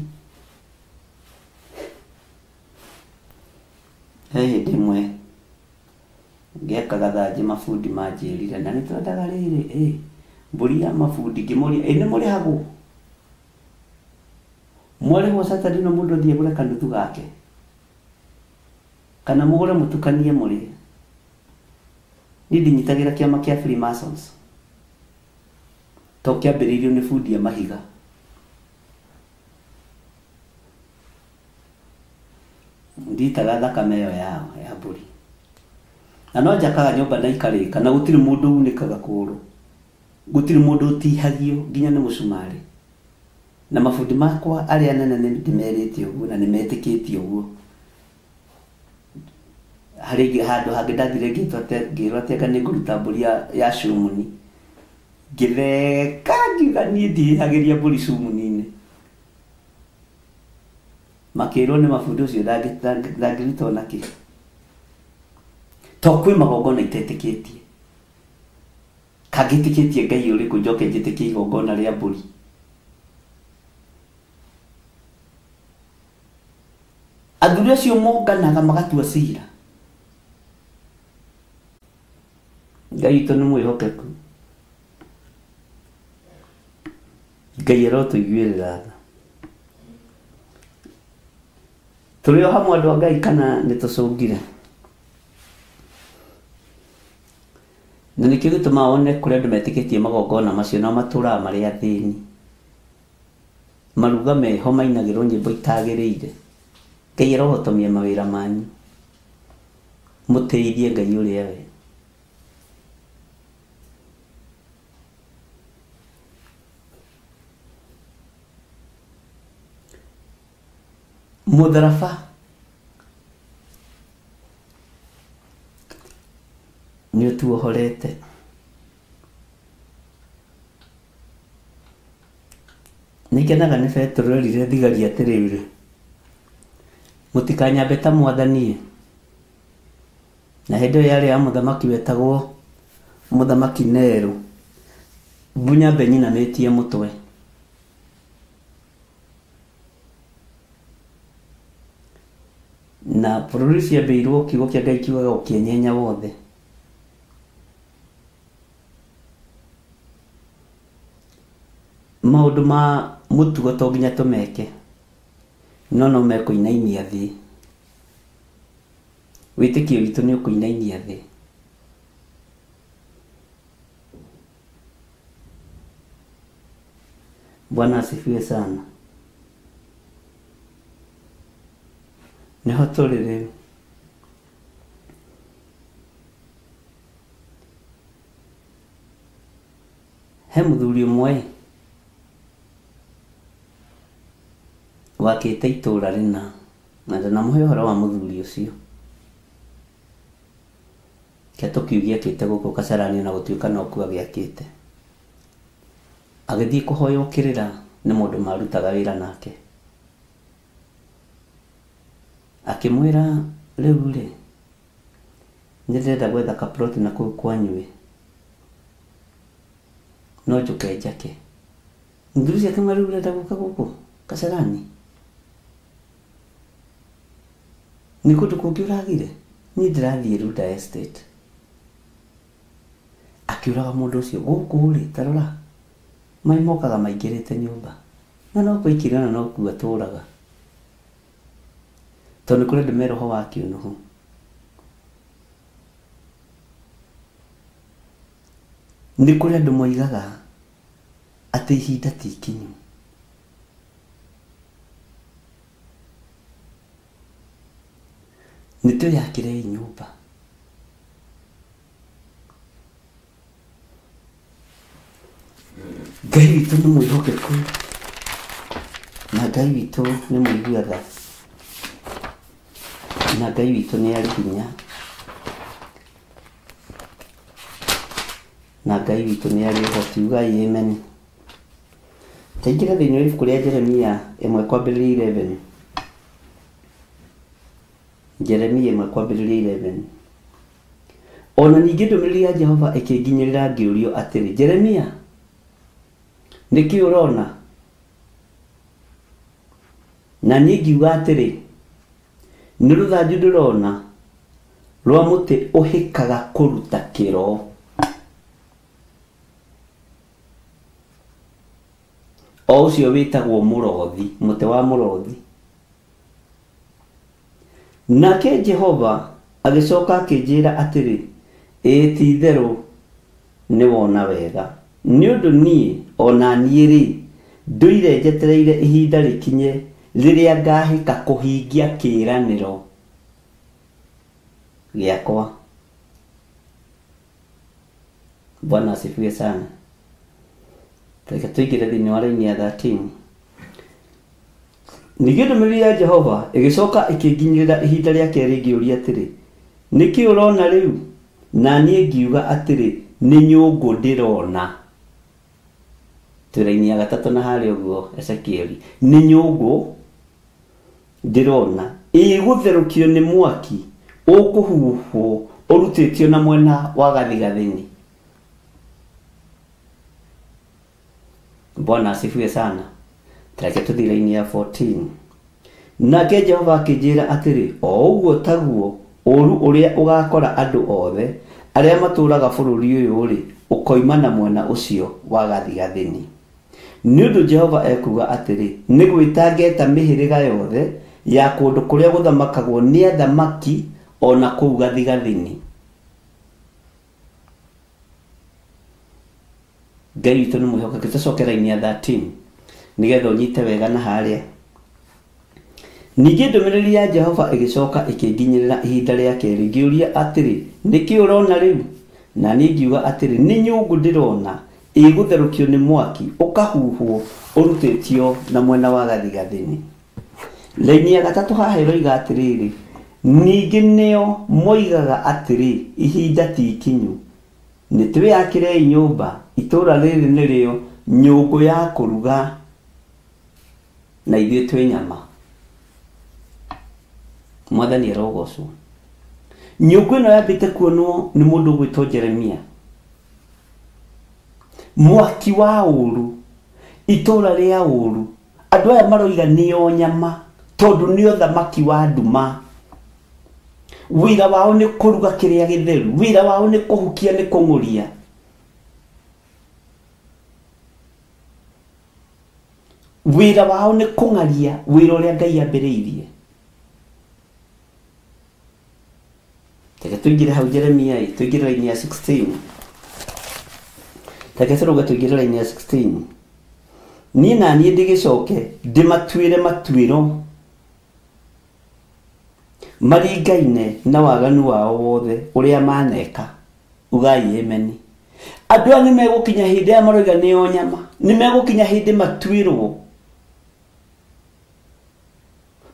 He hĩndĩ ĩmwe ngĩakaga thanjĩ mabundi manjĩrire na nĩ twendaga rĩrĩ mbũri ya mabundi ngĩmoria ĩ nĩ mũrĩhagwo? Mwarĩhwo Saturday no mũndũ athiĩ agũre kanuthu gake kana mũgũre mũtukanie mũrĩe. Niĩ ndinyitagĩra kĩama kĩa Freemasons to kĩambĩrĩirio nĩ bundi ya mahiga. Nditaga thakame ĩyo yao ya mbũri. Na no njakaga nyũmba na ikarĩka na gũtirĩ mũndũ unĩkaga kũgũrũ, gũtirĩ mũndũ ũtihagio nginya nĩ mũcumarĩ. Na mabundi makwa arĩa anene nĩ ndĩmerĩte ũguo na nĩ metĩkĩtie ũguo. Harĩ handũ hangĩ ndathire ngĩrwo atĩ anga nĩ ngũruta mbũri ya cumuni. Ngĩtheka ngiuga niĩ ndihĩhagĩria mbũri cumuni-inĩ. Makĩrwo nĩ mabundi ũcio ndangĩruta ona kĩ. To kwĩ magongona itetĩkĩtie. Kangĩtĩkĩtie Ngai ũrĩkũ njoke njĩtĩkie igongona rĩa mbũri. Athuri acio monganaga magatua cira. Ngai witũ nĩ mwĩhokeku. Ngai arotũiguĩrĩra tha. Tũrĩ o hamwe andũ a Ngai kana nĩ tũcũngire? Na nĩkĩo gĩtũmaga wone kũrĩ andũ metĩkĩtie magongona macio nao matũraga marĩ athĩni. Maruga meho mainagĩrwo nyĩmbo itagĩrĩire. Ngai arohotomia mawĩra manyu. Mũtĩithie Ngai ũrĩa we. Mũtharaba nĩ ũtuohorete. Nĩngenaga nĩ Petero erire thigari atĩrĩrĩ, mũtikanyambe ta mwathani. Na hĩndĩ ĩyo yarĩ ya mũthamaki wetagwo mũthamaki Nero. Mũnyambe nyinamĩtie mũtwe. Na bũrũri ciambĩirwo kiugo kĩa Ngai kiugaga ũkĩenyenya wothe. Maũndũ ma mũtugo to nginya tũmeke, no no mekũinainia thĩ. Wĩtĩkio witũ nĩ ũkũinainia thĩ. Bwana asifiwe sana. Nĩho tũrĩ rĩu. He mũthuri ũmwe wakĩte itũũra rĩna na ndanamũhe ũhoro wa mũthuri ũcio. Kĩa tũkiugia akĩte gũkũ Kasarani na gũtuĩka no kuo agĩakĩte. Agĩthiĩ kũhoywo kĩrĩra nĩ mũndũ marutaga wĩra nake. Akĩmwĩra rĩu rĩ, nĩ ndĩrenda gwetha kaploti na kũu kwanyu no njũke njake. Mũthuri ũcio akĩmwĩra rĩu ũrenda gũka gũkũ Kasarani? Nĩ kũndũ kũngĩ ũragire? Niĩ ndĩrathiĩ Runda Estate. Akĩũraga mũndũ ũcio gũkũ rĩ, ta rora maĩ mokaga maingĩrĩte nyũmba na no kũikira na no kuo atũraga. Tondũ nĩ kũrĩ andũ me roho wa kĩũnũhu. Nĩ kũrĩ andũ moigaga atĩ ihinda ti ikinyu. Nĩ twĩyakĩrei nyũmba. Ngai witũ nĩ mwĩhokeku na Ngai witũ nĩ mũigua tha na Ngai witũ nĩ arĩ hinya na Ngai witũ nĩ arĩ ũhoti. Ugai amen. Taingĩra thĩinĩ wa ibuku rĩa Jeremia 1:11. Jeremia 1:11. Ona ningĩ ndũmĩrĩri ya Jehova ĩkĩnginyĩrĩra ngĩũrio atĩrĩ, Jeremia, nĩkĩ ũrona? Na niĩ ngiuga atĩrĩ, nĩ rũthanju ndĩrona rwa mũtĩ ũhĩkaga kũruta kĩro. O ũcio wĩtagwo mũrothi, mũtĩ wa mũrothi. Nake Jehova agĩcoka akĩnjĩra atĩrĩ, ĩĩ ti-itherũ nĩwona wega, nĩ ũndũ niĩ o na niĩ-rĩ, ndũire njetereire ihinda rĩkinye rĩrĩa ngahĩka kũhingia kĩĩranĩro gĩakwa. Bwana asifiwe sana. Reke tũingĩre thĩinĩ wa raini ya 13. Ningĩ ndũmĩrĩri ya Jehova ĩgĩcoka ĩkĩnginyĩrĩra ihinda rĩa kerĩ ngĩũria atĩrĩ, nĩkĩ ũrona rĩu? Na niĩ ngiuga atĩrĩ, nĩ nyũngũ ndĩrona. Twĩ raini ya gatatũ na harĩa ũguo Ezekieli. Nĩ nyũngũ ndĩrona ĩgũtherũkio nĩ mwaki ũkũhuhwo ũrutĩtio na mwena wa gathigathini. Bwana asifiwe sana. Reke tũthiĩ raini ya 14. Nake Jehova akĩnjĩra atĩrĩ, o ũguo taguo ũũru ũrĩa ũgakora andũ othe arĩa matũũraga bũrũri ũyũ-rĩ, ũkoima na mwena ũcio wa gathigathini. Nĩ ũndũ Jehova ekuuga atĩrĩ, nĩ gwĩta ngeta mĩhĩrĩga yothe ya kũndũ kũrĩa gũthamakagwo nĩ athamaki o na kũu gathigathini. Ngai witũ nĩ mwĩhokeku. Tũcoke raini ya 13 nĩgetha ũnyite wega na harĩa. Ningĩ ndũmĩrĩri ya Jehova ĩgĩcoka ĩkĩnginyĩrĩra ihinda rĩa kerĩ ngĩũria atĩrĩ, nĩkĩ ũrona rĩu? Na niĩ ngiuga atĩrĩ, nĩ nyũngũ ndĩrona ĩgũtherũkio nĩ mwaki ũkahuhwo ũrutĩtio na mwena wa gathigathini. Raini ya gatatũ haha ĩroiga atĩrĩrĩ, ningĩ nĩo moigaga atĩrĩ, ihinda ti ikinyu, nĩ twĩakĩrei nyũmba, itũũra rĩrĩ nĩrĩo nyũngũ ya kũruga na ithuĩ twĩ nyama. Mwathani arogocwo. Nyũngũ ĩno yambĩte kuonwo nĩ mũndũ ũgwĩtwo Jeremia. Mwaki wa ũũru, itũũra rĩa ũũru, andũ aya maroiga nĩo nyama tondũ nĩo thamaki wa nduma. Wĩra wao nĩ kũruga kĩrĩa gĩtheru, wĩra wao nĩ kũhukia, nĩ kũng'ũria. Wĩra wao nĩ kũng'aria wĩra ũrĩa Ngai ambĩrĩirie. Reke tũingĩre hau Jeremia, tũingĩre raini ya 16. Reke tũrũge tũingĩre raini ya 16. Niĩ na niĩ ndĩgĩcoke ndĩmatuĩre matuĩro maringaine na waganu wao wothe ũrĩa maneka. Ugai ameni. Andũ aya nĩmegũkinya hĩndĩ aya maroiga nĩo nyama, nĩmegũkinya hĩndĩ matuĩrwo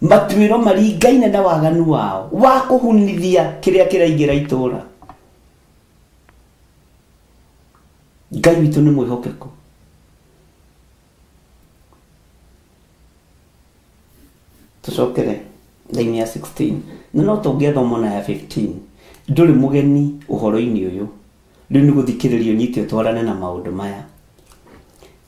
matuĩro maringaine na waganu wao wa kũhunithia kĩrĩa kĩraingĩra itũũra. Ngai witũ nĩ mwĩhokeku. Tũcokere raini ya 16 na no tũngĩathoma na ya 15. Ndũrĩ mũgeni ũhoro-inĩ ũyũ, rĩu nĩ gũthikĩrĩrio nyite ũtwarane na maũndũ maya.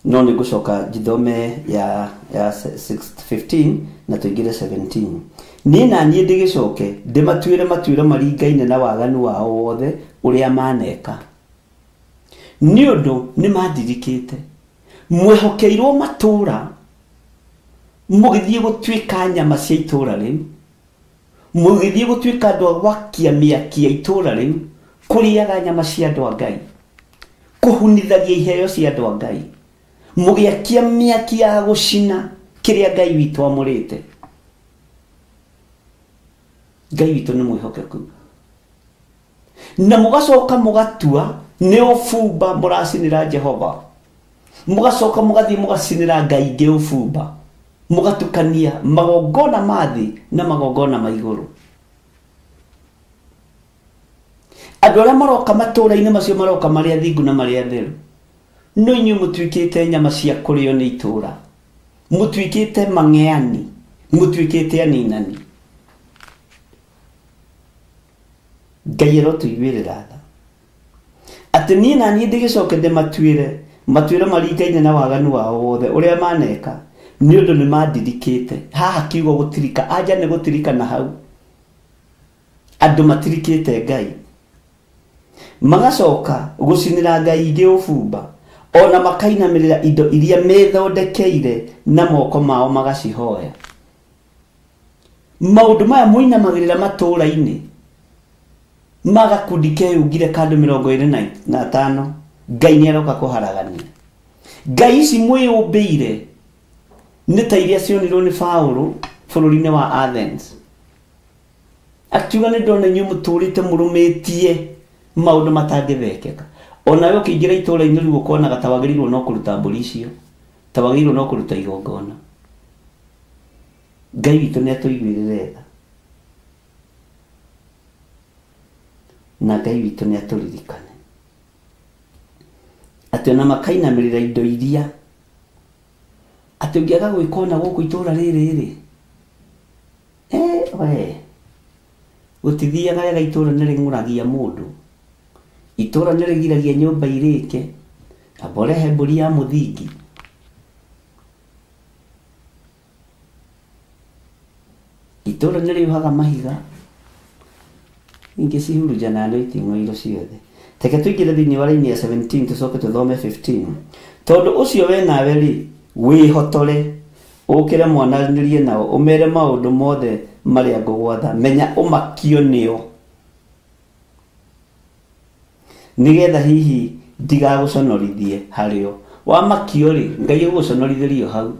No nĩ ngũcoka njithome ya 15 na tũingĩre 17. Niĩ na niĩ ndĩgĩcoke ndĩmatuĩre matuĩro maringaine na waganu wao wothe ũrĩa maneka, nĩ ũndũ nĩ mandirikĩte. Mwehokeirwo matũũra mũgĩthiĩ gũtuĩka nyama cia itũũra rĩu, mũgĩthiĩ gũtuĩka andũ a gwakia mĩaki ya itũũra rĩu, kũrĩaga nyama cia andũ a Ngai, kũhunithagia iheo cia andũ a Ngai, mũgĩakia mĩaki ya gũcina kĩrĩa Ngai witũ amũrĩte. Ngai witũ nĩ mwĩhokeku. Na mũgacoka mũgatua nĩ ũbumba mũracinĩra Jehova, mũgacoka mũgathiĩ mũgacinĩra Ngai ingĩ ũbumba, mũgatukania magongona ma thĩ na magongona ma igũrũ. Andũ arĩa maroka matũũra-inĩ macio maroka marĩ athingu na marĩ atheru, no inyuĩ mũtuĩkĩte nyama cia kũrĩo nĩ itũũra, mũtuĩkĩte mang'eani, mũtuĩkĩte aninani. Ngai arotũiguĩrĩra tha. Atĩ niĩ na niĩ ndĩgĩcoke ndĩmatuĩre matuĩro maringaine na waganu wao wothe ũrĩa maneka nĩ ũndũ nĩ mandirikĩte. Haha kiugo gũtirika anja nĩ gũtirika na hau andũ matirikĩte Ngai magacoka gũcinĩra Ngai ingĩ ũbumba ona makainamĩrĩra indo iria methondekeire na moko mao magacihoya. Maũndũ maya mũinamagĩrĩra matũũra-inĩ magakundi keyungire kandũ 25 Ngai nĩaroka kũharagania. Ngai ici mwĩyũmbĩire nĩ ta iria cionirwo nĩ Paũlũ bũrũri-inĩ wa Athens. Akiuga nĩ ndona inyuĩ mũtũrĩte mũrũmĩtie maũndũ matangĩthekeka. Onawe ũkĩingĩra itũũra-inĩ rĩu ũkonaga ta wagĩrĩirwo no kũruta mbũri icio, ta wagĩrĩirwo no kũruta igongona. Ngai witũ nĩ atũiguĩrĩre tha na Ngai witũ nĩ atũririkane atĩ ona makainamĩrĩra indo iria atĩ ũngĩaga gwĩka ona gũkũ itũũra rĩrĩ rĩ we gũtithiaga wega. Itũũra nĩ rĩng'ũragia mũndũ, itũũra nĩ rĩgiragia nyũmba irĩke, amba ũrehe mbũri ya mũthingi. Itũũra nĩ rĩũhaga mahiga ingĩ cihurunjana no iting'oiro ciothe. Reke tũingĩre thĩinĩ wa raini ya 17 tũcoke tũthome 15. Tondũ ũcio we nawe rĩ wĩhotore ũkĩre mwananĩrie nao ũmere maũndũ mothe marĩa ngũgwatha, menya ũmakio nĩo nĩgetha hihi ndigagũconorithie harĩo. Wamakio rĩ Ngai egũgũconorithĩrio hau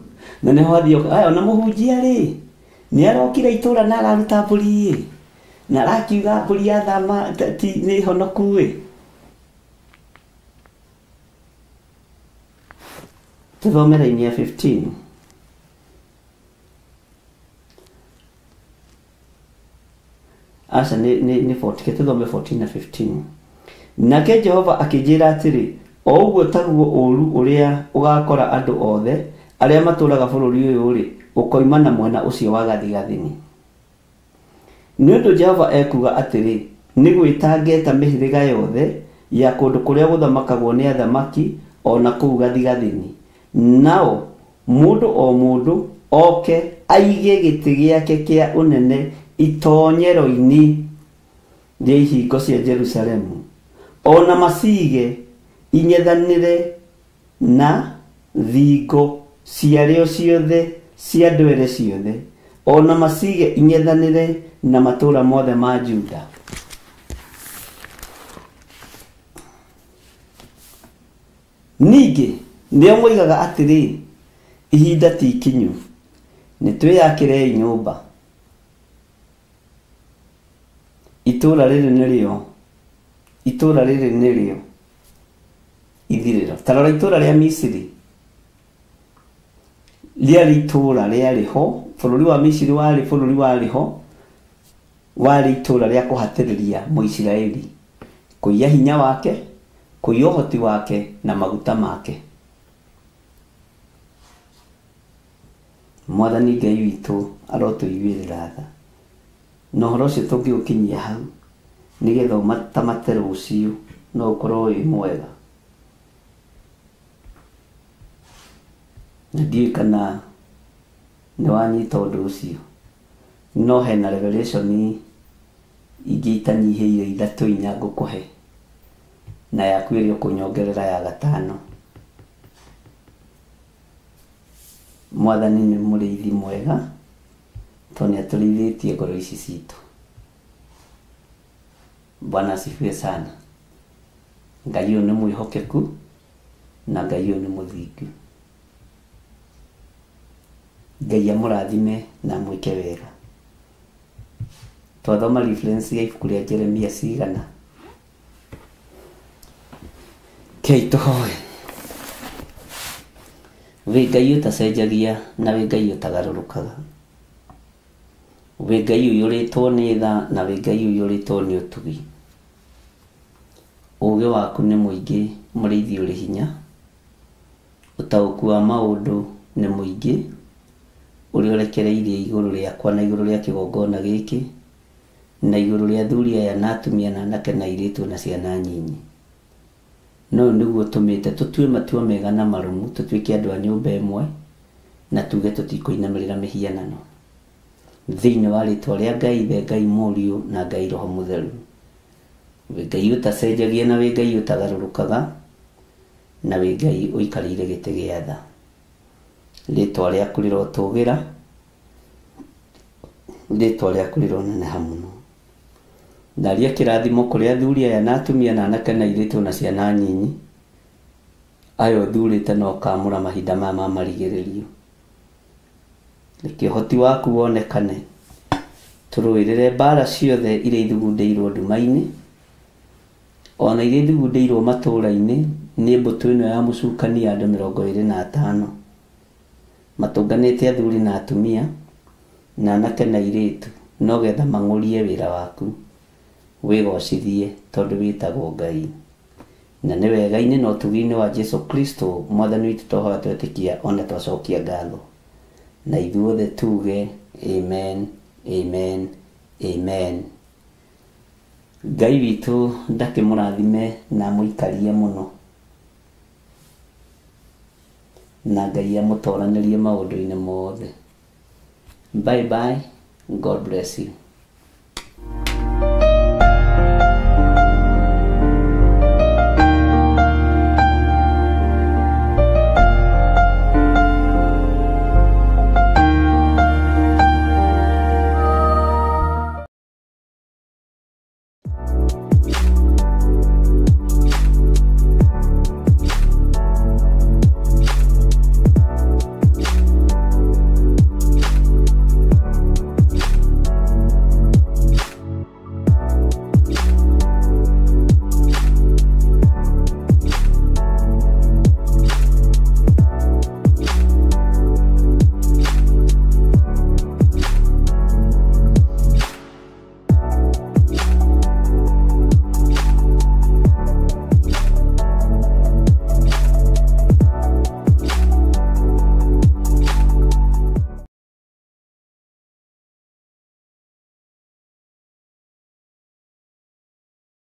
na nĩho athiĩ aya ona mũhunjia rĩ nĩ arokire itũũra na araruta mbũri ĩ na arakiuga mbũri ya thama ti nĩ honoku ĩ. Tũthome raini ya 15. Aca nĩ 40, tũthome 14 na 15. Nake Jehova akĩnjĩra atĩrĩ, o ũguo taguo ũũru ũrĩa ũgakora andũ othe arĩa matũũraga bũrũri ũyũ rĩ ũkoima na mwena ũcio wa gathigathini. Nĩ ũndũ Jehova ekuuga atĩrĩ, nĩ gwĩta ngeta mĩhĩrĩga yothe ya kũndũ kũrĩa gũthamakagwo nĩ athamaki o na kũu gathigathini, nao mũndũ o mũndũ oke aige gĩtĩ gĩake kĩa ũnene itonyero-inĩ rĩa ihingo cia Jerusalemu, ona macige ing'ethanĩre na thingo ciarĩo ciothe cia ndwere ciothe, ona macige ing'ethanĩre na matũũra mothe ma Juda. Ningĩ nĩo moigaga atĩrĩ, ihinda ti ikinyu, nĩ twĩyakĩrei nyũmba. Itũũra rĩrĩ nĩrĩo, itũũra rĩrĩ nĩrĩo ithirĩro. Ta rora itũũra rĩa Misiri rĩarĩ itũũra rĩarĩ ho, bũrũri wa Misiri warĩ bũrũri warĩ ho, warĩ itũũra rĩa kũhatĩrĩria Mũisiraeli, kũiya hinya wake, kũiya ũhoti wake na maguta make. Mwathani Ngai witũ arotũiguĩrĩra tha na ũhoro ũcio tũngĩũkinyia hau nĩgetha ũmatamate rũciũ no ũkorwo wĩ mwega. Na ndiũĩ kana nĩ wanyita ũndũ ũcio, no hena revelation ingĩ itanyihĩire 3 4 ngũkũhe na yaku ĩrĩa ũkũnyongerera ya gatano. Mwathani nĩ mũrĩithi mwega tondũ nĩ atũrĩithĩtie ngoro ici citũ. Bwana asifiwe sana. Ngai ũyũ nĩ mwĩhokeku na Ngai ũyũ nĩ mũthingu. Ngai amũrathime na amwĩke wega. Twathoma reference ya ibuku rĩa Jeremia cigana. Kei tũhoe. Wĩ Ngai ũtacenjagia na wĩ Ngai ũtagarũrũkaga, wĩ Ngai ũiyũrĩtwo nĩ tha na wĩ Ngai ũiyũrĩtwo nĩ ũtugi. Ũũgĩ waku nĩ mũingĩ, mũrĩithi ũrĩ hinya, ũtaũku wa maũndũ nĩ mũingĩ ũrĩa ũrekereirie igũrũ rĩakwa na igũrũ rĩa kĩgongona gĩkĩ na igũrũ rĩa athuri aya na atumia na anake na airĩtu na ciana nyinyi. Na ũyũ nĩguo ũtũmĩte tũtue matua mega na marũmu, tũtuĩke andũ a nyũmba ĩmwe, na tuge tũtikũinamĩrĩra mĩhianano. Thĩinĩ wa rĩtwa rĩa Ngai Ithe, Ngai Mũriũ, na Ngai Roho Mũtheru. Wĩ Ngai ũtacenjagia na wĩ Ngai ũtagarũrũkaga, na wĩ Ngai ũikarĩire gĩtĩ gĩa tha. Rĩtwa rĩaku rĩrotũgĩra, rĩtwa rĩaku rĩroneneha mũno. Ndaria kĩrathimo kũrĩ athuri aya na atumia na anake na airĩtu na ciana nyinyi, aya ũthurĩte na ũkamũra mahinda maya ma marigĩrĩrio. Reke ũhoti waku wonekane, tũrũĩrĩre mbara ciothe iria ithugundĩirwo nduma-inĩ, ona iria ithugundĩirwo matũũra-inĩ nĩ mbũtũ ĩno ya mũcukani ya andũ 25. Matũnganĩte athuri na atumia, na anake na airĩtu, no getha mang'ũrie wĩra waku, wĩgocithie tondũ wĩtagwo Ngai. Na nĩ wega-inĩ na ũtugi-inĩ wa Jesu Kristo mwathani witũ twahoya twetĩkia ona twacokia ngatho. Na ithuothe tuge amen, amen, amen. Ngai witũ ndakĩmũrathime na amũikarie mũno, na Ngai amũtoranĩrie maũndũ-inĩ mothe. Bye bye, God bless you.